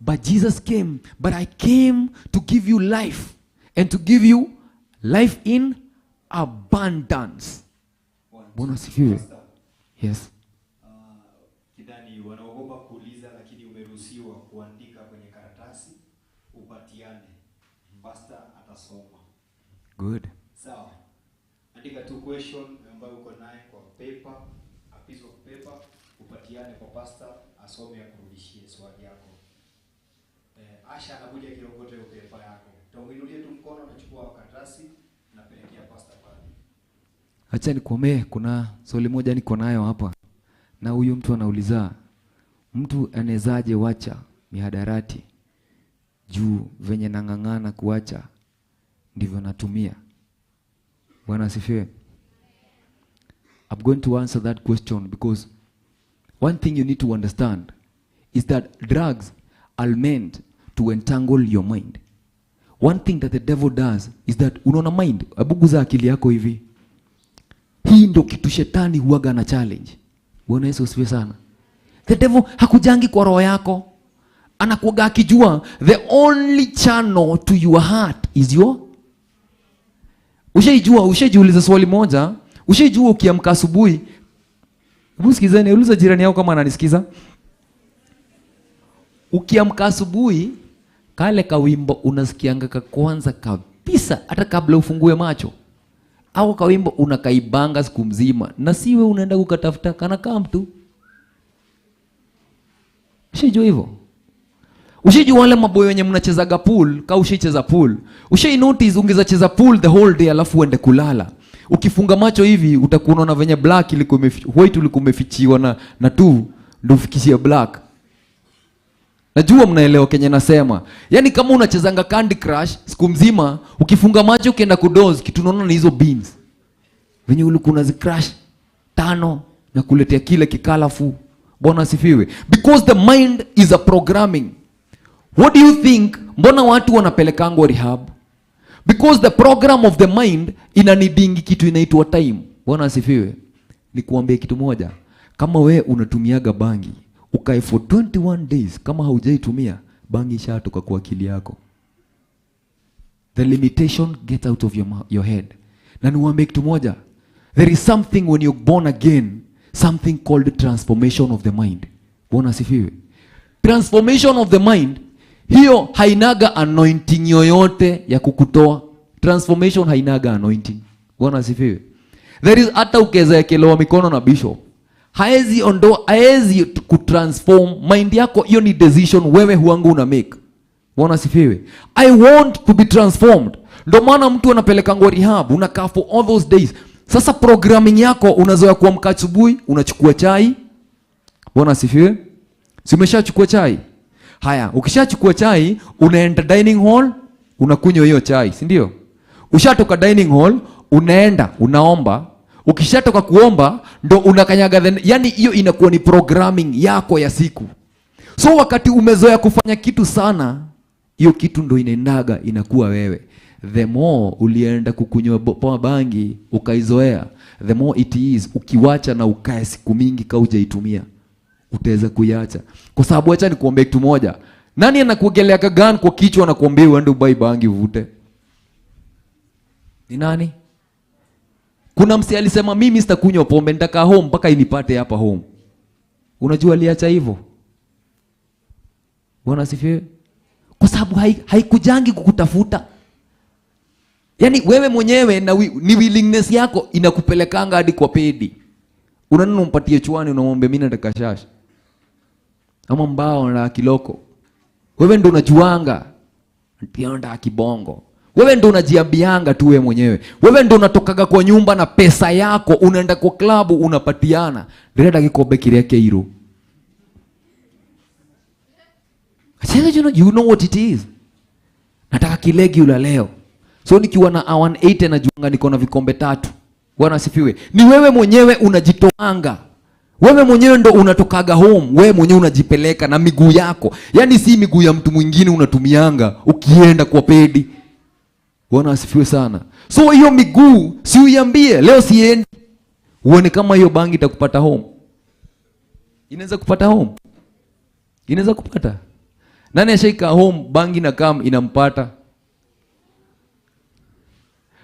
But Jesus came, but I came to give you life and to give you life in abundance. Bwana asifiwe. Yes. Kidani wanaogopa kuuliza, lakini umeruhusiwa kuandika kwenye karatasi upatiane. Pastor atasoma. Good. Sawa. Andika tu question ambayo uko naye kwa paper, a piece of paper, upatiane kwa pastor asome akurudishie swali yako. Asha anakuja kirogote hiyo paper yako. Utamuinulia tu mkono, anachukua karatasi napelekea pastor pale. Acha nikomee, kuna swali moja niko nayo hapa. Na huyu mtu anauliza, mtu anawezaje wacha mihadarati juu venye nang'ang'ana kuacha ndivyo natumia? Bwana asifiwe. I'm going to answer that question because one thing you need to understand is that drugs are meant to entangle your mind. One thing that the devil does is that unaona mind, abuguza akili yako hivi. Hii ndo kitu shetani huwaga na challenge. Bwana Yesu asifiwe sana. The devil hakujangi kwa roho yako. Anakuwaga akijua the only channel to your heart is your. Ushaijua, ushajiuliza swali moja, ushaijua ukiamka asubuhi. Hebu sikizeni, uliza jirani yako kama ananisikiza. Ukiamka asubuhi, kale kawimbo unasikianga ka kwanza kabisa hata kabla ufungue macho. Au kawimbo unakaibanga siku mzima na siwe unaenda kukatafuta kana kama mtu. Ushaijua hivyo? Ushaijua wale maboyo wenye mnachezaga pool, ka ushaicheza pool. Ushai notice ungeza cheza pool the whole day alafu uende kulala. Ukifunga macho hivi utakuwa unaona venye black ilikuwa white ilikuwa imefichiwa na two ndio ufikishie black. Najua mnaelewa kenye nasema. Yaani kama unachezanga Candy Crush siku mzima, ukifunga macho ukienda kudoze kitu unaona ni hizo beans. Venye ulikuwa unazicrush 5 na kuletea kile kikalafu. Bwana asifiwe. Because the mind is a programming. What do you think? Mbona watu wanapelekangwa rehab? Because the program of the mind inanidingi kitu inaitwa time. Bwana asifiwe. Nikuambie kitu moja. Kama we unatumiaga bangi, ukae for 21 days kama haujaitumia bangi ishatoka kwa akili yako. The limitation gets out of your head. Na niwaambie kitu moja. There is something when you're born again, something called transformation of the mind. Bwana asifiwe. Transformation of the mind, hiyo hainaga anointing yoyote ya kukutoa. Transformation hainaga anointing. Bwana asifiwe. There is hata ukiweza ekelewa mikono na bishop, haezi ondoa, haezi kutransform mind yako. Hiyo ni decision wewe huangu una make. Bwana asifiwe. I want to be transformed. Ndio maana mtu anapelekangwa rehab, unakaa for all those days. Sasa programming yako unazoea kuamka asubuhi, unachukua chai. Bwana asifiwe. Si umeshachukua chai? Haya, ukishachukua chai, unaenda dining hall, unakunywa hiyo chai, si ndio? Ushatoka dining hall, unaenda, unaomba. Ukishatoka kuomba, ndo unakanyaga then, yani hiyo inakuwa ni programming yako ya siku. So wakati umezoea kufanya kitu sana, hiyo kitu ndo inaendaga inakuwa wewe. The more ulienda kukunywa bangi ukaizoea, the more it is ukiwacha na ukae siku mingi ka hujaitumia, utaweza kuiacha. Kwa sababu acha nikuambie kitu moja. Nani anakuogelea kagan kwa kichwa na kuambia uende ubai bangi uvute? Ni nani? Kuna msi alisema mimi sitakunywa pombe, nitakaa home mpaka inipate hapa home. Unajua aliacha hivyo? Bwana asifiwe. Kwa sababu haikujangi kukutafuta. Yaani wewe mwenyewe na ni willingness yako inakupelekanga hadi kwa pedi. Unanuna umpatie chwani unamwambia mimi nataka shash. Ama mbao na kiloko. Wewe ndo unajuanga ntianda kibongo. Wewe ndo unajiambianga tu wewe mwenyewe. Wewe ndo unatokaga kwa nyumba na pesa yako, unaenda kwa klabu unapatiana. Ndĩrenda gĩkombe kĩrĩa kĩirũ. You know what it is. Nataka kilegi leo. So nikiwa na 180 najuanga niko na vikombe 3. Bwana asifiwe. Ni wewe mwenyewe unajitoanga. Wewe mwenyewe ndo unatokaga home, wewe mwenyewe unajipeleka na miguu yako. Yaani si miguu ya mtu mwingine unatumianga ukienda kwa pedi. Bwana asifiwe sana. So hiyo miguu si uiambie leo siendi. Uone kama hiyo bangi itakupata home. Inaweza kupata home. Inaweza kupata. Nani ashaika home bangi na kam inampata?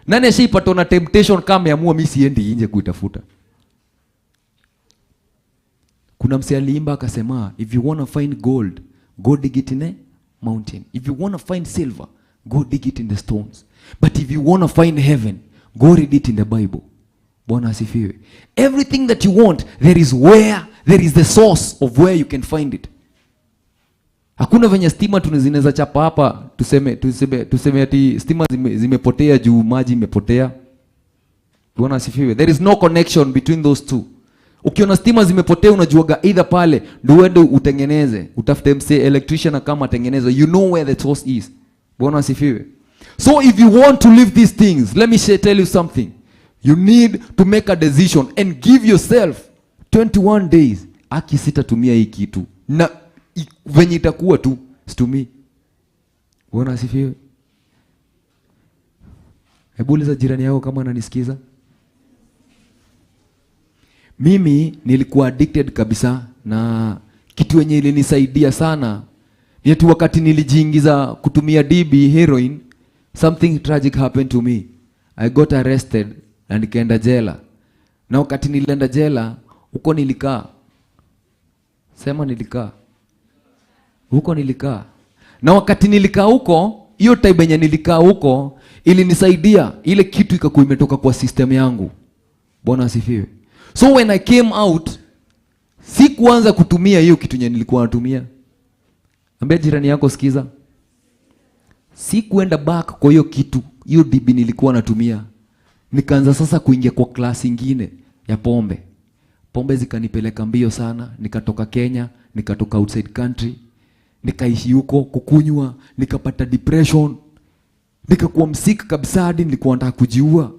Nani ashaipata na temptation kama ameamua mimi siendi nje kuitafuta? Kuna mse aliimba akasema, if you wanna find gold, go dig it in a mountain. If you wanna find silver, go dig it in the stones. But if you wanna find heaven, go read it in the Bible. Bwana asifiwe. Everything that you want, there is where, there is the source of where you can find it. Hakuna venye stima tunazinaweza chapa hapa tuseme ati stima zimepotea juu maji imepotea. Bwana asifiwe. There is no connection between those two. Ukiona stima zimepotea unajuaga either pale ndio uende utengeneze, utafute mse electrician kama atengeneze. You know where the source is. Bwana asifiwe. So if you want to live these things, let me tell you something. You need to make a decision and give yourself 21 days. Aki sitatumia hii kitu. Na venye itakuwa tu situmii. Bwana asifiwe. Hebu uliza jirani yako kama ananisikiza. Mimi nilikuwa addicted kabisa, na kitu yenye ilinisaidia sana ni ati wakati nilijiingiza kutumia DB heroin, something tragic happened to me. I got arrested na nikaenda jela. Na wakati nilienda jela, huko nilikaa. Sema nilikaa. Huko nilikaa. Na wakati nilikaa huko, hiyo time yenye nilikaa huko ilinisaidia, ile kitu ikakuwa imetoka kwa system yangu. Bwana asifiwe. So when I came out, sikuanza kutumia hiyo kitu yenye nilikuwa natumia. Ambia jirani yako sikiza. Sikuenda back kwa hiyo kitu, hiyo DB nilikuwa natumia. Nikaanza sasa kuingia kwa class ingine ya pombe. Pombe zikanipeleka mbio sana, nikatoka Kenya, nikatoka outside country. Nikaishi huko kukunywa, nikapata depression. Nikakuwa msik kabisa hadi nilikuwa nataka kujiua.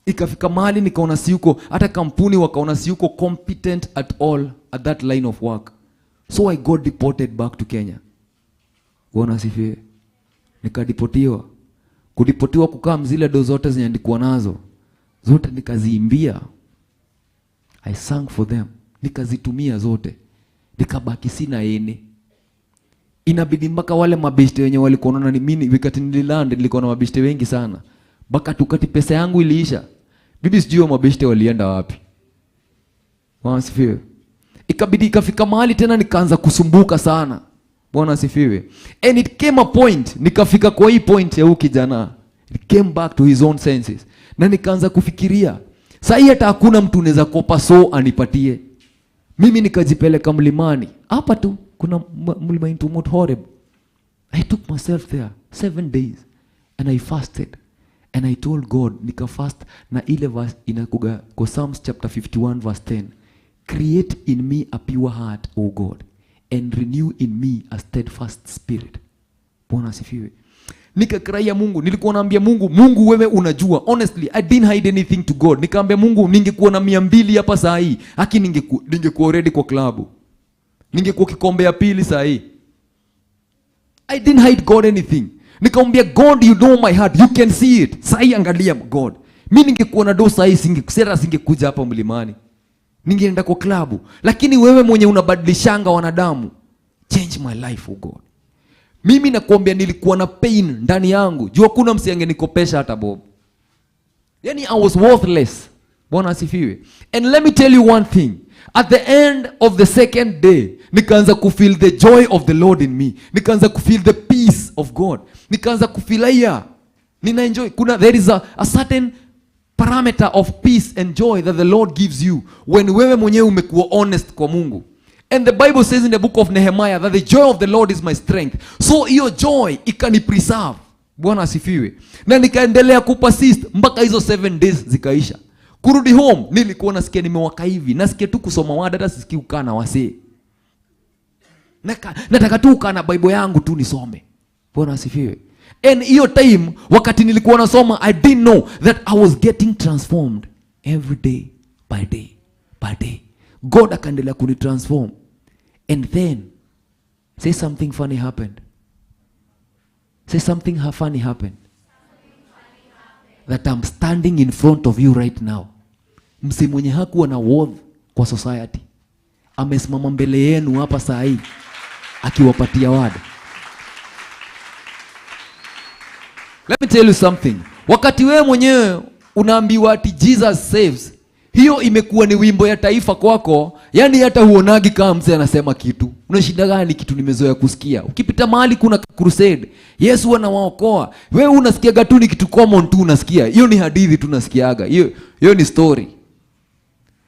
Ikafika mahali nikaona si huko, hata kampuni wakaona si huko competent at all at that line of work. So I got deported back to Kenya. Bwana asifiwe. Nikadipotiwa. Kudipotiwa kukaa zile do zote zenye nilikuwa nazo, zote nikaziimbia. I sang for them. Nikazitumia zote. Nikabaki sina ene. Inabidi mpaka wale mabeshte wenye walikuwa wanaona ni mimi, wakati nililand nilikuwa na mabeshte wengi sana. Mpaka tukati pesa yangu iliisha. Bibi sijui mabeshte walienda wapi. Bwana asifiwe. Ikabidi ikafika mahali tena nikaanza kusumbuka sana. Bwana asifiwe. And it came a point, nikafika kwa hii point ya huyu kijana. It came back to his own senses. Na nikaanza kufikiria, sasa hata hakuna mtu unaweza kopa so anipatie. Mimi nikajipeleka mlimani. Hapa tu kuna mlima into Mount Horeb. I took myself there 7 days and I fasted. And I told God, nikafast na ile verse inakuga kwa Psalms chapter 51 verse 10. Create in me a pure heart, O God, and renew in me a steadfast spirit. Bwana asifiwe. Nikakraia Mungu, nilikuwa naambia Mungu, Mungu wewe unajua. Honestly, I didn't hide anything to God. Nikaambia Mungu, ningekuwa na 200 hapa saa hii, haki ningekuwa ready kwa klabu. Ningekuwa kikombe ya pili saa hii. I didn't hide God anything. Nikamwambia God, you know my heart, you can see it. Saa hii angalia God. Mimi ningekuwa na do saa hii singekuja hapa mlimani. Ningeenda kwa klabu. Lakini wewe mwenye unabadilishanga wanadamu, change my life, oh God. Mimi nakuambia nilikuwa na pain ndani yangu. Jua kuna msi angenikopesha hata bob. Yani I was worthless. Bwana asifiwe. And let me tell you one thing. At the end of the second day, nikaanza kufeel the joy of the Lord in me. Nikaanza kufeel the peace of God. Nikaanza kufeel nina enjoy. Kuna, there is a certain parameter of peace and joy that the Lord gives you when wewe mwenyewe umekuwa honest kwa Mungu. And the Bible says in the book of Nehemiah that the joy of the Lord is my strength. So hiyo joy ikani preserve. Bwana asifiwe. Na nikaendelea kupersist mpaka hizo 7 days zikaisha. Kurudi home nilikuwa nasikia nimewaka hivi, nasikia tu kusoma word, hata sisikii kukaa na wasee. Nataka tu kukaa na Bible yangu tu nisome. Bwana asifiwe. And hiyo time wakati nilikuwa nasoma, I didn't know that I was getting transformed every day by day by day. God akaendelea kunitransform. And then say something funny happened. Say something funny happened. That I'm standing in front of you right now. Mse mwenye hakuwa na worth kwa society amesimama mbele yenu hapa saa hii akiwapatia word. Let me tell you something. Wakati wewe mwenyewe unaambiwa ati Jesus saves, hiyo imekuwa ni wimbo ya taifa kwako. Yani hata huonagi kama mzee anasema kitu. Unashinda gani kitu nimezoea kusikia. Ukipita mahali kuna crusade, Yesu anawaokoa. Wewe unasikiaga tu ni kitu common tu unasikia. Hiyo ni hadithi tu unasikiaga. Hiyo ni story.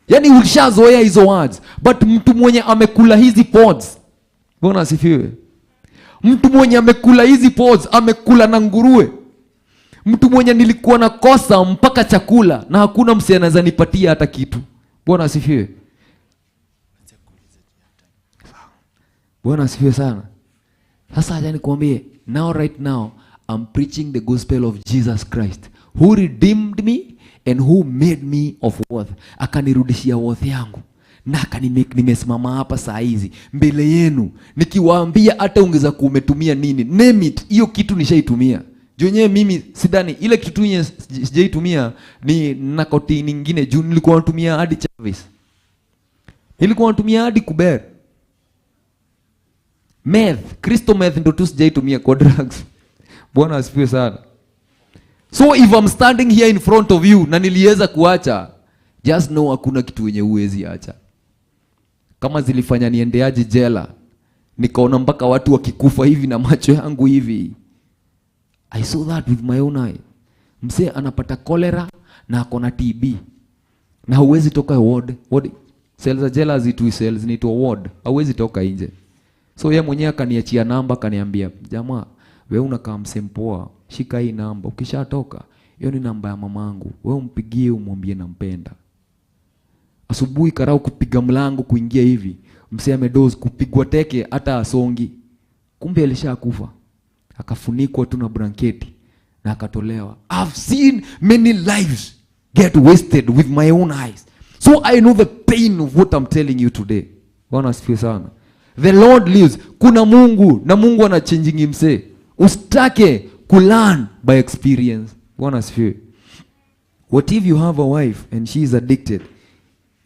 Yani ulishazoea hizo words. But mtu mwenye amekula hizi pods, Bwana asifiwe. Mtu mwenye amekula hizi pods, amekula na nguruwe. Mtu mwenye nilikuwa nakosa mpaka chakula na hakuna mse anaweza nipatia hata kitu. Bwana asifiwe. Bwana asifiwe sana. Sasa acha nikwambie, now right now I'm preaching the gospel of Jesus Christ who redeemed me and who made me of worth. Akanirudishia worth yangu. Na akanimake nimesimama hapa saa hizi mbele yenu nikiwaambia hata ungeza kuumetumia nini, name it, hiyo kitu nishaitumia. Juu yenyewe mimi sidhani ile kitu tu yenye sijaitumia ni narcotic nyingine. Juu nilikuwa natumia hadi Chavis, nilikuwa natumia hadi Kuber, meth, crystal meth ndo tu sijaitumia kwa drugs. Bwana asifiwe sana. So if I'm standing here in front of you na niliweza kuacha, just know hakuna kitu yenye huwezi acha. Kama zilifanya niendeaje jela, nikaona mpaka watu wakikufa hivi na macho yangu hivi. I saw that with my own eye. Mzee anapata cholera na ako na TB. Na huwezi toka ward. Ward cells za jela zitui cells zinaitwa ward. Hauwezi toka nje. So yeye mwenyewe akaniachia namba, akaniambia, jamaa, wewe unakaa msempoa, shika hii namba. Ukishatoka, hiyo ni namba ya mamangu. Wewe umpigie umwambie nampenda. Asubuhi karau kupiga mlango kuingia hivi, mzee amedoze kupigwa teke hata asongi. Kumbe alishakufa. Akafunikwa tu na blanketi na akatolewa. I've seen many lives get wasted with my own eyes. So I know the pain of what I'm telling you today. Bwana asifiwe sana. The Lord lives. Kuna Mungu na Mungu ana changing msee. Usitake kulearn by experience. Bwana asifiwe. What if you have a wife and she is addicted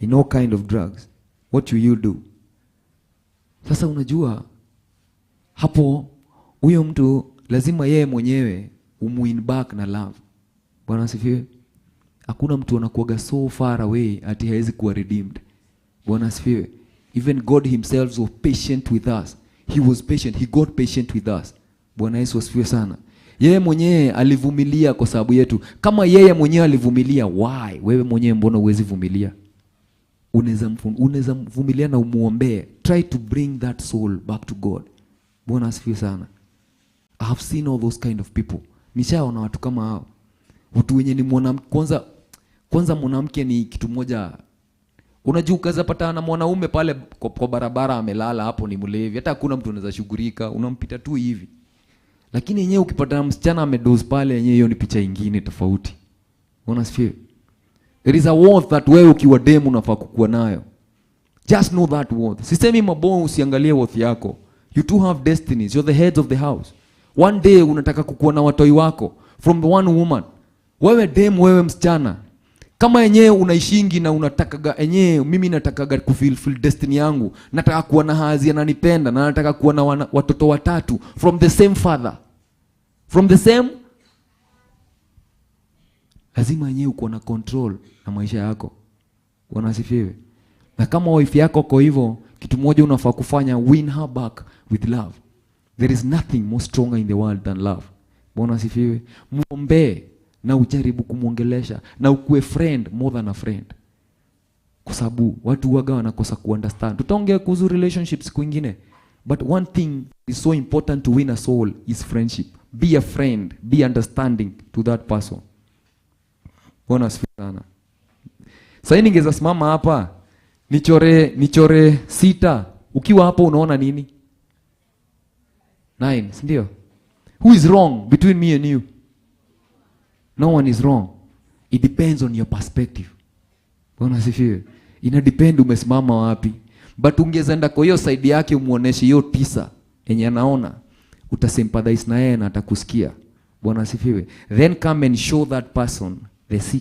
in all kind of drugs? What will you do? Sasa unajua hapo huyo mtu lazima yeye mwenyewe umuin back na love. Bwana asifiwe. Hakuna mtu anakuwaga so far away ati hawezi kuwa redeemed. Bwana asifiwe. Even God himself was patient with us. He was patient. He got patient with us. Bwana Yesu asifiwe sana. Yeye mwenyewe alivumilia kwa sababu yetu. Kama yeye mwenyewe alivumilia, why? Wewe mwenyewe mbona huwezi vumilia? Unaweza mvumilia na umuombee. Try to bring that soul back to God. Bwana asifiwe sana. I have seen all those kind of people. Nishaona watu kama hao. Watu wenye ni mwanamke kwanza mwanamke ni kitu moja. Unajua ukaza pata na mwanaume pale kwa barabara amelala hapo ni mlevi. Hata hakuna mtu anaweza shughulika, unampita tu hivi. Lakini yenyewe ukipata na msichana amedoze pale yenyewe hiyo ni picha nyingine tofauti. Bwana asifiwe. There is a worth that wewe ukiwa demu unafaa kukuwa nayo. Just know that worth. Sisemi mabongo usiangalie worth yako. You too have destinies. You're the heads of the house. One day unataka kukuwa na watoi wako from the one woman. Wewe demu, wewe msichana. Kama yenyewe unaishingi na unatakaga yenyewe, mimi natakaga kufulfill destiny yangu. Nataka kuwa na hazi ananipenda na nataka kuwa na watoto watatu from the same father. From the same. Lazima yenyewe uko na control na maisha yako. Bwana asifiwe. Na kama wife yako kwa hivyo, kitu moja unafaa kufanya, win her back with love. There is nothing more stronger in the world than love. Bwana asifiwe. Muombe na ujaribu kumuongelesha na ukuwe friend more than a friend. Kwa sababu watu waga wanakosa kuunderstand. Tutaongea kuhusu relationships kwingine. But one thing is so important to win a soul is friendship. Be a friend, be understanding to that person. Bwana asifiwe sana. Sasa ningeza simama hapa nichore 6. Ukiwa hapo unaona nini? 9, si ndio? Who is wrong between me and you? No one is wrong. It depends on your perspective. Bwana asifiwe. Ina depend umesimama wapi. But ungezenda kwa hiyo side yake umuoneshe hiyo 9 yenye anaona, utasympathize na yeye na atakusikia. Bwana asifiwe. Then come and show that person the 6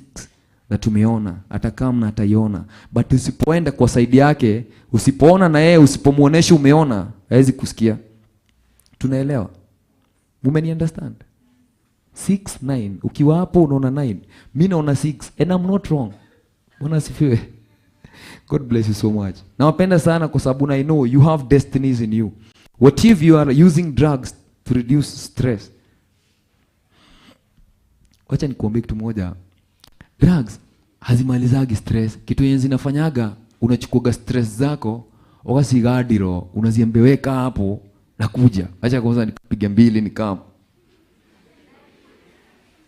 that tumeona, atakam na ataiona. But usipoenda kwa side yake, usipoona na yeye, usipomuonesha umeona, hawezi kusikia. Tunaelewa? Mumeni understand? 6, 9. Ukiwa hapo unaona 9. Mimi naona 6 and I'm not wrong. Bwana asifiwe. God bless you so much. Nawapenda sana kwa sababu I know you have destinies in you. What if you are using drugs to reduce stress? Wacha nikuambie kitu moja. Drugs hazimalizagi stress. Kitu yenye zinafanyaga, unachukuaga stress zako, ukasigadiro, unaziambeweka hapo na kuja. Acha kwanza nipige 2 nikam.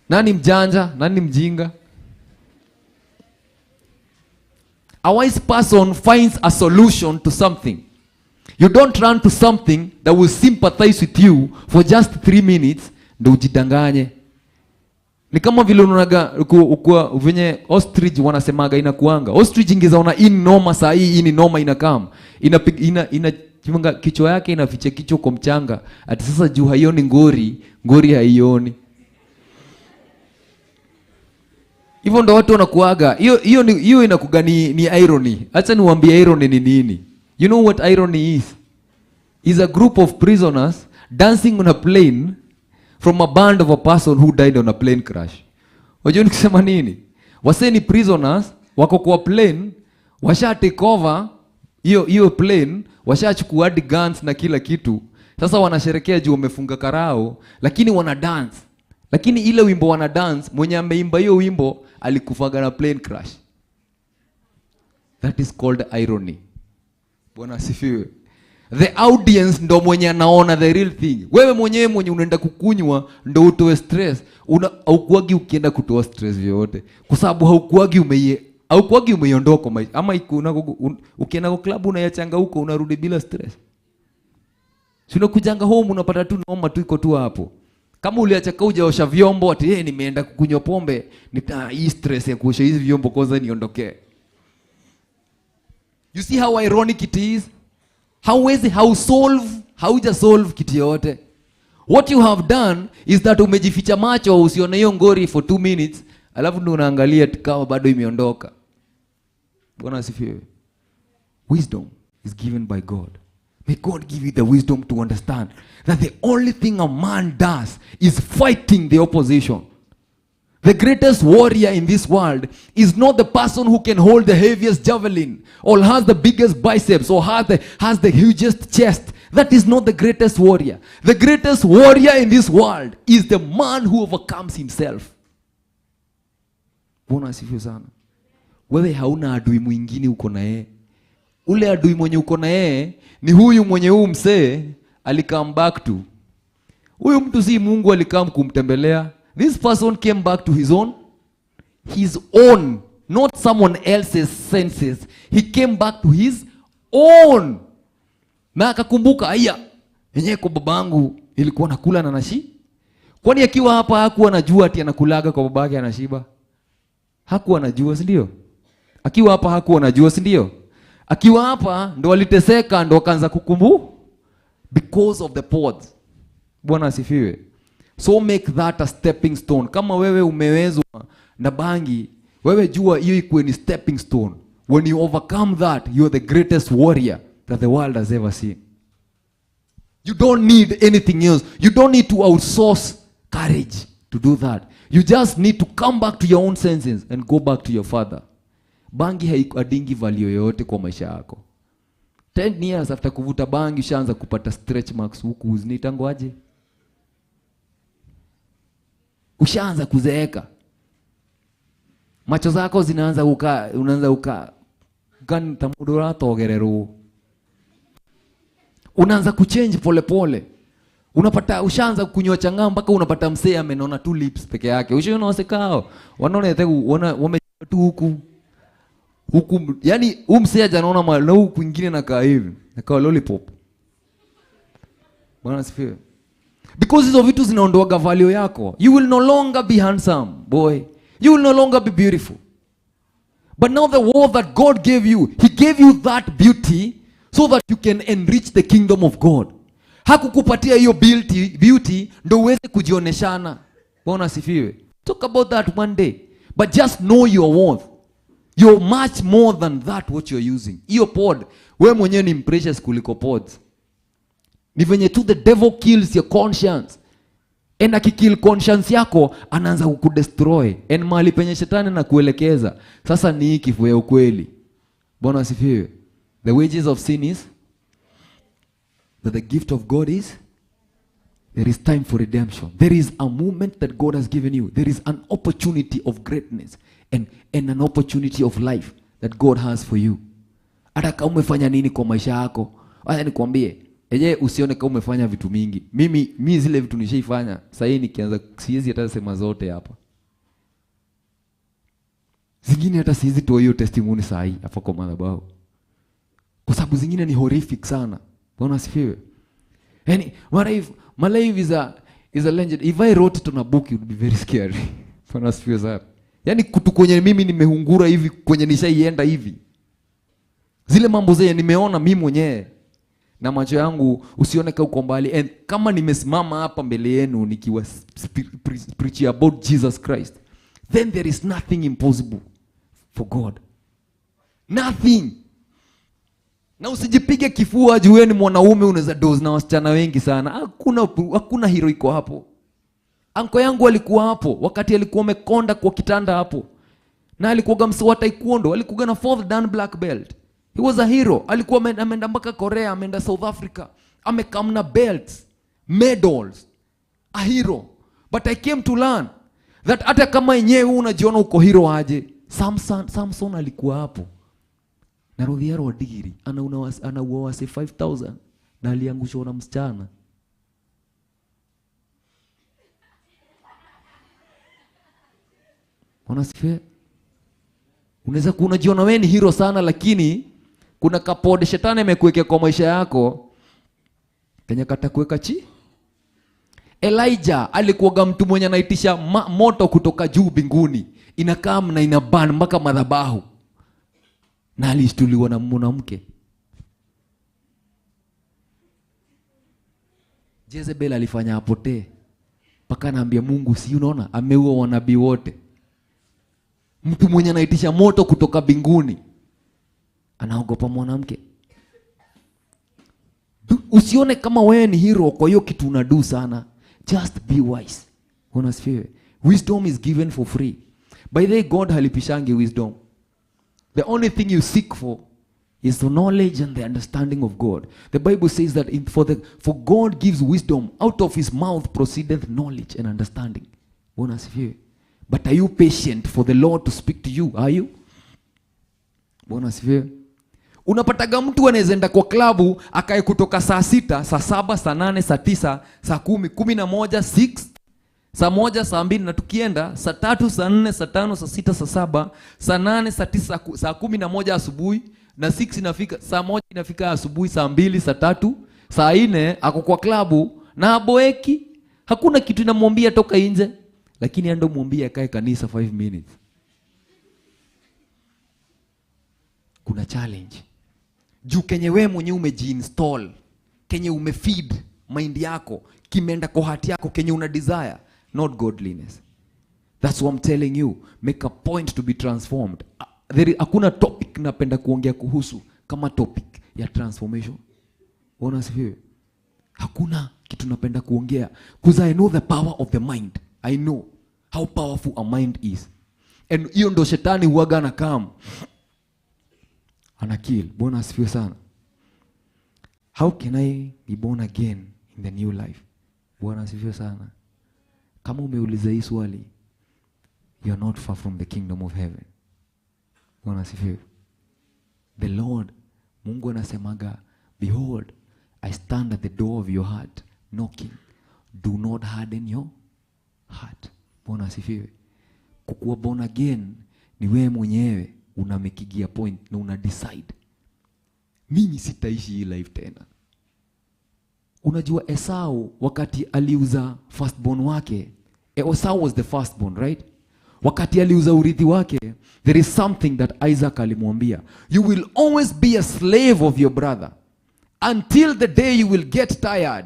Nani mjanja? Nani mjinga? A wise person finds a solution to something. You don't run to something that will sympathize with you for just 3 minutes ndo ujidanganye. Ni kama vile unaonaga venye ostrich wanasemaga inakuanga. Ostrich ingezaona hii noma saa hii, hii noma inakam. Ina kichwa yake inaficha kichwa kwa mchanga. Ati sasa juu haioni ngori, ngori haioni. Hivyo ndo watu wanakuaga. Hiyo inakuga ni irony. Acha niwaambie irony ni nini. You know what irony is? Is a group of prisoners dancing on a plane from a band of a person who died on a plane crash. Unajua nikisema nini? Wasee ni prisoners wako kwa plane, washa take over hiyo plane, washachukua hadi guns na kila kitu. Sasa wanasherekea juu wamefunga karao, lakini wana dance. Lakini ile wimbo wana dance, mwenye ameimba hiyo wimbo alikufaga na plane crash. That is called irony. Bwana asifiwe. The audience ndo mwenye anaona the real thing. Wewe mwenyewe mwenye unaenda kukunywa ndo utoe stress. Haukuagi ukienda kutoa stress yoyote. Kwa sababu haukuagi umeiondoa kwa maisha. Ama ukienda kwa club unayachanga huko unarudi bila stress. Si unakujanga home unapata tu noma tu iko tu hapo. Kama uliacha hujaosha vyombo ati yeye nimeenda kukunywa pombe, nita hii stress ya kuosha hizi vyombo kwanza niondokee. You see how ironic it is? Hauwezi hauja solve kitu yote. What you have done is that umejificha macho usione hiyo ngori for 2 minutes, alafu ndio unaangalia kama bado imeondoka. Bwana asifiwe. Wisdom is given by God. May God give you the wisdom to understand that the only thing a man does is fighting the opposition. The greatest warrior in this world is not the person who can hold the heaviest javelin or has the biggest biceps or has the hugest chest. That is not the greatest warrior. The greatest warrior in this world is the man who overcomes himself. Bwana asifiwe sana. Wewe hauna adui mwingine uko na yeye. Ule adui mwenye uko na yeye ni huyu mwenye huu msee alikam back to. Huyu mtu si Mungu alikam kumtembelea. This person came back to his own, not someone else's senses. He came back to his own. Na akakumbuka, aya, yenyewe kwa babangu ilikuwa nakula na nashi. Kwani akiwa hapa hakuwa anajua ati anakulaga kwa babake anashiba? Hakuwa anajua, si ndio? Akiwa hapa hakuwa anajua, si ndio? Akiwa hapa ndo aliteseka, ndo akaanza kukumbu because of the pods. Bwana asifiwe. So make that a stepping stone. Kama wewe umewezwa na bangi, wewe jua hiyo ikuwe ni stepping stone. When you overcome that, you are the greatest warrior that the world has ever seen. You don't need anything else. You don't need to outsource courage to do that. You just need to come back to your own senses and go back to your father. Bangi haikuadingi value yoyote kwa maisha yako. 10 years after kuvuta bangi ushaanza kupata stretch marks huku, zinaitangwaje? Ushaanza kuzeeka. Macho zako zinaanza kukaa, unaanza kukaa. Ta mũndũ ũratogererwo. Unaanza kuchange polepole. Unapata ushaanza kunywa chang'aa mpaka unapata msee amenona tu lips peke yake. Ushaona wasekao wanaona wame tu huku huku, yani huyu msee hajanaona na huku kwingine nakaa hivi, nakaa lollipop. Bwana asifiwe. Because hizo vitu zinaondoaga value yako. You will no longer be handsome, boy. You will no longer be beautiful. But now the world that God gave you, he gave you that beauty so that you can enrich the kingdom of God. Hakukupatia hiyo beauty ndo uweze kujioneshana. Bwana asifiwe. Talk about that one day. But just know your worth. You're much more than that what you're using. Hiyo pod, wewe mwenyewe ni precious kuliko pods. Ni venye tu the devil kills your conscience. And akikill conscience yako, anaanza kukudestroy. And mahali penye shetani na kuelekeza. Sasa ni hii kifo ya ukweli. Bwana asifiwe. The wages of sin is, but the gift of God is, there is time for redemption. There is a moment that God has given you. There is an opportunity of greatness and an opportunity of life that God has for you. Hata kama umefanya nini kwa maisha yako, acha nikwambie, eje usione kama umefanya vitu mingi. Mimi zile vitu nishaifanya, sasa hii nikianza siwezi hata sema zote hapa. Zingine hata siwezi toa hiyo testimony saa hii hapa kwa madhabahu. Kwa sababu zingine ni horrific sana. Bwana asifiwe. Yani, my life is a legend. If I wrote it on a book, it would be very scary. Bwana asifiwe sana. Yani kutu kwenye mimi nimehungura hivi, kwenye nishaienda hivi. Zile mambo zenye nimeona mimi mwenyewe na macho yangu, usione kama uko mbali. And kama nimesimama hapa mbele yenu nikiwa preach about Jesus Christ, then there is nothing impossible for God. Nothing. Na usijipige kifua juu wewe ni mwanaume unaweza dose na wasichana wengi sana. Hakuna hero iko hapo. Anko yangu alikuwa hapo wakati alikuwa amekonda kwa kitanda hapo. Na alikuwa msee wa taekwondo, alikuwa na 4th dan black belt. He was a hero. Alikuwa ameenda mpaka Korea, ameenda South Africa. Amekam na belts, medals. A hero. But I came to learn that hata kama yenyewe unajiona uko hero aje, Samson alikuwa hapo. Na Ruthiaro Wadigiri anaua wase 5000 na aliangushwa na msichana. Unasifiwe. Unaweza kuwa unajiona wewe ni hero sana, lakini kuna kapode shetani amekuwekea kwa maisha yako kenye katakuweka chi. Elijah alikuwa mtu mwenye anaitisha moto kutoka juu mbinguni, inakaa na inaban mpaka madhabahu. Na alishtuliwa na mwanamke. Jezebel alifanya apotee. Paka anaambia Mungu, si unaona ameua wanabii wote. Mtu mwenye anaitisha moto kutoka mbinguni anaogopa mwanamke. Usione kama wewe ni hero kwa hiyo kitu unadu sana. Just be wise. Unasifiwe. Wisdom is given for free. By the way, God halipishangi wisdom. The only thing you seek for is the knowledge and the understanding of God. The Bible says that for God gives wisdom, out of his mouth proceedeth knowledge and understanding. Bwana asifiwe. But are you patient for the Lord to speak to you? Are you? Bwana asifiwe. Unapataga mtu anaweza enda kwa klabu akae kutoka saa 6, saa 7, saa 8, saa 9, saa 10, 11, 6, saa 1, saa 2, na tukienda saa 3, saa 4, saa 5, saa 6, saa 7, saa 8, saa 9, saa 11 asubuhi, na 6 inafika, saa 1 inafika asubuhi, saa 2, saa 3, saa 4 ako kwa klabu na aboeki. Hakuna kitu inamwambia toka nje, lakini ando mwambie akae kanisa 5 minutes. Kuna challenge. Juu kenye wewe mwenyewe umejiinstall, kenye umefeed mind yako, kimeenda kwa heart yako, kenye una desire, not godliness. That's what I'm telling you. Make a point to be transformed. Hakuna topic napenda kuongea kuhusu kama topic ya transformation. Bwana asifiwe. Hakuna kitu napenda kuongea, because I know the power of the mind. I know how powerful a mind is. And hiyo ndo shetani huaga na kam ana kill. Bwana asifiwe sana. How can I be born again in the new life? Bwana asifiwe sana. Kama umeuliza hii swali, you are not far from the kingdom of heaven. Bwana asifiwe. The Lord, Mungu anasemaga, behold, I stand at the door of your heart knocking. Do not harden your heart. Bwana asifiwe. Kukuwa born again ni wewe mwenyewe unamekigia point na una decide, mimi sitaishi hii life tena. Unajua Esau wakati aliuza firstborn wake, Esau was the firstborn, right? Wakati aliuza urithi wake, there is something that Isaac alimwambia, you will always be a slave of your brother until the day you will get tired.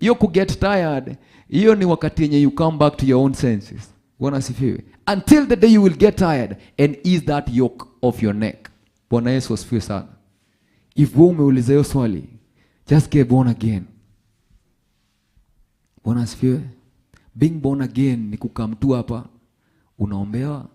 Hiyo ku get tired, hiyo ni wakati yenye you come back to your own senses. Bwana asifiwe. Until the day you will get tired and ease that yoke off your neck. Bwana Yesu asifiwe sana. If wewe umeuliza hiyo swali, just get born again. Bwana asifiwe. Being born again ni kukaa tu hapa unaombewa,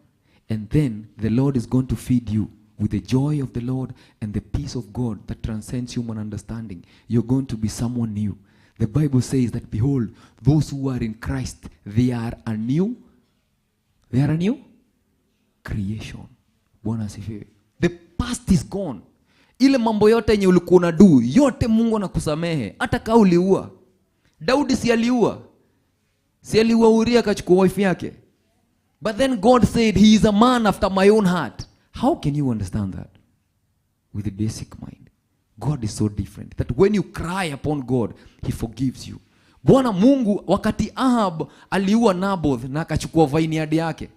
and then the Lord is going to feed you with the joy of the Lord and the peace of God that transcends human understanding. You're going to be someone new. The Bible says that behold, those who are in Christ, they are a new creation. Bwana asifiwe. The past is gone. Ile mambo yote yenye ulikuwa unadu, yote Mungu anakusamehe. Hata kama uliua. Daudi si aliua. Si aliua Uria akachukua wife yake. But then God said he is a man after my own heart. How can you understand that? With a basic mind. God is so different that when you cry upon God, he forgives you. Bwana Mungu wakati Ahab aliua Naboth na akachukua vineyard yake,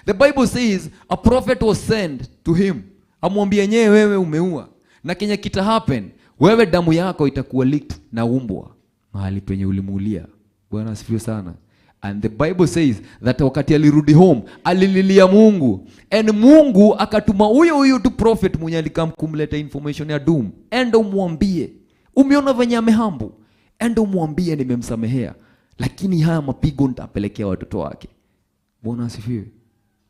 the Bible says a prophet was sent to him. Amwambie nyewe wewe umeua. Na kenye kita happen, wewe damu yako itakuwa leaked na umbwa mahali penye ulimuulia. Bwana asifiwe sana. And the Bible says that wakati alirudi home, alililia Mungu. And Mungu akatuma huyo huyo tu prophet mwenye alikam kumleta information ya doom. Enda umwambie, umeona venye amehambu. Enda umwambie nimemsamehea, lakini haya mapigo nitapelekea watoto wake. Bwana asifiwe.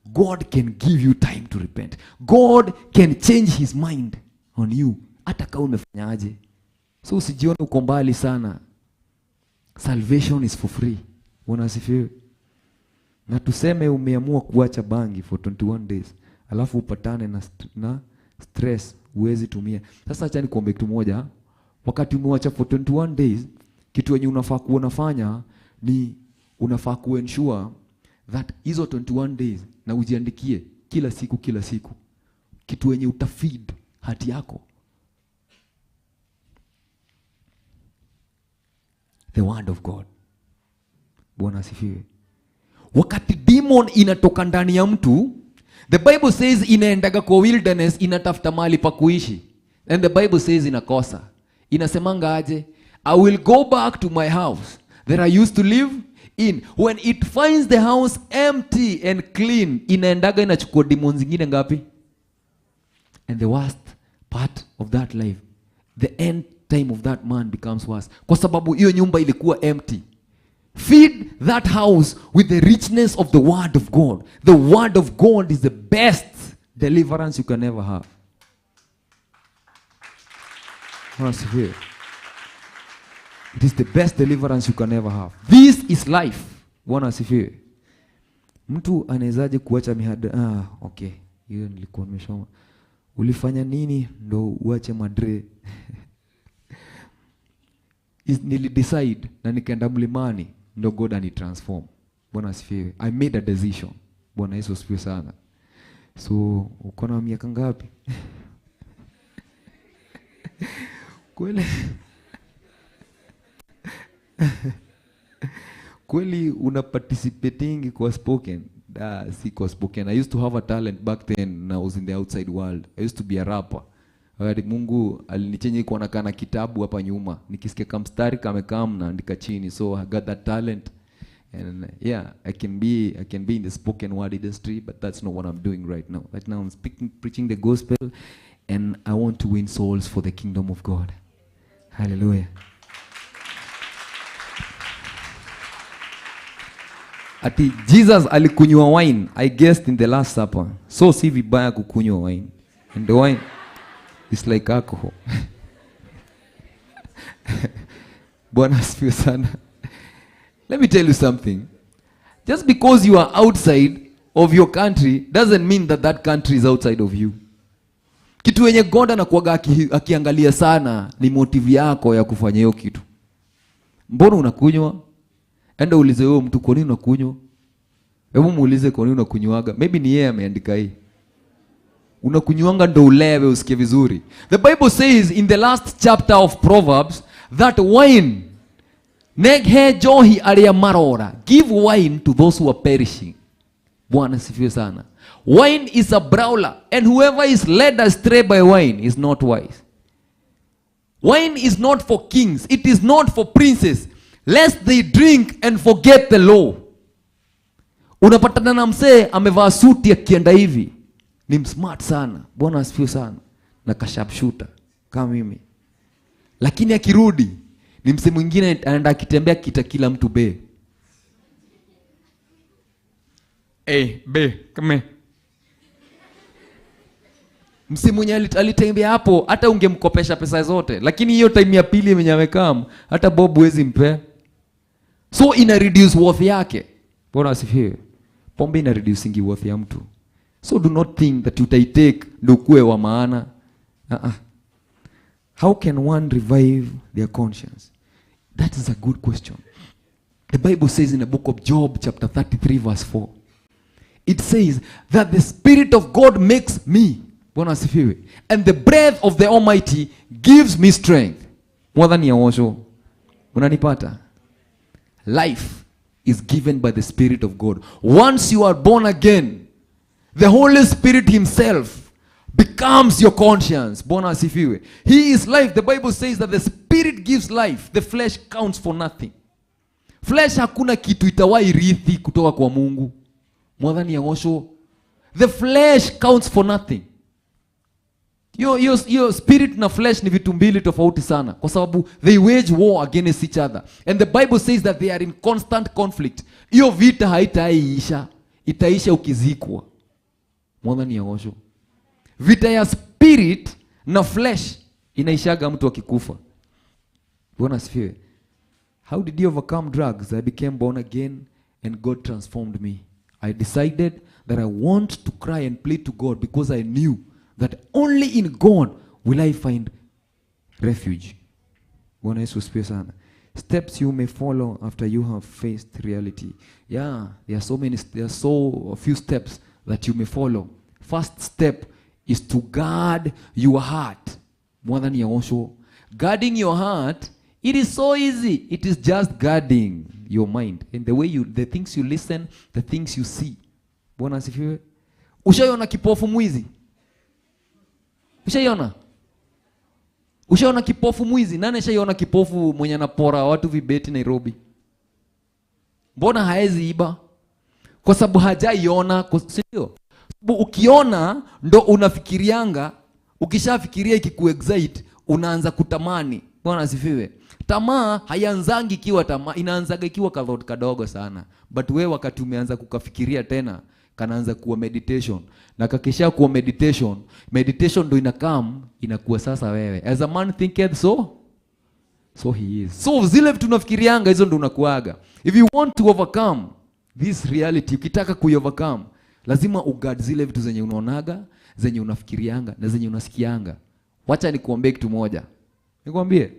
God can give you time to repent. God can change his mind on you. Hata kama umefanyaje. So usijione uko mbali sana. Salvation is for free. Bwana asifiwe. Na tuseme umeamua kuacha bangi for 21 days, alafu upatane na stress, huwezi tumia. Sasa acha nikuombe kitu moja. Wakati umeacha for 21 days, kitu yenye unafaa kuwa unafanya ni unafaa kuensure that hizo 21 days na ujiandikie kila siku kila siku kitu yenye utafeed hati yako, the word of God. Bwana asifiwe. Wakati demon inatoka ndani ya mtu, the Bible says inaendaga kwa wilderness, inatafuta mahali pa kuishi. And the Bible says inakosa. Inasemanga aje? I will go back to my house that I used to live in. When it finds the house empty and clean, inaendaga inachukua demons zingine ngapi? And the worst part of that life, the end time of that man becomes worse. Kwa sababu hiyo nyumba ilikuwa empty. Feed that house with the richness of the word of God. The word of God is the best deliverance you can ever have. It is the best deliverance you can ever have. This is life. Bwana asifiwe. Mtu anawezaje kuacha mihada? Okay. Hiyo nilikuwa nimesoma. Ulifanya nini ndo uache madre? Nilidecide na nikaenda mlimani ndo God ani transform. Bwana asifiwe. I made a decision. Bwana Yesu asifiwe sana. So uko na miaka ngapi? Kweli kweli una participating kwa spoken? Si kwa spoken. I used to have a talent back then I was in the outside world. I used to be a rapper. Wakati Mungu alinichenye kuwa nakaa na kitabu hapa nyuma, nikisikia kamstari kamekaa naandika chini. So I got that talent. And yeah, I can be in the spoken word industry, but that's not what I'm doing right now. Right now I'm preaching the gospel, and I want to win souls for the kingdom of God. Hallelujah. Ati Jesus alikunywa wine, I guessed in the last supper. So si vibaya kukunywa wine. And the wine is like alcohol. Bwana asifiwe sana. Let me tell you something. Just because you are outside of your country doesn't mean that that country is outside of you. Kitu yenye God anakuwaga akiangalia sana ni motive yako ya kufanya hiyo kitu. Mbona unakunywa? Enda uulize huyo mtu, kwa nini unakunywa? Hebu muulize kwa nini unakunywaga. Maybe ni yeye ameandika hii. Unakunywanga ndo ulewe usikie vizuri. The Bible says in the last chapter of Proverbs that wine, neghe johi aria marora, give wine to those who are perishing. Bwana sifiwe sana. Wine is a brawler, and whoever is led astray by wine is not wise. Wine is not for kings, it is not for princes, lest they drink and forget the law. Unapatana na msee amevaa suti akienda hivi, ni msmart sana, Bwana asifiwe sana, na kasharpshooter kama mimi. Lakini akirudi ni msee mwingine anaenda akitembea kita kila mtu be. A, B, kame. Msee mwenye alitembea hapo hata ungemkopesha pesa zote, lakini hiyo time ya pili mwenye amekam hata bob huwezi mpe. So ina reduce worth yake. Bwana asifiwe. Pombe ina reducingi worth ya mtu. So do not think that utaitake ndio ukue wa maana. How can one revive their conscience? That is a good question. The Bible says in the book of Job chapter 33 verse 4. It says that the Spirit of God makes me, Bwana asifiwe, and the breath of the Almighty gives me strength. Mwadhani ya osho. Unanipata? Life is given by the Spirit of God. Once you are born again, the Holy Spirit himself becomes your conscience. Bwana asifiwe. He is life. The Bible says that the Spirit gives life. The flesh counts for nothing. Flesh hakuna kitu itawahi rithi kutoka kwa Mungu. Mwadhani ya osho. The flesh counts for nothing. Your spirit na flesh ni vitu mbili tofauti sana, kwa sababu they wage war against each other. And the Bible says that they are in constant conflict. Hiyo vita haitaiisha, itaisha ukizikwa. Mwadhani ya osho. Vita ya spirit na flesh inaishaga mtu akikufa. Bwana asifiwe. How did you overcome drugs? I became born again and God transformed me. I decided that I want to cry and plead to God because I knew that only in God will I find refuge. Bwana Yesu asifiwe sana. Steps you may follow after you have faced reality. Yeah, there are so many, there are so few steps that you may follow. First step is to guard your heart. Mwadhani ya osho. Guarding your heart, it is so easy. It is just guarding your mind and the way you, the things you listen, the things you see. Bwana asifiwe. Ushaiona kipofu mwizi? Ushaiona? Ushaiona kipofu mwizi? Nani ashaiona kipofu mwenye anapora watu vibeti Nairobi? Mbona haezi iba? Kwa sababu hajaiona, sio? Ukiona ndo unafikirianga, ukishafikiria ikikuexcite unaanza kutamani. Bwana asifiwe. Tamaa haianzangi ikiwa tamaa, inaanzaga ikiwa kadhot kadogo sana. But wewe wakati umeanza kukafikiria tena, kanaanza kuwa meditation. Na kakisha kuwa meditation, meditation ndo inakam, inakuwa sasa wewe. As a man thinketh so, so he is. So zile vitu unafikirianga hizo ndo unakuaga. If you want to overcome this reality, ukitaka kuiovercome, lazima uguard zile vitu zenye unaonaga, zenye unafikirianga na zenye unasikianga. Wacha nikuambie kitu moja. Nikwambie.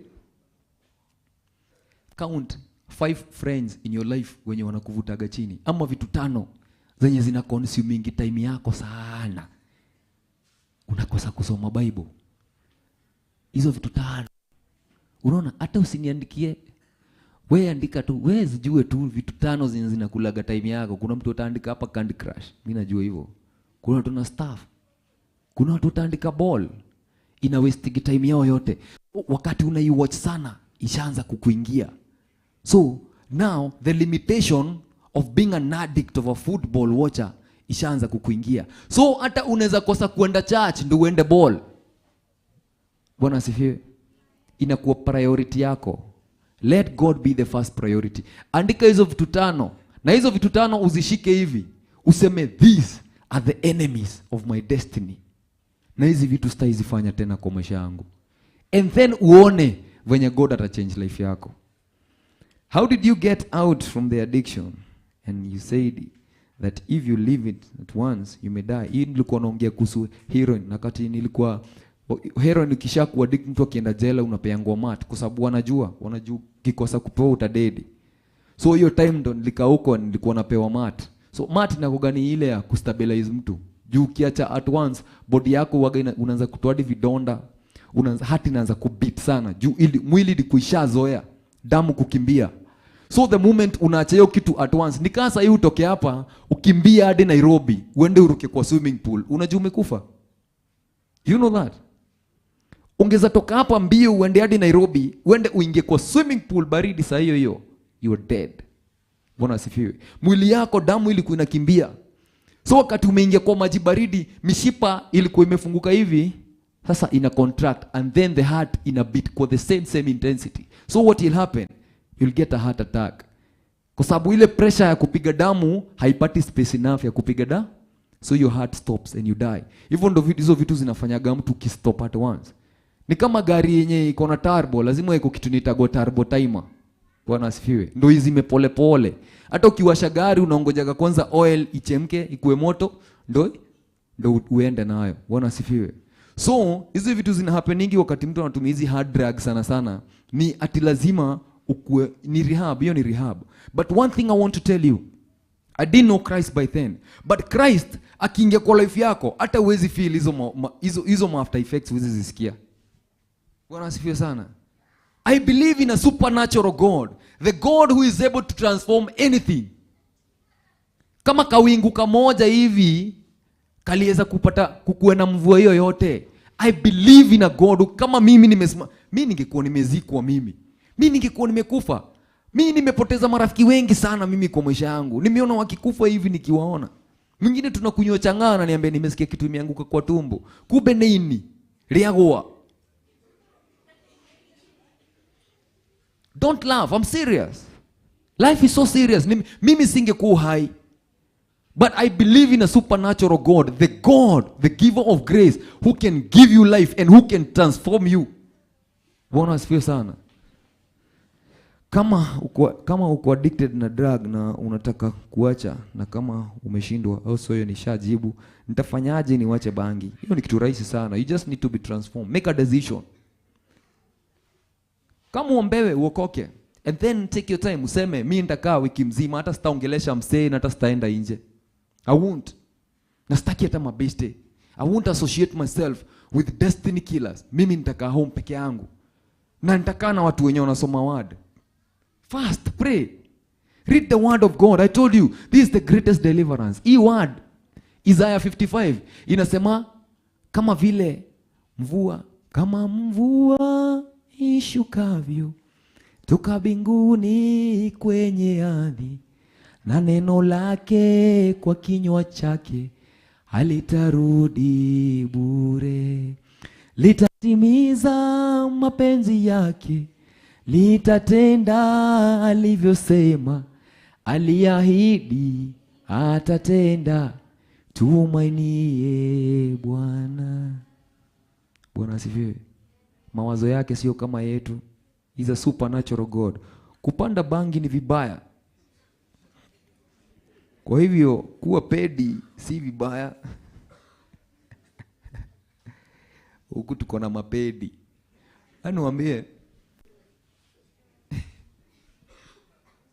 Count 5 friends in your life wenye wanakuvutaga chini, ama vitu 5 zenye zina consuming time yako sana. Unakosa kusoma Bible. Hizo vitu 5. Unaona, hata usiniandikie. Wewe andika tu, wewe zijue tu vitu 5 zenye zinakulaga time yako. Kuna mtu ataandika hapa Candy Crush. Mimi najua hivyo. Kuna watu na staff. Kuna watu ataandika ball. Ina waste time yao yote. Wakati unaiwatch sana, ishaanza kukuingia. So now the limitation of being an addict of a football watcher ishaanza kukuingia. So hata unaweza kosa kuenda church ndio uende ball. Bwana asifiwe. Inakuwa priority yako. Let God be the first priority. Andika hizo vitu 5, na hizo vitu 5 uzishike hivi. Useme these are the enemies of my destiny. Na hizi vitu sitaizifanya tena kwa maisha yangu. And then uone venye God atachange life yako. How did you get out from the addiction? And you said That if you leave it at once you may die. Hii nilikuwa naongea kuhusu heroin, na kati nilikuwa heroin ukishakuwa addict, mtu akienda jela unapeangwa mat kwa sababu wanajua ukikosa kupewa utadedi. So hiyo time ndo nilikaa huko nilikuwa napewa mat. So mat inakuwa ni ile ya kustabilize mtu. Juu ukiacha at once body yako huwaga unaanza kutoa hadi vidonda, unaanza heart inaanza kubeat sana juu ili mwili ilikuishazoea damu kukimbia. So the moment unaacha hiyo kitu at once, ni kama sasa utoke hapa ukimbia hadi Nairobi uende uruke kwa swimming pool, unajua umekufa. You know that? Ungeza toka hapa mbio uende hadi Nairobi, uende uingie kwa swimming pool baridi saa hiyo hiyo, you are dead. Bwana asifiwe. Mwili yako damu ilikuwa inakimbia. So wakati umeingia kwa maji baridi, mishipa ilikuwa imefunguka hivi, sasa ina contract and then the heart ina beat kwa the same intensity. So what will happen? You'll get a heart attack. Kwa sababu ile pressure ya kupiga damu haipati space enough ya kupiga damu. So your heart stops and you die. Hivyo ndo hizo vitu zinafanyaga mtu ukistop at once. Ni kama gari yenye iko na turbo, lazima iko kitu nitago turbo timer. Bwana asifiwe. Ndio hizi pole pole. Hata ukiwasha gari unaongojaga kwanza oil ichemke, ikue moto, ndo uende nayo. Bwana asifiwe. So hizi vitu zina happeningi wakati mtu anatumia hizi hard drugs sana sana, ni ati lazima ukue, ni rehab, hiyo ni rehab. But one thing I want to tell you, I didn't know Christ by then. But Christ akiingia kwa life yako, hata huwezi feel hizo after effects, huwezi zisikia. Bwana asifiwe sana. I believe in a supernatural God, the God who is able to transform anything. Kama kawingu kamoja hivi kaliweza kupata kukuwa na mvua hiyo yote. I believe in a God. Kama mimi nimesema, mimi ningekuwa nimezikwa mimi. Mimi ningekuwa nimekufa. Mimi nimepoteza marafiki wengi sana mimi kwa maisha yangu. Nimeona wakikufa hivi nikiwaona. Mwingine tunakunywa chang'aa ananiambia nimesikia kitu imeanguka kwa tumbo. Kube nini? Riagoa. Don't laugh, I'm serious. Life is so serious. Mimi singekuwa hai. But I believe in a supernatural God, the God, the giver of grace, who can give you life and who can transform you. Bwana asifiwe sana. Kama uko addicted na drug na unataka kuacha na kama umeshindwa, also hiyo nishajibu, nitafanyaje niwache bangi? Hiyo ni kitu rahisi sana. You just need to be transformed. Make a decision. Kama uombewe uokoke and then take your time, useme mimi nitakaa wiki mzima hata sitaongelesha msee na hata sitaenda nje. I won't. Na sitaki hata mabeste. I won't associate myself with destiny killers. Mimi nitakaa home peke yangu. Na nitakaa na watu wenye wanasoma word. Fast, pray. Read the word of God. I told you, this is the greatest deliverance. Hii word, Isaiah 55, inasema kama vile mvua, kama mvua ishukavyo toka mbinguni kwenye ardhi, na neno lake kwa kinywa chake halitarudi bure, litatimiza mapenzi yake, litatenda alivyosema, aliahidi atatenda. Tumainie Bwana. Bwana asifiwe. Mawazo yake sio kama yetu. He's a supernatural God. Kupanda bangi ni vibaya. Kwa hivyo kuwa pedi si vibaya. Huku tuko na mapedi. Aniwaambie,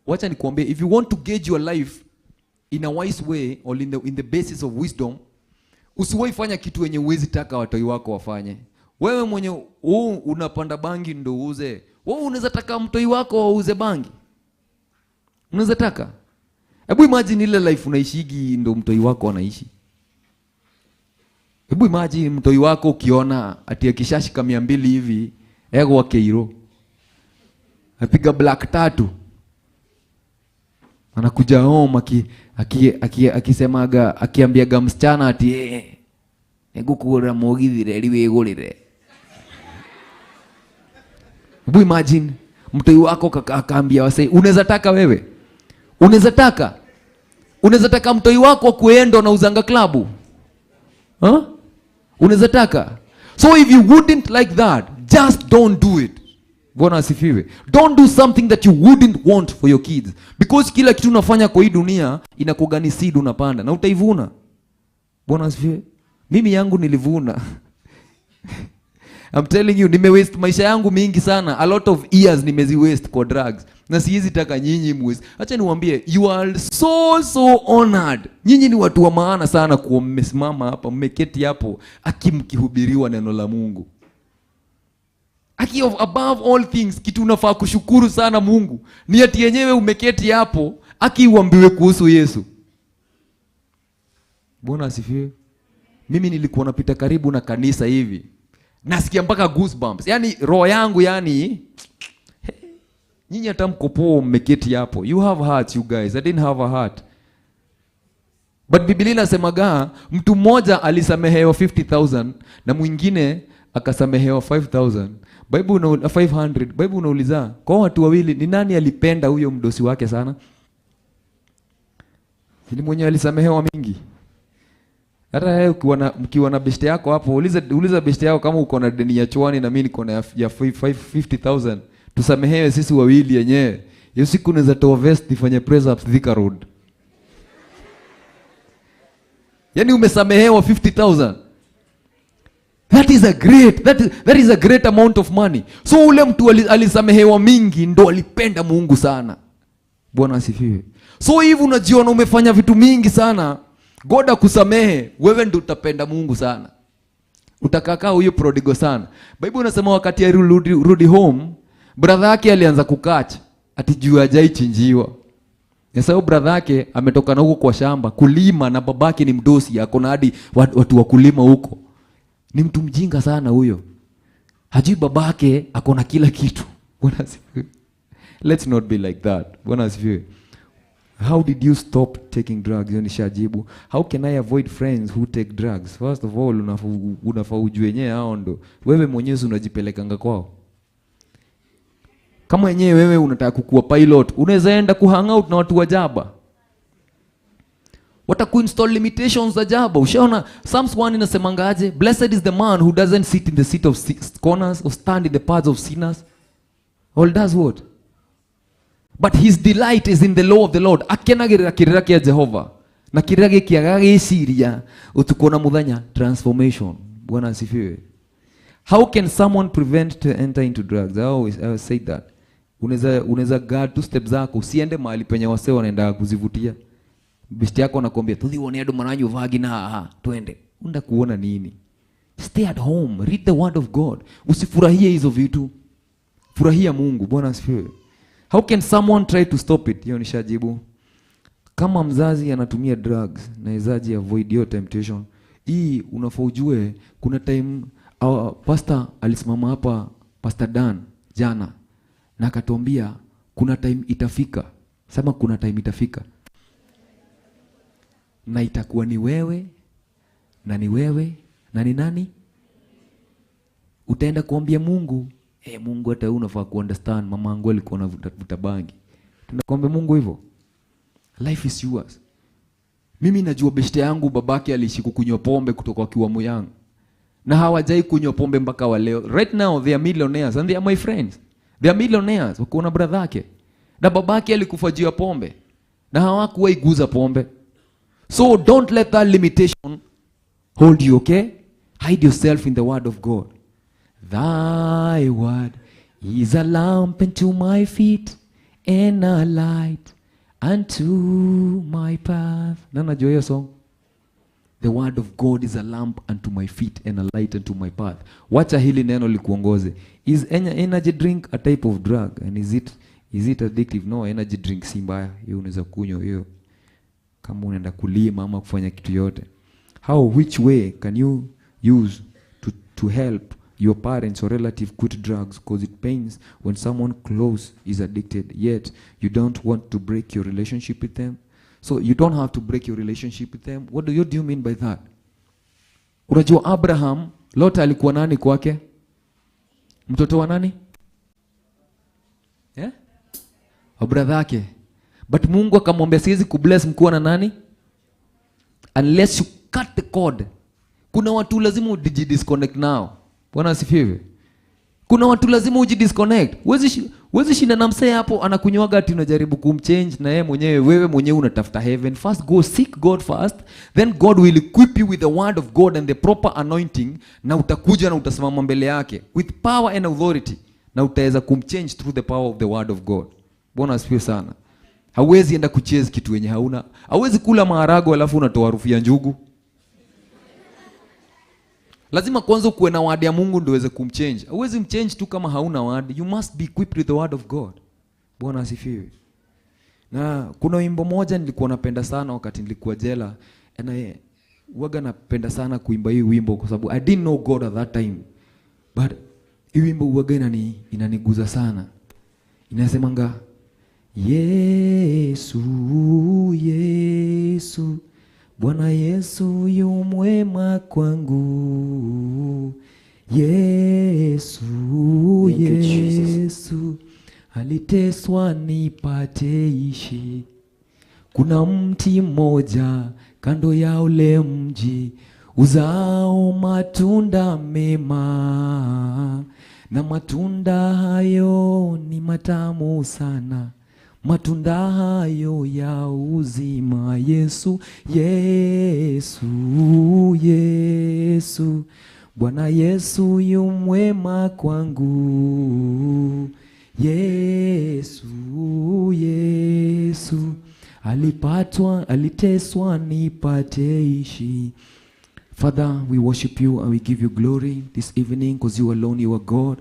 wacha nikuambie, if you want to gauge your life in a wise way or in the basis of wisdom, usiwahi fanya kitu yenye huwezi taka watoi wako wafanye. Wewe mwenye unapanda bangi ndo uuze. Wewe unaweza taka mtoi wako auze bangi? Unaweza taka? Hebu imagine ile life unaishigi ndo mtoi wako anaishi. Hebu imagine mtoi wako ukiona ati akishashika 200 hivi, ego wa keiro. Apiga black tatu. Anakuja home akisemaga akiambiaga msichana ati negukura mogithire riwigurire. Hebu imagine mtoi wako akaambia wasee, unaweza taka wewe? Unaweza taka? Unaweza taka mtoi wako kuenda na uzanga klabu? Huh? Unaweza taka? So if you wouldn't like that, just don't do it. Bwana asifiwe. Don't do something that you wouldn't want for your kids. Because kila kitu unafanya kwa hii dunia inakuwa ni seed unapanda na utaivuna. Bwana asifiwe. Mimi yangu nilivuna. I'm telling you, nimewaste maisha yangu mingi sana. A lot of years nimeziwaste kwa drugs. Na siwezi taka nyinyi muwaste. Acha niwaambie, you are so so honored. Nyinyi ni watu wa maana sana kuwa mmesimama hapa, mmeketi hapo, akimkihubiriwa neno la Mungu. Aki of above all things, kitu unafaa kushukuru sana Mungu ni ati yenyewe umeketi hapo, aki uambiwe kuhusu Yesu. Bwana asifiwe. Mimi nilikuwa napita karibu na kanisa hivi, nasikia mpaka goosebumps. Yaani roho yangu yani, nyinyi hata mkopo mmeketi hapo. You have hearts you guys. I didn't have a heart. But Biblia inasemaga mtu mmoja alisamehewa 50,000 na mwingine akasamehewa 5,000. Bible una 500. Bible unauliza, kwa watu wawili ni nani alipenda huyo mdosi wake sana? Si mwenyewe alisamehewa mingi. Hata wewe mkiwa na beshte yako hapo, uliza beshte yako kama uko na deni ya chwani na mimi niko na ya 50,000. Tusamehewe sisi wawili yenyewe. Hiyo siku unaweza toa vest nifanye press ups Thika Road. Yaani umesamehewa 50,000. That is a great, that is a great amount of money. So ule mtu alisamehewa mingi ndo alipenda Mungu sana. Bwana asifiwe. So hivi unajiona umefanya vitu mingi sana, God akusamehe, wewe ndo utapenda Mungu sana. Utakakaa huyo prodigal sana. Bible inasema wakati alirudi home, brother yake alianza kukacha ati juu hajaichinjiwa. Sasa brother yake ametoka na huko kwa shamba kulima na babake ni mdosi, ako na hadi watu wa kulima huko. Ni mtu mjinga sana huyo. Hajui babake ako na kila kitu. Bwana asifiwe. Let's not be like that. Bwana asifiwe. How did you stop taking drugs? Hiyo nishajibu. How can I avoid friends who take drugs? First of all, unafaa ujue wenyewe hao ndo. Wewe mwenyewe unajipelekanga kwao. Kama yenyewe wewe unataka kukuwa pilot, unaweza enda kuhang out na watu wa jaba. Watakuinstall limitations za jaba. Ushaona Psalms 1 inasemangaje? Blessed is the man who doesn't sit in the seat of corners or stand in the paths of sinners. Or does what? But his delight is in the law of the Lord. Akenagirira kirira kia Jehova. Na kirira giki agagiciria utuko na muthenya transformation. Bwana asifiwe. How can someone prevent to enter into drugs? I always say that. Unaweza guard two steps zako, usiende mahali penye wasee wanaenda kuzivutia. Besti yako anakuambia tulione ndo maranyu vagi na haha, twende. Unda kuona nini? Stay at home, read the word of God. Usifurahie hizo vitu. Furahia Mungu. Bwana asifiwe. How can someone try to stop it? Hiyo nishajibu. Kama mzazi anatumia drugs, nawezaje avoid your temptation? Hii unafaa ujue kuna time pastor alisimama hapa, Pastor Dan jana, na akatuambia kuna time itafika. Sema kuna time itafika. Na itakuwa ni wewe, na ni wewe, na ni nani? Utaenda kuambia Mungu, Mungu hata wewe unafaa kuunderstand mama yangu alikuwa anavuta bangi. Tunakuambia Mungu hivyo. Life is yours. Mimi najua beshte yangu babake aliishi kukunywa pombe kutoka akiwa myangu. Na hawajai kunywa pombe mpaka wa leo. Right now they are millionaires and they are my friends. They are millionaires. Wako na brother yake. Na babake alikufa juu ya pombe. Na hawakuwahi guza pombe. So don't let that limitation hold you, okay? Hide yourself in the word of God. Thy word is a lamp unto my feet and a light unto my path. Nana najua hiyo song? The word of God is a lamp unto my feet and a light unto my path. Wacha hili neno likuongoze. Is energy drink a type of drug? And is it addictive? No, energy drink si mbaya. Hiyo unaweza kunywa hiyo kama unaenda kulima ama kufanya kitu yote. How, which way can you use to help your parents or relative quit drugs, because it pains when someone close is addicted, yet you don't want to break your relationship with them? So you don't have to break your relationship with them. What do you mean by that? Unajua Abraham, Lot alikuwa nani kwake? Mtoto wa nani? Yeah? Wa brother yake. But Mungu akamwambia siwezi kubless mkuu na nani? Unless you cut the cord. Kuna watu lazima udisconnect now. Bwana asifiwe. Kuna watu lazima ujidisconnect. Huwezi shinda na msee hapo anakunywaga ati unajaribu kumchange na yeye mwenyewe, wewe mwenyewe unatafuta heaven. First go seek God first, then God will equip you with the word of God and the proper anointing, na utakuja na utasimama mbele yake with power and authority, na utaweza kumchange through the power of the word of God. Bwana asifiwe sana. Hauwezi enda kuchase kitu yenye hauna. Hauwezi kula maharago alafu unatoa harufu ya njugu. Lazima kwanza kuwe na word ya Mungu ndio uweze kumchange. Hauwezi mchange tu kama hauna word. You must be equipped with the word of God. Bwana asifiwe. Na kuna wimbo moja nilikuwa napenda sana wakati nilikuwa jela, and I waga napenda sana kuimba hii wimbo kwa sababu I didn't know God at that time. But hii wimbo waga inaniguza sana. Inasemanga Yesu, Yesu, Bwana Yesu yu mwema kwangu. Yesu, Yesu, aliteswa nipate ishi. Kuna mti mmoja kando ya ule mji uzao matunda mema, na matunda hayo ni matamu sana, matunda hayo ya uzima. Yesu, Yesu, Yesu, Bwana Yesu yu mwema kwangu. Yesu, Yesu, aliteswa nipate ishi. Father, we worship you and we give you glory this evening, because you alone you are God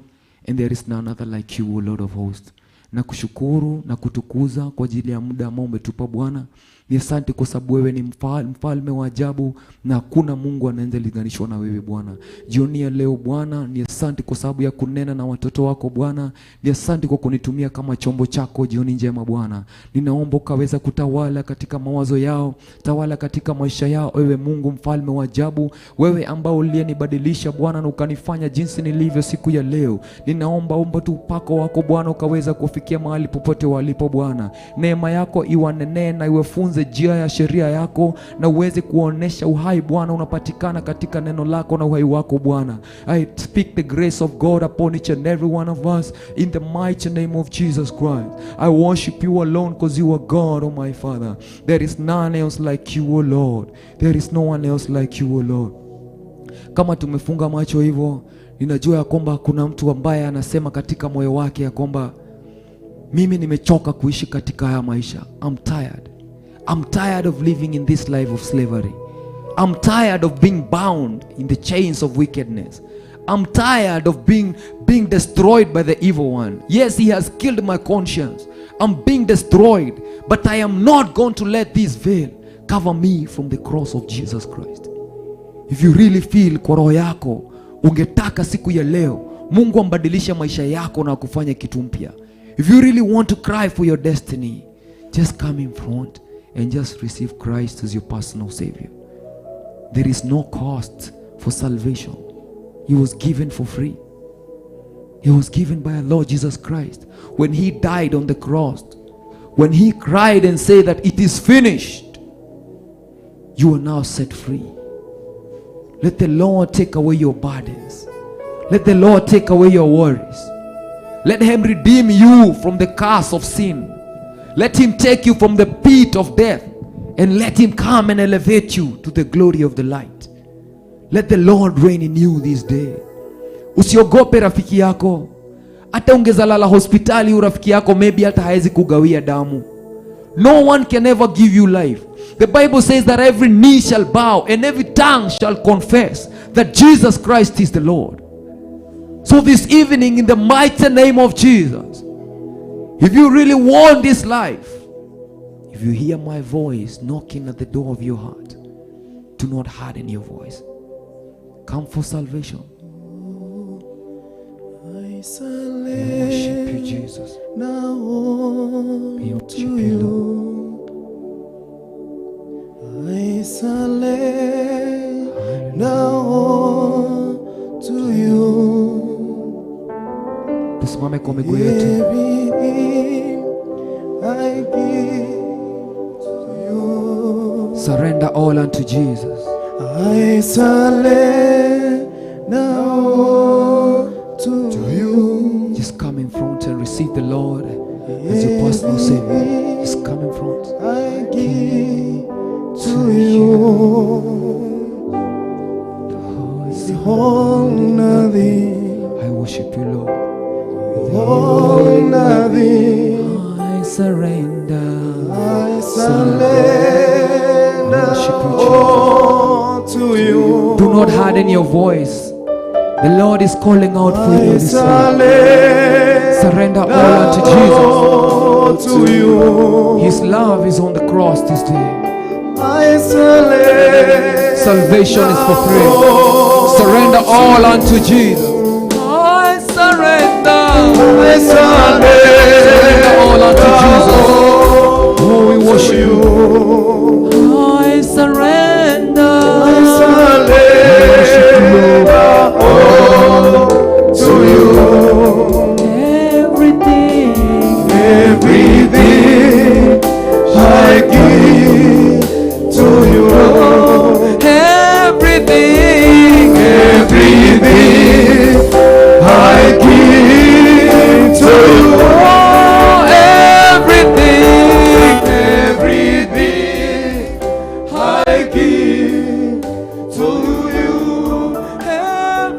and there is none other like you, O Lord of hosts. Na kushukuru na kutukuza kwa ajili ya muda ambao umetupa Bwana. Ni asante kwa sababu wewe ni mfalme wa ajabu na hakuna Mungu anaweza linganishwa na wewe Bwana. Jioni ya leo Bwana, ni asante kwa sababu ya kunena na watoto wako Bwana. Ni asante kwa kunitumia kama chombo chako jioni njema Bwana. Ninaomba ukaweza kutawala katika mawazo yao, tawala katika maisha yao, wewe Mungu mfalme wa ajabu, wewe ambao uliyenibadilisha Bwana na ukanifanya jinsi nilivyo siku ya leo. Ninaomba omba tu upako wako Bwana ukaweza kufikia mahali popote walipo Bwana. Neema yako iwanenee na iwafunze njia ya sheria yako, na uweze kuonesha uhai Bwana unapatikana katika neno lako na uhai wako Bwana. I speak the grace of God upon each and every one of us in the mighty name of Jesus Christ. I worship you alone because you are God, oh my Father. There is none else like you, O Lord. There is no one else like you, O Lord. Kama tumefunga macho hivyo, ninajua ya kwamba kuna mtu ambaye anasema katika moyo wake ya kwamba mimi nimechoka kuishi katika haya maisha. I'm tired. I'm tired of living in this life of slavery. I'm tired of being bound in the chains of wickedness. I'm tired of being destroyed by the evil one. Yes, he has killed my conscience. I'm being destroyed, but I am not going to let this veil cover me from the cross of Jesus Christ. If you really feel kwa roho yako ungetaka siku ya leo Mungu ambadilishe maisha yako na kufanya kitu mpya. If you really want to cry for your destiny, just come in front and just receive Christ as your personal savior. There is no cost for salvation. He was given for free. He was given by our Lord Jesus Christ. When he died on the cross, when he cried and said that it is finished, you are now set free. Let the Lord take away your burdens. Let the Lord take away your worries. Let him redeem you from the curse of sin. Let him take you from the pit of death and let him come and elevate you to the glory of the light. Let the Lord reign in you this day. Usiogope rafiki yako. Hata ungezalala hospitali urafiki yako maybe hata haezi kugawia damu. No one can ever give you life. The Bible says that every knee shall bow and every tongue shall confess that Jesus Christ is the Lord. So this evening, in the mighty name of Jesus, if you really want this life, if you hear my voice knocking at the door of your heart, do not harden your voice. Come for salvation. I We worship you, Jesus. Now We worship you, Lord. I surrender now to you. Tusimame kwa miguu yetu. Everything I give to you. Surrender all unto Jesus. I surrender all to you. as your personal Savior. Just come in front. I give to you. Withhold nothing. I worship you, Lord. Withhold nothing. I surrender. I surrender all to you. Do not harden your voice. The Lord is calling out for you this day. Surrender all unto Jesus. To you. His love is on the cross this day. I surrender. Salvation is for free. Surrender all unto Jesus. I surrender. I surrender. Surrender all unto Jesus. Oh, we worship you. I surrender. I surrender all to you. Everything, everything I give to you. Everything, everything I give to you. Oh, everything, everything I give to you.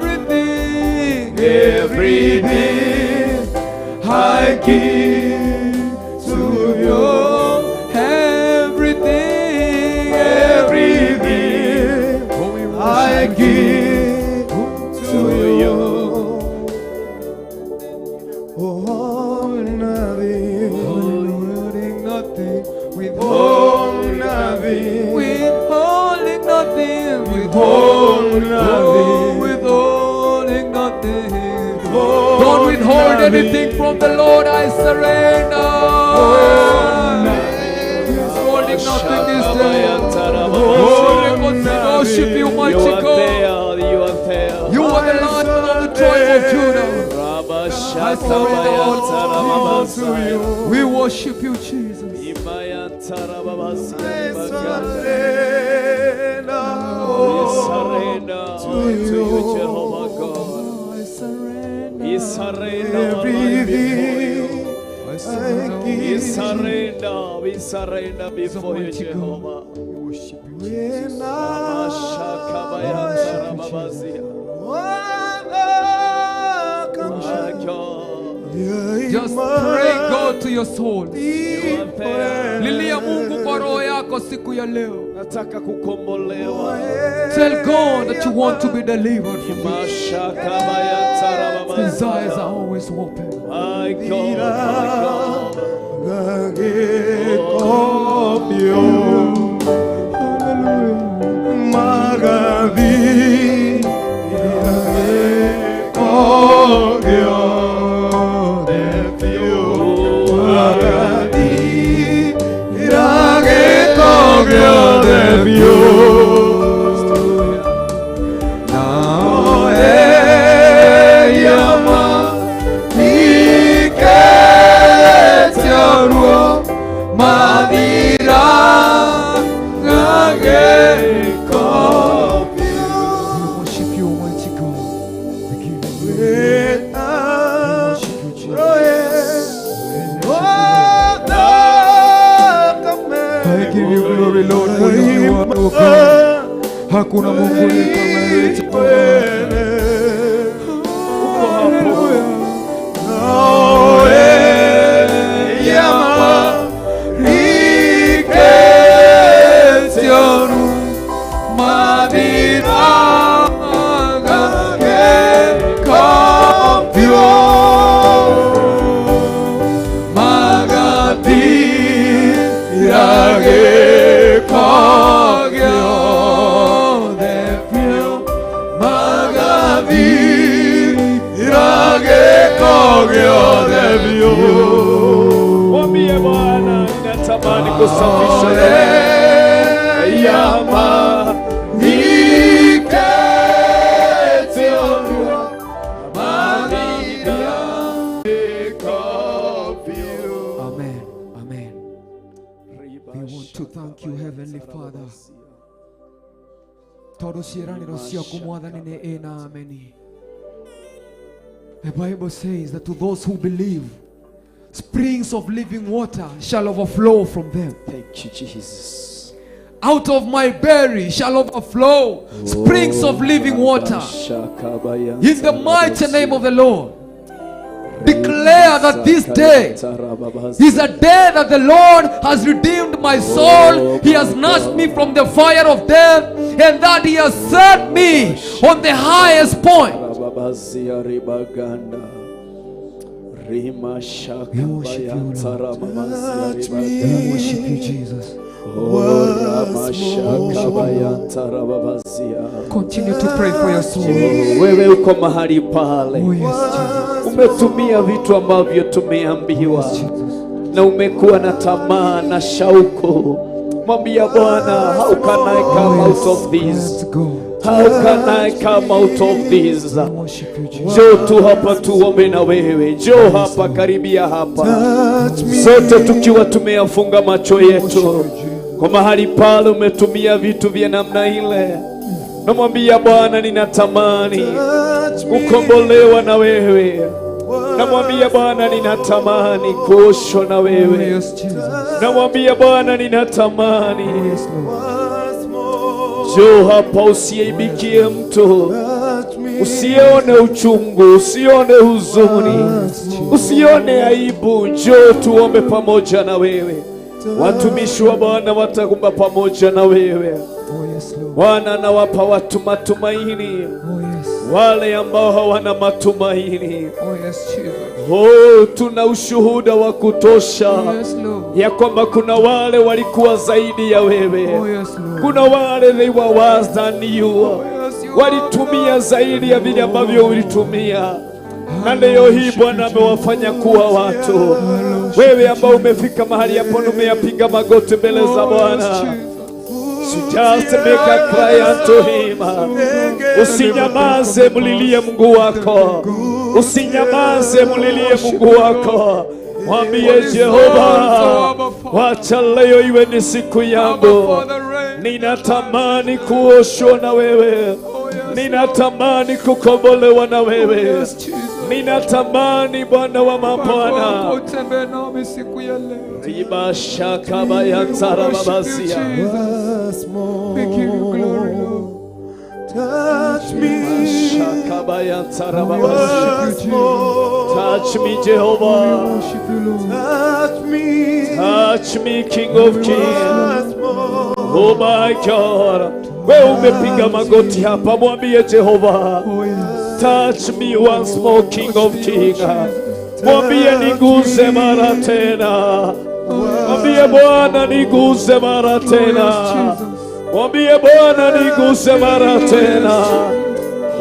Everything, everything I give to you. Everything, everything I give to you. Oh, nothing, withholding nothing, withhold nothing, withholding nothing, withhold nothing, withholding nothing. Don't withhold anything from the Lord. I surrender. Withholding nothing this day. Oh, we worship you, mighty God. You are there. You are the Lion of the tribe of Judah. I surrender all to you. We worship you, Jesus. I surrender surrender to to you, you. Jehovah God. I surrender. We surrender our life before you. Everything I I surrender. We give. surrender, we surrender before you, Almighty God. Jehovah. We worship you, Jesus. When I My God, Just pray God to your soul. you are there. Lilia Mungu kwa roho yako siku ya leo. Nataka kukombolewa. Tell God that you want to be delivered from this. His eyes are always open. My God, my God. We worship you, Almighty God. We give you glory. We worship you, Jesus. I give you glory, Lord, for you are our God. Hakuna Mungu aliye kama wewe Jehova. Mwambie Bwana, ninatamani kusafishwa na wewe. Yama Amen. Amen. We want to thank you, Heavenly Father. Tondũ ciĩranĩro ciaku Mwathani nĩ ĩ na ameni. The Bible says that to those who believe, Springs of living water shall overflow from them. Thank you, Jesus. Out of my belly shall overflow springs of living water. In the mighty name of the Lord. Declare that this day is a day that the Lord has redeemed my soul. He has snatched me from the fire of death, and that He has set me on the highest point. We worship you, Lord. We worship you, Jesus. Continue to pray for your soul. Wewe uko mahali pale, umetumia vitu ambavyo tumeambiwa na umekuwa na tamaa na shauku. Mwambia Bwana, how can I come out of this? How can I come out of this? Njoo tu hapa tuombe na wewe. Njoo hapa, karibia hapa, sote tukiwa tumeyafunga macho yetu. Kwa mahali pale umetumia vitu vya namna ile, namwambia Bwana, ninatamani kukombolewa na wewe. Namwambia Bwana, ninatamani kuoshwa na wewe. Namwambia Bwana, ninatamani. Njoo hapa, usiaibikie mtu, usione uchungu, usione huzuni, usione aibu. Njoo tuombe pamoja na wewe. Watumishi wa Bwana wataomba pamoja na wewe. Bwana anawapa watu matumaini, wale ambao hawana matumaini. Oh, tuna ushuhuda wa kutosha ya kwamba kuna wale walikuwa zaidi ya wewe. Kuna wale they were worse than you. Walitumia zaidi ya vile ambavyo ulitumia, na leo hii Bwana amewafanya kuwa watu. Wewe ambao umefika mahali hapo, umeyapiga magoti mbele za Bwana, just make a cry unto him. Usinyamaze, mlilie Mungu wako. Usinyamaze, mlilie Mungu wako. Mwambie Jehova, wacha leo iwe ni siku yangu. Ninatamani kuoshwa na wewe. Ninatamani kukombolewa na wewe. Ninatamani Bwana wa mabwana. Utembee nami siku ya leo. Riba shaka bayantara babazia. We give you glory, Lord. Touch me. Shaka bayantara babazia. Touch me, Jehovah. Touch me. Touch me, King of Kings. Oh my God. Wewe umepiga magoti hapa, mwambie Jehova, touch me once more, King of Kings. Mwambie niguze mara tena. Mwambie Bwana niguze mara tena. Mwambie Bwana niguze mara tena.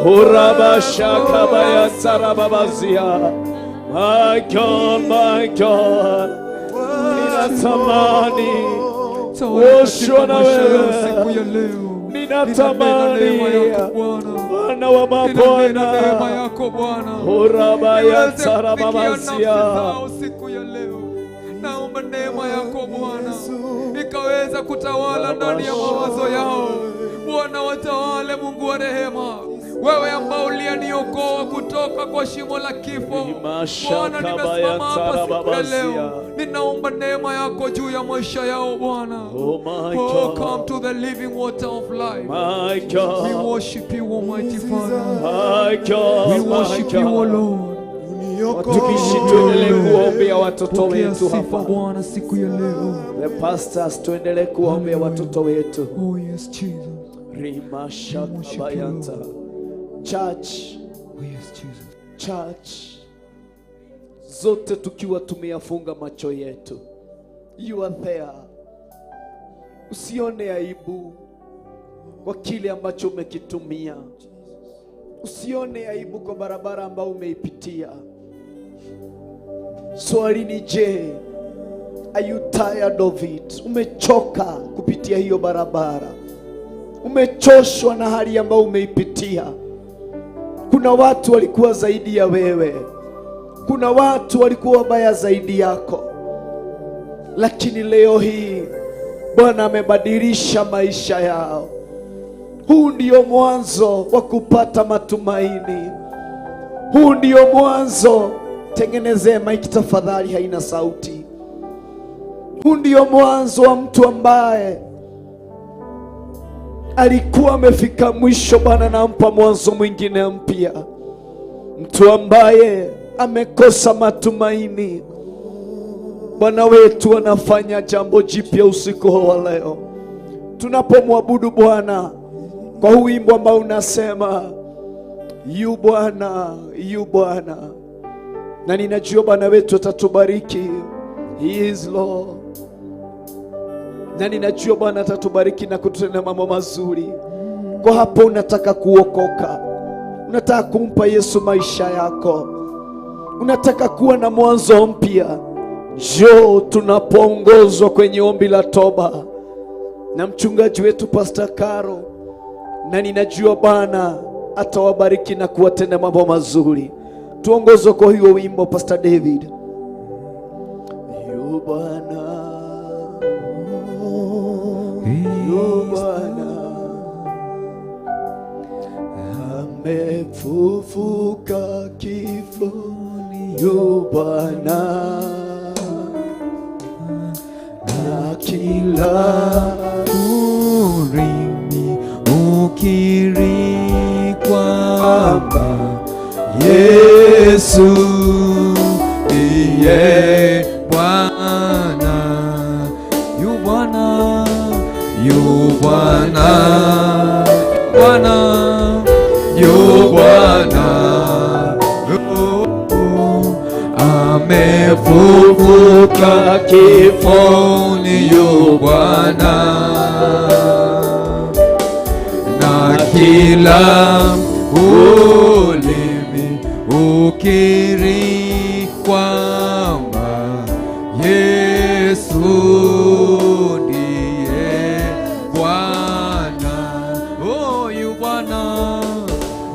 Urabashaka bayasarababazia. My God, my God. Ninatamani kuoshwa na wewe. Ninatamani Bwana wa mabwana, Urabayasarababazia. Siku ya leo naomba neema yako Bwana ikaweza kutawala ndani ya mawazo yao. Bwana watawale, Mungu wa rehema, wewe ambao ulianiokoa kutoka kwa shimo la kifo. Bwana, nimesimama hapa siku ya leo, ninaomba neema yako juu ya maisha yao Bwana. Oh my Oh, God. come to the living water of life. My God. We worship you, Almighty Father. My God, We my worship you, O God. Lord. Watumishi, tuendelee kuwaombea watoto Pokea wetu sifa hapa. Bwana siku ya leo. The pastors, tuendelee kuwaombea watoto wetu. Oh yes, Jesus. Rima shaka bayanta. Church. Oh yes, Jesus. Church. Zote tukiwa tumeyafunga macho yetu. You are there. Usione aibu kwa kile ambacho umekitumia. Usione aibu kwa barabara ambayo umeipitia. Swali ni je, are you tired of it? Umechoka kupitia hiyo barabara? Umechoshwa na hali ambayo umeipitia? Kuna watu walikuwa zaidi ya wewe. Kuna watu walikuwa wabaya zaidi yako. Lakini leo hii Bwana amebadilisha maisha yao. Huu ndio mwanzo wa kupata matumaini. Huu ndio mwanzo Tengenezee mic tafadhali, haina sauti. Huu ndio mwanzo wa mtu ambaye alikuwa amefika mwisho. Bwana anampa mwanzo mwingine mpya. Mtu ambaye amekosa matumaini, Bwana wetu anafanya jambo jipya usiku wa leo. Tunapomwabudu Bwana kwa huu wimbo ambao unasema yu Bwana, yu Bwana, na ninajua Bwana wetu atatubariki. He is Lord. Na ninajua Bwana atatubariki na kututendea mambo mazuri. Kwa hapo unataka kuokoka, unataka kumpa Yesu maisha yako, unataka kuwa na mwanzo mpya, njoo tunapoongozwa kwenye ombi la toba na mchungaji wetu Pastor Caro, na ninajua Bwana atawabariki na kuwatenda mambo mazuri. Tuongozwe kwa hiyo wimbo, Pastor David. Yu Bwana, yu Bwana, amefufuka kifoni, yu Bwana, na kila ulimi ukiri kwamba Yesu ndiye Bwana. Yu Bwana, yu Bwana, Bwana, yu Bwana, amefufuka kifoni, yu Bwana, na kila ulimi ukiri kwamba Yesu ndiye Bwana. Oh, yu Bwana,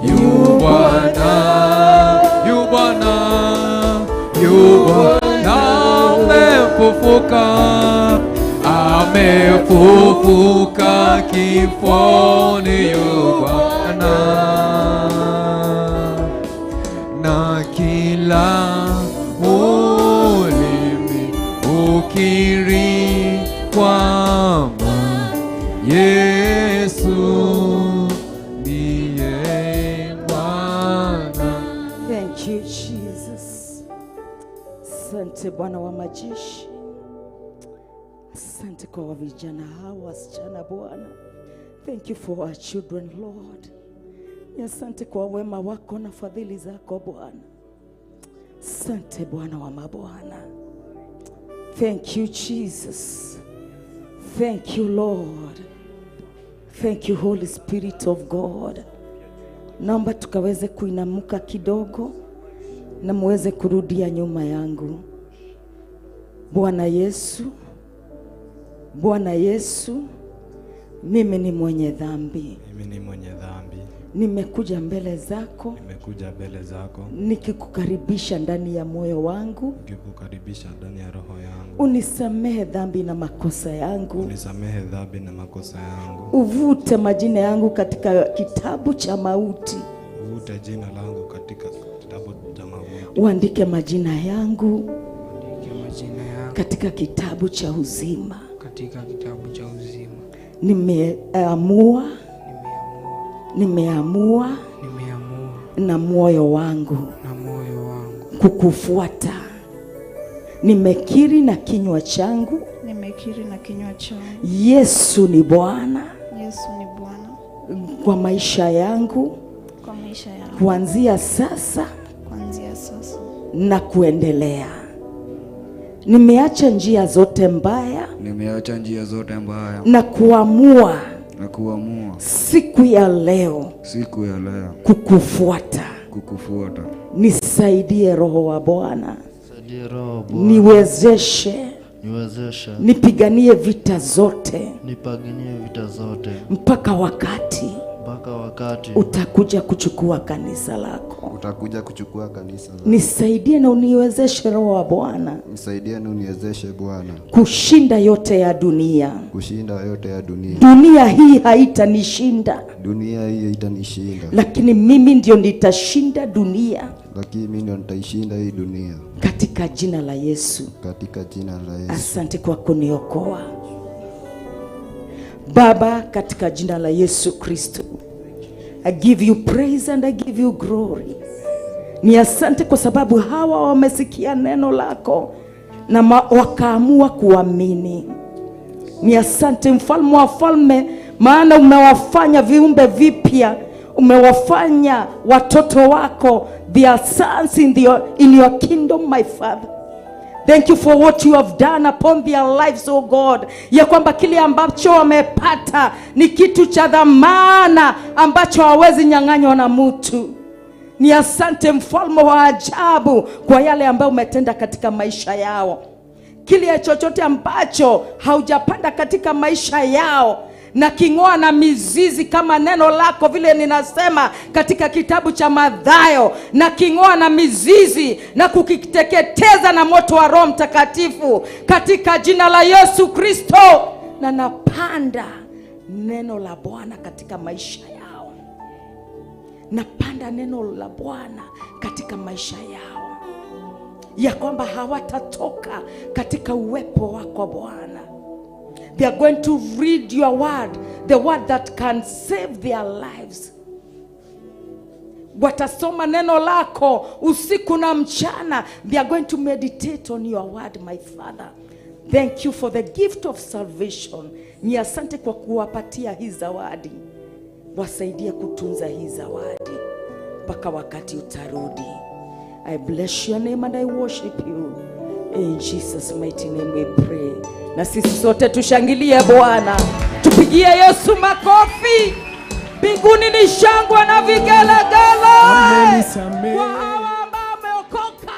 yu Bwana, yu Bwana, yu Bwana, amefufuka, amefufuka kifoni, yu Bwana, na kila ulimi ukiri kwamba Yesu ndiye Bwana. Thank you, Jesus. Asante Bwana wa majeshi. Asante kwa vijana hawa, wasichana Bwana. Thank you for our children, Lord. Asante kwa wema wako na fadhili zako Bwana. Asante Bwana wa mabwana. Thank you, Jesus. Thank you, Lord. Thank you, Holy Spirit of God. Naomba tukaweze kuinamuka kidogo na muweze kurudia nyuma yangu. Bwana Yesu, Bwana Yesu, mimi ni mwenye dhambi. Mimi ni mwenye dhambi. Nimekuja mbele zako. Nimekuja mbele zako. Nikikukaribisha ndani ya moyo wangu. Nikikukaribisha ndani ya roho yangu. Unisamehe dhambi na makosa yangu. Unisamehe dhambi na makosa yangu. Uvute majina yangu katika kitabu cha mauti. Uvute jina langu katika kitabu cha mauti. Uandike majina yangu. Uandike majina yangu katika kitabu cha uzima. Katika kitabu cha uzima. Nimeamua. Nimeamua na moyo wangu kukufuata. Nimekiri na kinywa changu. Nimekiri na kinywa changu. Yesu ni Bwana. Yesu ni Bwana. Kwa maisha yangu. Kwa maisha yangu. Kuanzia sasa. Kuanzia sasa. Na kuendelea. Nimeacha njia zote mbaya. Nimeacha njia zote mbaya. Na kuamua. Na kuamua siku ya leo, siku ya leo kukufuata, kukufuata. Nisaidie Roho wa Bwana, nisaidie Roho wa Bwana, niwezeshe, niwezeshe, nipiganie vita zote, nipiganie vita zote, mpaka wakati, Mpaka wakati utakuja kuchukua kanisa lako. Utakuja kuchukua kanisa lako. Nisaidie na uniwezeshe Roho wa Bwana. Nisaidie na uniwezeshe Bwana. Kushinda yote ya dunia. Kushinda yote ya dunia. Dunia hii haitanishinda. Dunia hii haitanishinda. Lakini mimi ndio nitashinda dunia. Lakini mimi ndio nitaishinda hii dunia. Katika jina la Yesu. Katika jina la Yesu. Asante kwa kuniokoa. Baba, katika jina la Yesu Kristo, I give you praise and I give you glory. Ni asante kwa sababu hawa wamesikia neno lako na wakaamua kuamini. Ni asante mfalme wa falme, maana umewafanya viumbe vipya, umewafanya watoto wako, they are sons in your kingdom, my Father. Thank you for what you have done upon their lives, oh God. Ya kwamba kile ambacho wamepata ni kitu cha dhamana ambacho hawezi nyang'anywa na mtu. Ni asante mfalme wa ajabu kwa yale ambayo umetenda katika maisha yao. Kile chochote ambacho haujapanda katika maisha yao na kingoa na mizizi kama neno lako vile ninasema katika kitabu cha Mathayo, na kingoa na mizizi na kukiteketeza na moto wa Roho Mtakatifu katika jina la Yesu Kristo. Na napanda neno la Bwana katika maisha yao. Napanda neno la Bwana katika maisha yao, ya kwamba hawatatoka katika uwepo wako Bwana. They are going to read your word, the word that can save their lives. Watasoma neno lako usiku na mchana. They are going to meditate on your word, my Father. Thank you for the gift of salvation. Ni asante kwa kuwapatia hii zawadi. Wasaidie kutunza hii zawadi mpaka wakati utarudi. I bless your name and I worship you. In Jesus' mighty name we pray. Na sisi sote tushangilie Bwana. Tupigie Yesu makofi. Mbinguni ni shangwe na vigelegele. Kwa hawa ambao wameokoka.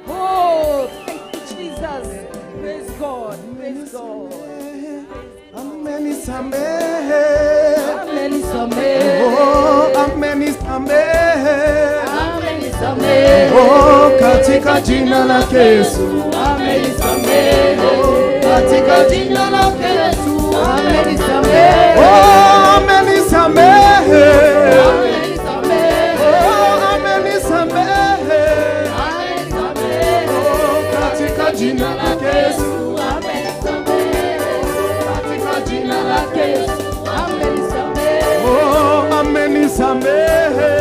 Oh, thank you Jesus. Praise God. Praise God. Amenisamehe. Amenisamehe. Oh, amenisamehe. Amenisamehe. Oh, katika jina la Yesu. Amenisamehe. Katika jina la Yesu. Amenisamehe. Oh, amenisamehe. Amenisamehe. Oh, amenisamehe. Amenisamehe. Oh, katika jina la Yesu. Amenisamehe. Katika jina la Yesu. Amenisamehe. Oh, amenisamehe.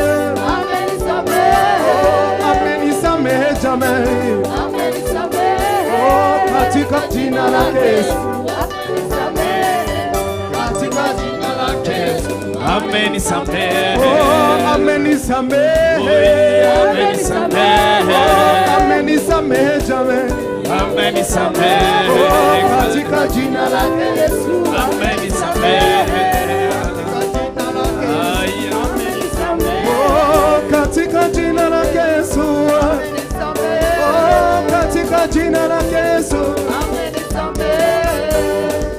Amenisamehe. Oh, amenisamehe jamani. Amenisamehe. Oh, katika jina la Yesu. Amenisamehe. Katika jina la Yesu. Amenisamehe. Oh, amenisamehe. Amenisamehe. Oh, amenisamehe jamani. Amenisamehe. Oh, katika jina la Yesu. Amenisamehe. Oh, katika jina la Yesu. Oh, katika jina la Yesu.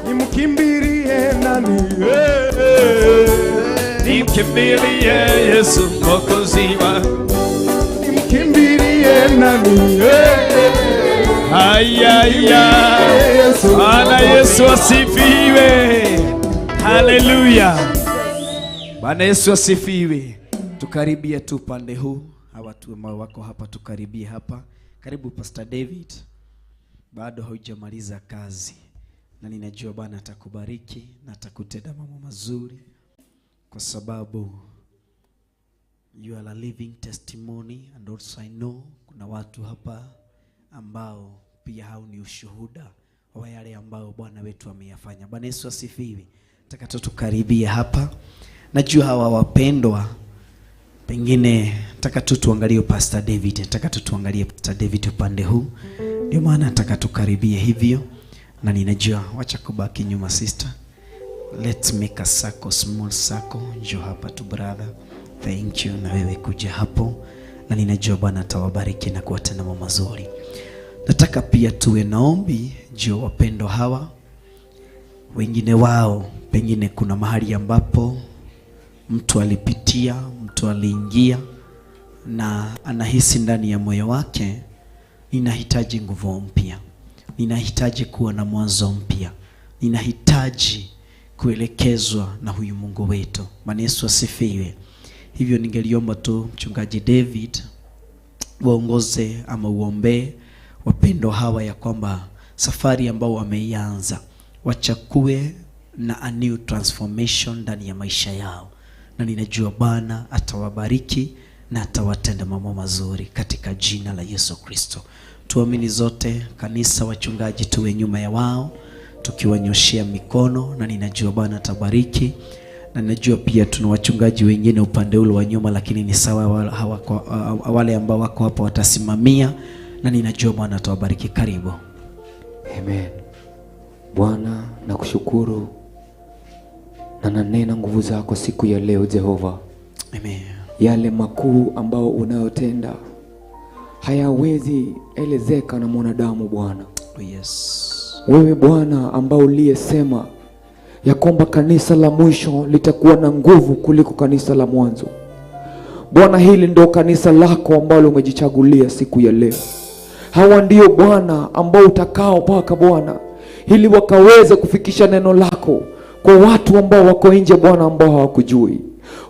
Nimkimbilie nani? Nimkimbilie Yesu Mwokozi wangu. Nimkimbilie nani? Ayaya. Bwana Yesu asifiwe. Haleluya. Bwana Yesu asifiwe. Tukaribie tu pande huu. Hawa watu ambao wako hapa tukaribie hapa. Karibu Pastor David. Bado haujamaliza kazi. Na ninajua Bwana atakubariki na atakutenda mambo mazuri, kwa sababu you are a living testimony, and also I know kuna watu hapa ambao pia hao ni ushuhuda wa yale ambao Bwana wetu ameyafanya. Bwana Yesu asifiwe. Nataka tu tukaribie hapa. Najua hawa wapendwa, pengine nataka tu tuangalie Pastor David, nataka tu tuangalie Pastor David upande huu. Ndio maana nataka tukaribie hivyo. Na ninajua wacha kubaki nyuma sister. Let's make a circle, small circle. Njoo hapa tu brother. Thank you na wewe kuja hapo. Na ninajua Bwana atawabariki na kuwatenda mambo mazuri. Nataka pia tuwe naombi juu wapendo hawa. Wengine wao pengine kuna mahali ambapo Mtu alipitia, mtu aliingia na anahisi ndani ya moyo wake, ninahitaji nguvu mpya, ninahitaji kuwa na mwanzo mpya, ninahitaji kuelekezwa na huyu Mungu wetu. Bwana Yesu asifiwe. Hivyo ningeliomba tu Mchungaji David waongoze ama uombee wapendwa hawa ya kwamba safari ambao wameianza wachakue na a new transformation ndani ya maisha yao, na ninajua Bwana atawabariki na atawatenda mambo mazuri katika jina la Yesu Kristo. Tuamini zote kanisa, wachungaji tuwe nyuma ya wao tukiwanyoshea mikono, na ninajua Bwana atabariki. Na ninajua pia tuna wachungaji wengine upande ule wa nyuma, lakini ni sawa, wale ambao wako hapa watasimamia, na ninajua Bwana atawabariki. Karibu. Amen. Bwana, nakushukuru na nanena nguvu zako siku ya leo Jehova. Amen. Yale makuu ambao unayotenda hayawezi elezeka na mwanadamu Bwana. Oh yes. Wewe Bwana ambao uliyesema ya kwamba kanisa la mwisho litakuwa na nguvu kuliko kanisa la mwanzo. Bwana, hili ndio kanisa lako ambalo umejichagulia siku ya leo. Hawa ndio Bwana ambao utakao paka Bwana, ili wakaweze kufikisha neno lako kwa watu ambao wako nje Bwana, ambao hawakujui.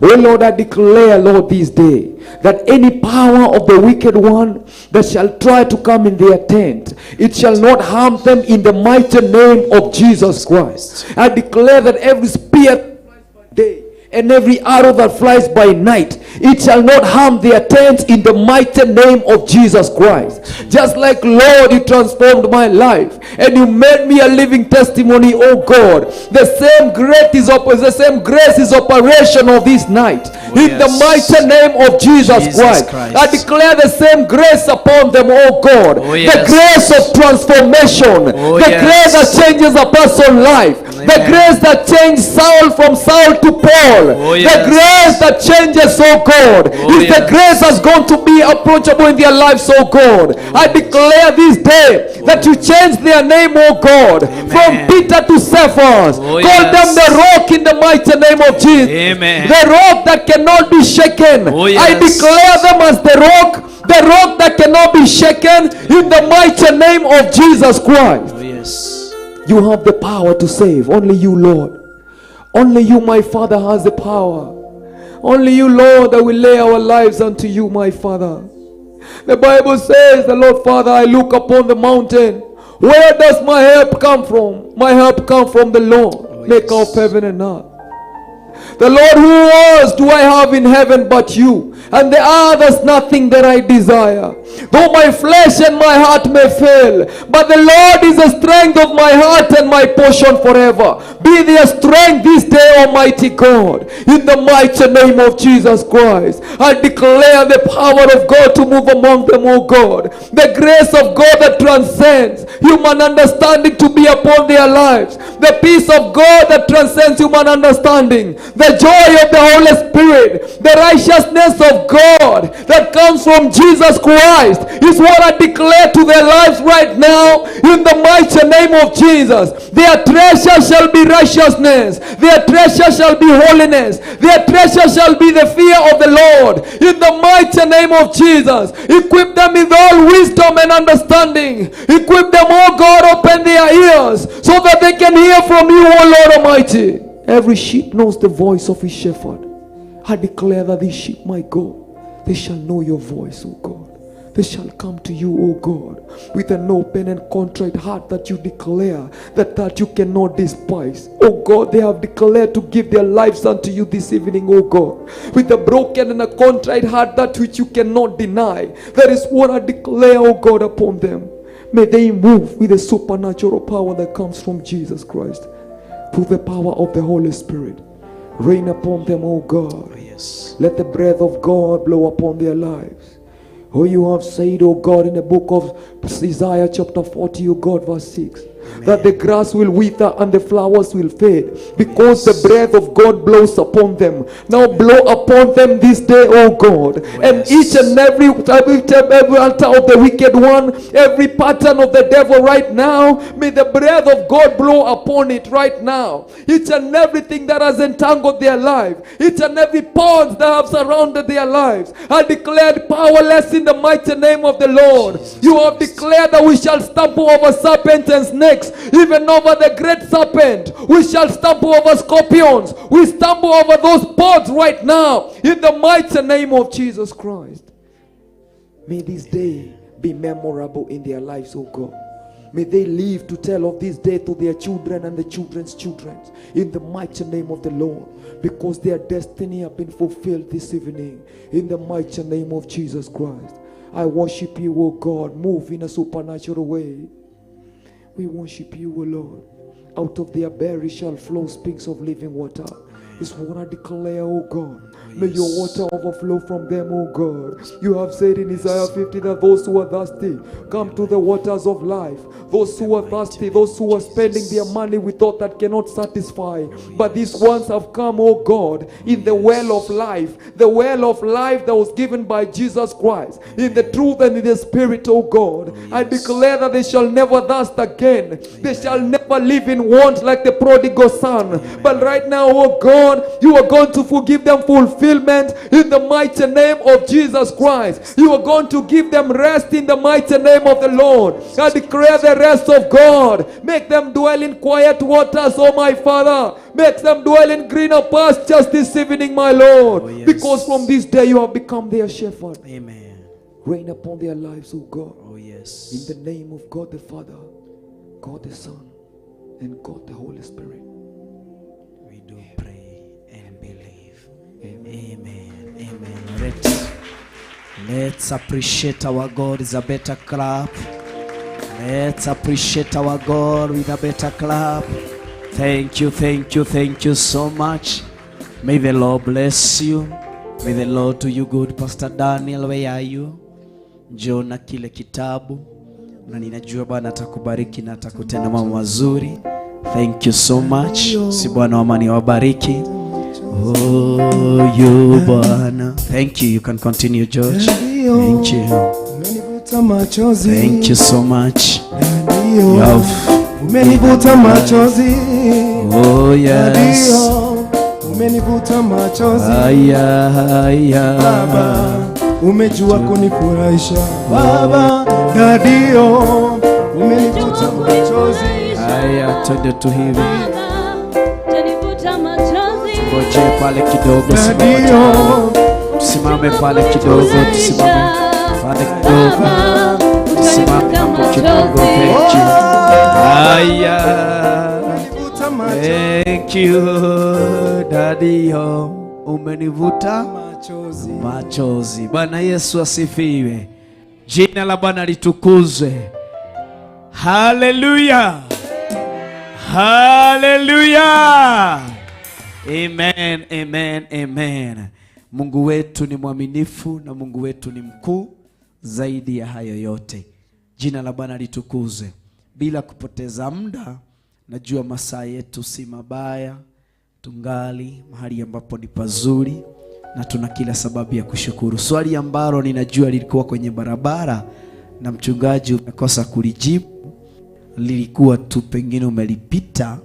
Oh Lord, I declare, Lord, this day that any power of the wicked one that shall try to come in their tent, it shall not harm them in the mighty name of Jesus Christ. I declare that every spear that flies by day and every arrow that flies by night, it shall not harm their tents in the mighty name of Jesus Christ. Just like, Lord, you transformed my life and you made me a living testimony, oh God. The same grace is operational this night. Oh, in yes. The mighty name of Jesus Christ. I declare the same grace upon them, oh God. Oh, yes. The grace of transformation. Oh, the yes. grace that changes a person's life. Amen. The grace that changed Saul from Saul to Paul. Oh, yes. The grace that changes, oh God, oh, is yes. the grace that's going to be approachable in their lives, oh God. I declare this day that you change their name, oh God. Amen. From Peter to Cephas. Oh, Call yes. them the rock in the mighty name of Jesus. Amen. The rock that cannot be shaken. Oh, yes. I declare them as the rock that cannot be shaken in the mighty name of Jesus Christ. Oh, yes. You have the power to save. Only you, Lord. Only you, my Father, has the power. Only you, Lord, that we lay our lives unto you, my Father. The Bible says, the Lord, Father, I look upon the mountain. Where does my help come from? My help come from the Lord, oh, yes. maker of heaven and earth. The Lord, who else do I have in heaven but you? And the others nothing that I desire. Though my flesh and my heart may fail, but the Lord is the strength of my heart and my portion forever. Be their strength this day, Almighty God. In the mighty name of Jesus Christ, I declare the power of God to move among them, O God. The grace of God that transcends human understanding to be upon their lives. The peace of God that transcends human understanding. The joy of the Holy Spirit. The righteousness of God that comes from Jesus Christ is what I declare to their lives right now in the mighty name of Jesus. Their treasure shall be righteousness. Their treasure shall be holiness. Their treasure shall be the fear of the Lord. In the mighty name of Jesus, equip them with all wisdom and understanding. Equip them, oh God, open their ears so that they can hear from you, O Lord Almighty. Every sheep knows the voice of his shepherd. I declare that these sheep, my God, they shall know your voice, O God. They shall come to you, O God, with an open and contrite heart that you declare that you cannot despise. O God, they have declared to give their lives unto you this evening, O God, with a broken and a contrite heart that which you cannot deny. That is what I declare, O God, upon them. May they move with the supernatural power that comes from Jesus Christ, through the power of the Holy Spirit. Reign upon them, O God. Oh, yes. Let the breath of God blow upon their lives. Oh, you have said, O God, in the book of Isaiah chapter 40, O God, verse 6. That the grass will wither and the flowers will fade, because the breath of God blows upon them. Now blow upon them this day, O God. And each and every altar of the wicked one, every pattern of the devil right now, may the breath of God blow upon it right now. Each and everything that has entangled their life, each and every bonds that have surrounded their lives, are declared powerless in the mighty name of the Lord. You have declared that we shall stample over serpents and snakes, even over the great serpent. We shall stample over scorpions. We stumble over those pods right now in the mighty name of Jesus Christ. May this day be memorable in their lives, O God. May they live to tell of this day to their children and the children's children, in the mighty name of the Lord, because their destiny have been fulfilled this evening, in the mighty name of Jesus Christ. I worship you, O God. Move in a supernatural way. We worship you, O Lord. Out of their belly shall flow springs of living water. Is what I declare, O God. May your water overflow from them, O God. You have said in Isaiah 50 that those who are thirsty come to the waters of life. Those who are thirsty, those who are spending their money with thought that cannot satisfy. But these ones have come, O God, in the well of life. The well of life that was given by Jesus Christ. In the truth and in the spirit, O God. I declare that they shall never thirst again. They shall never live in want like the prodigal son. But right now, O God, you are going to forgive them fulfillment in the mighty name of Jesus Christ. You are going to give them rest in the mighty name of the Lord. I declare the rest of God. Make them dwell in quiet waters, oh my Father. Make them dwell in greener pastures this evening, my Lord. Oh, yes. Because from this day you have become their shepherd. Amen. Reign upon their lives, oh God. Oh yes. In the name of God the Father, God the Son, and God the Holy Spirit. We do pray and believe. Amen. Amen. Let's appreciate our God with a better clap. Let's appreciate our God with a better clap. Thank you, thank you, thank you so much. May the Lord bless you. May the Lord do you good. Pastor Daniel, where are you? Njoo na kile kitabu, na ninajua Bwana atakubariki na atakutenda mambo mazuri. Thank you so much. Si Bwana wa amani awabariki. Oh, you Bwana. Thank you. You can continue, George. Thank you. Thank you so much. You have umenivuta machozi. Oh yes. Umenivuta machozi. Aya, aya. Baba, umejua kunifurahisha. Baba, dadio, umenivuta machozi. Aya, twende tu hivi. Ngoje pale kidogo, simame pale kidogo, tusimame pale kidogo, tusimame hapo kidogo. Thank you. Aya, thank you, daddy. Umenivuta machozi. Bwana Yesu asifiwe. Jina la Bwana litukuzwe. Hallelujah. Hallelujah. Amen, amen, amen. Mungu wetu ni mwaminifu na Mungu wetu ni mkuu zaidi ya hayo yote. Jina la Bwana litukuzwe. Bila kupoteza muda, najua masaa yetu si mabaya, tungali mahali ambapo ni pazuri na tuna kila sababu ya kushukuru. Swali ambalo ninajua lilikuwa kwenye barabara na mchungaji umekosa kulijibu, lilikuwa tu pengine umelipita,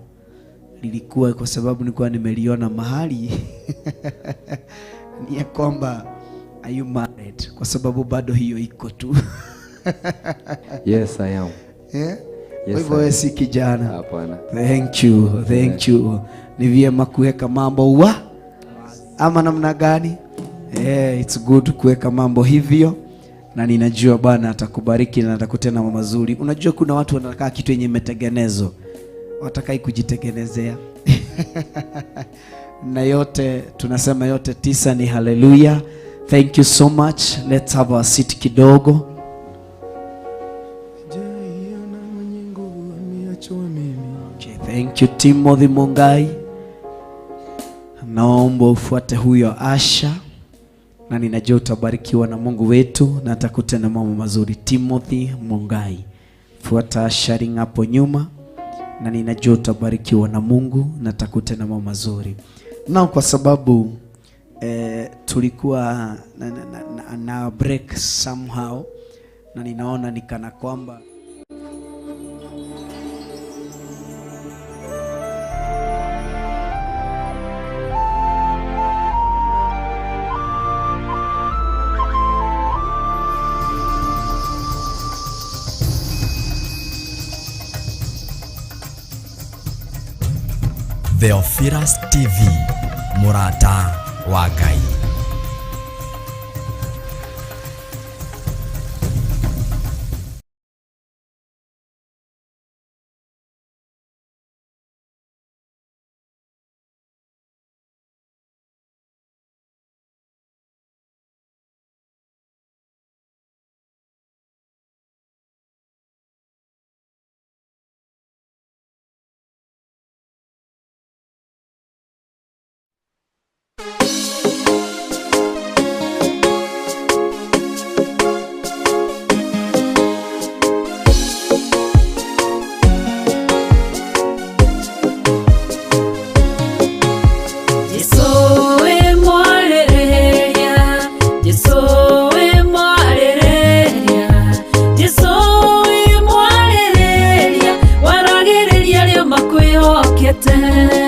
lilikuwa kwa sababu nilikuwa nimeliona mahali ni ya kwamba are you married? Kwa sababu bado hiyo iko tu. Yes, I am. Yeah? Yes, kwa hivyo si kijana. Hapana. Thank you, thank you. Ni vyema kuweka mambo wa ama namna gani? Yeah, it's good kuweka mambo hivyo. Na ninajua Bwana atakubariki na atakutenda mambo mazuri. Unajua kuna watu wanataka kitu yenye imetengenezwa, watakai kujitengenezea. Na yote tunasema yote tisa ni hallelujah. Thank you so much. Let's have a seat kidogo. Okay, thank you Timothy Mungai. Naomba ufuate huyo Asha, na ninajua utabarikiwa na Mungu wetu na atakutenda mambo mazuri. Timothy Mungai, fuata Asha ring hapo nyuma. na ninajua utabarikiwa na Mungu na takutana mambo mazuri. Na kwa sababu tulikuwa na break somehow, na ninaona ni kana kwamba Theophilus TV, Murata wa Ngai. Makwihokete.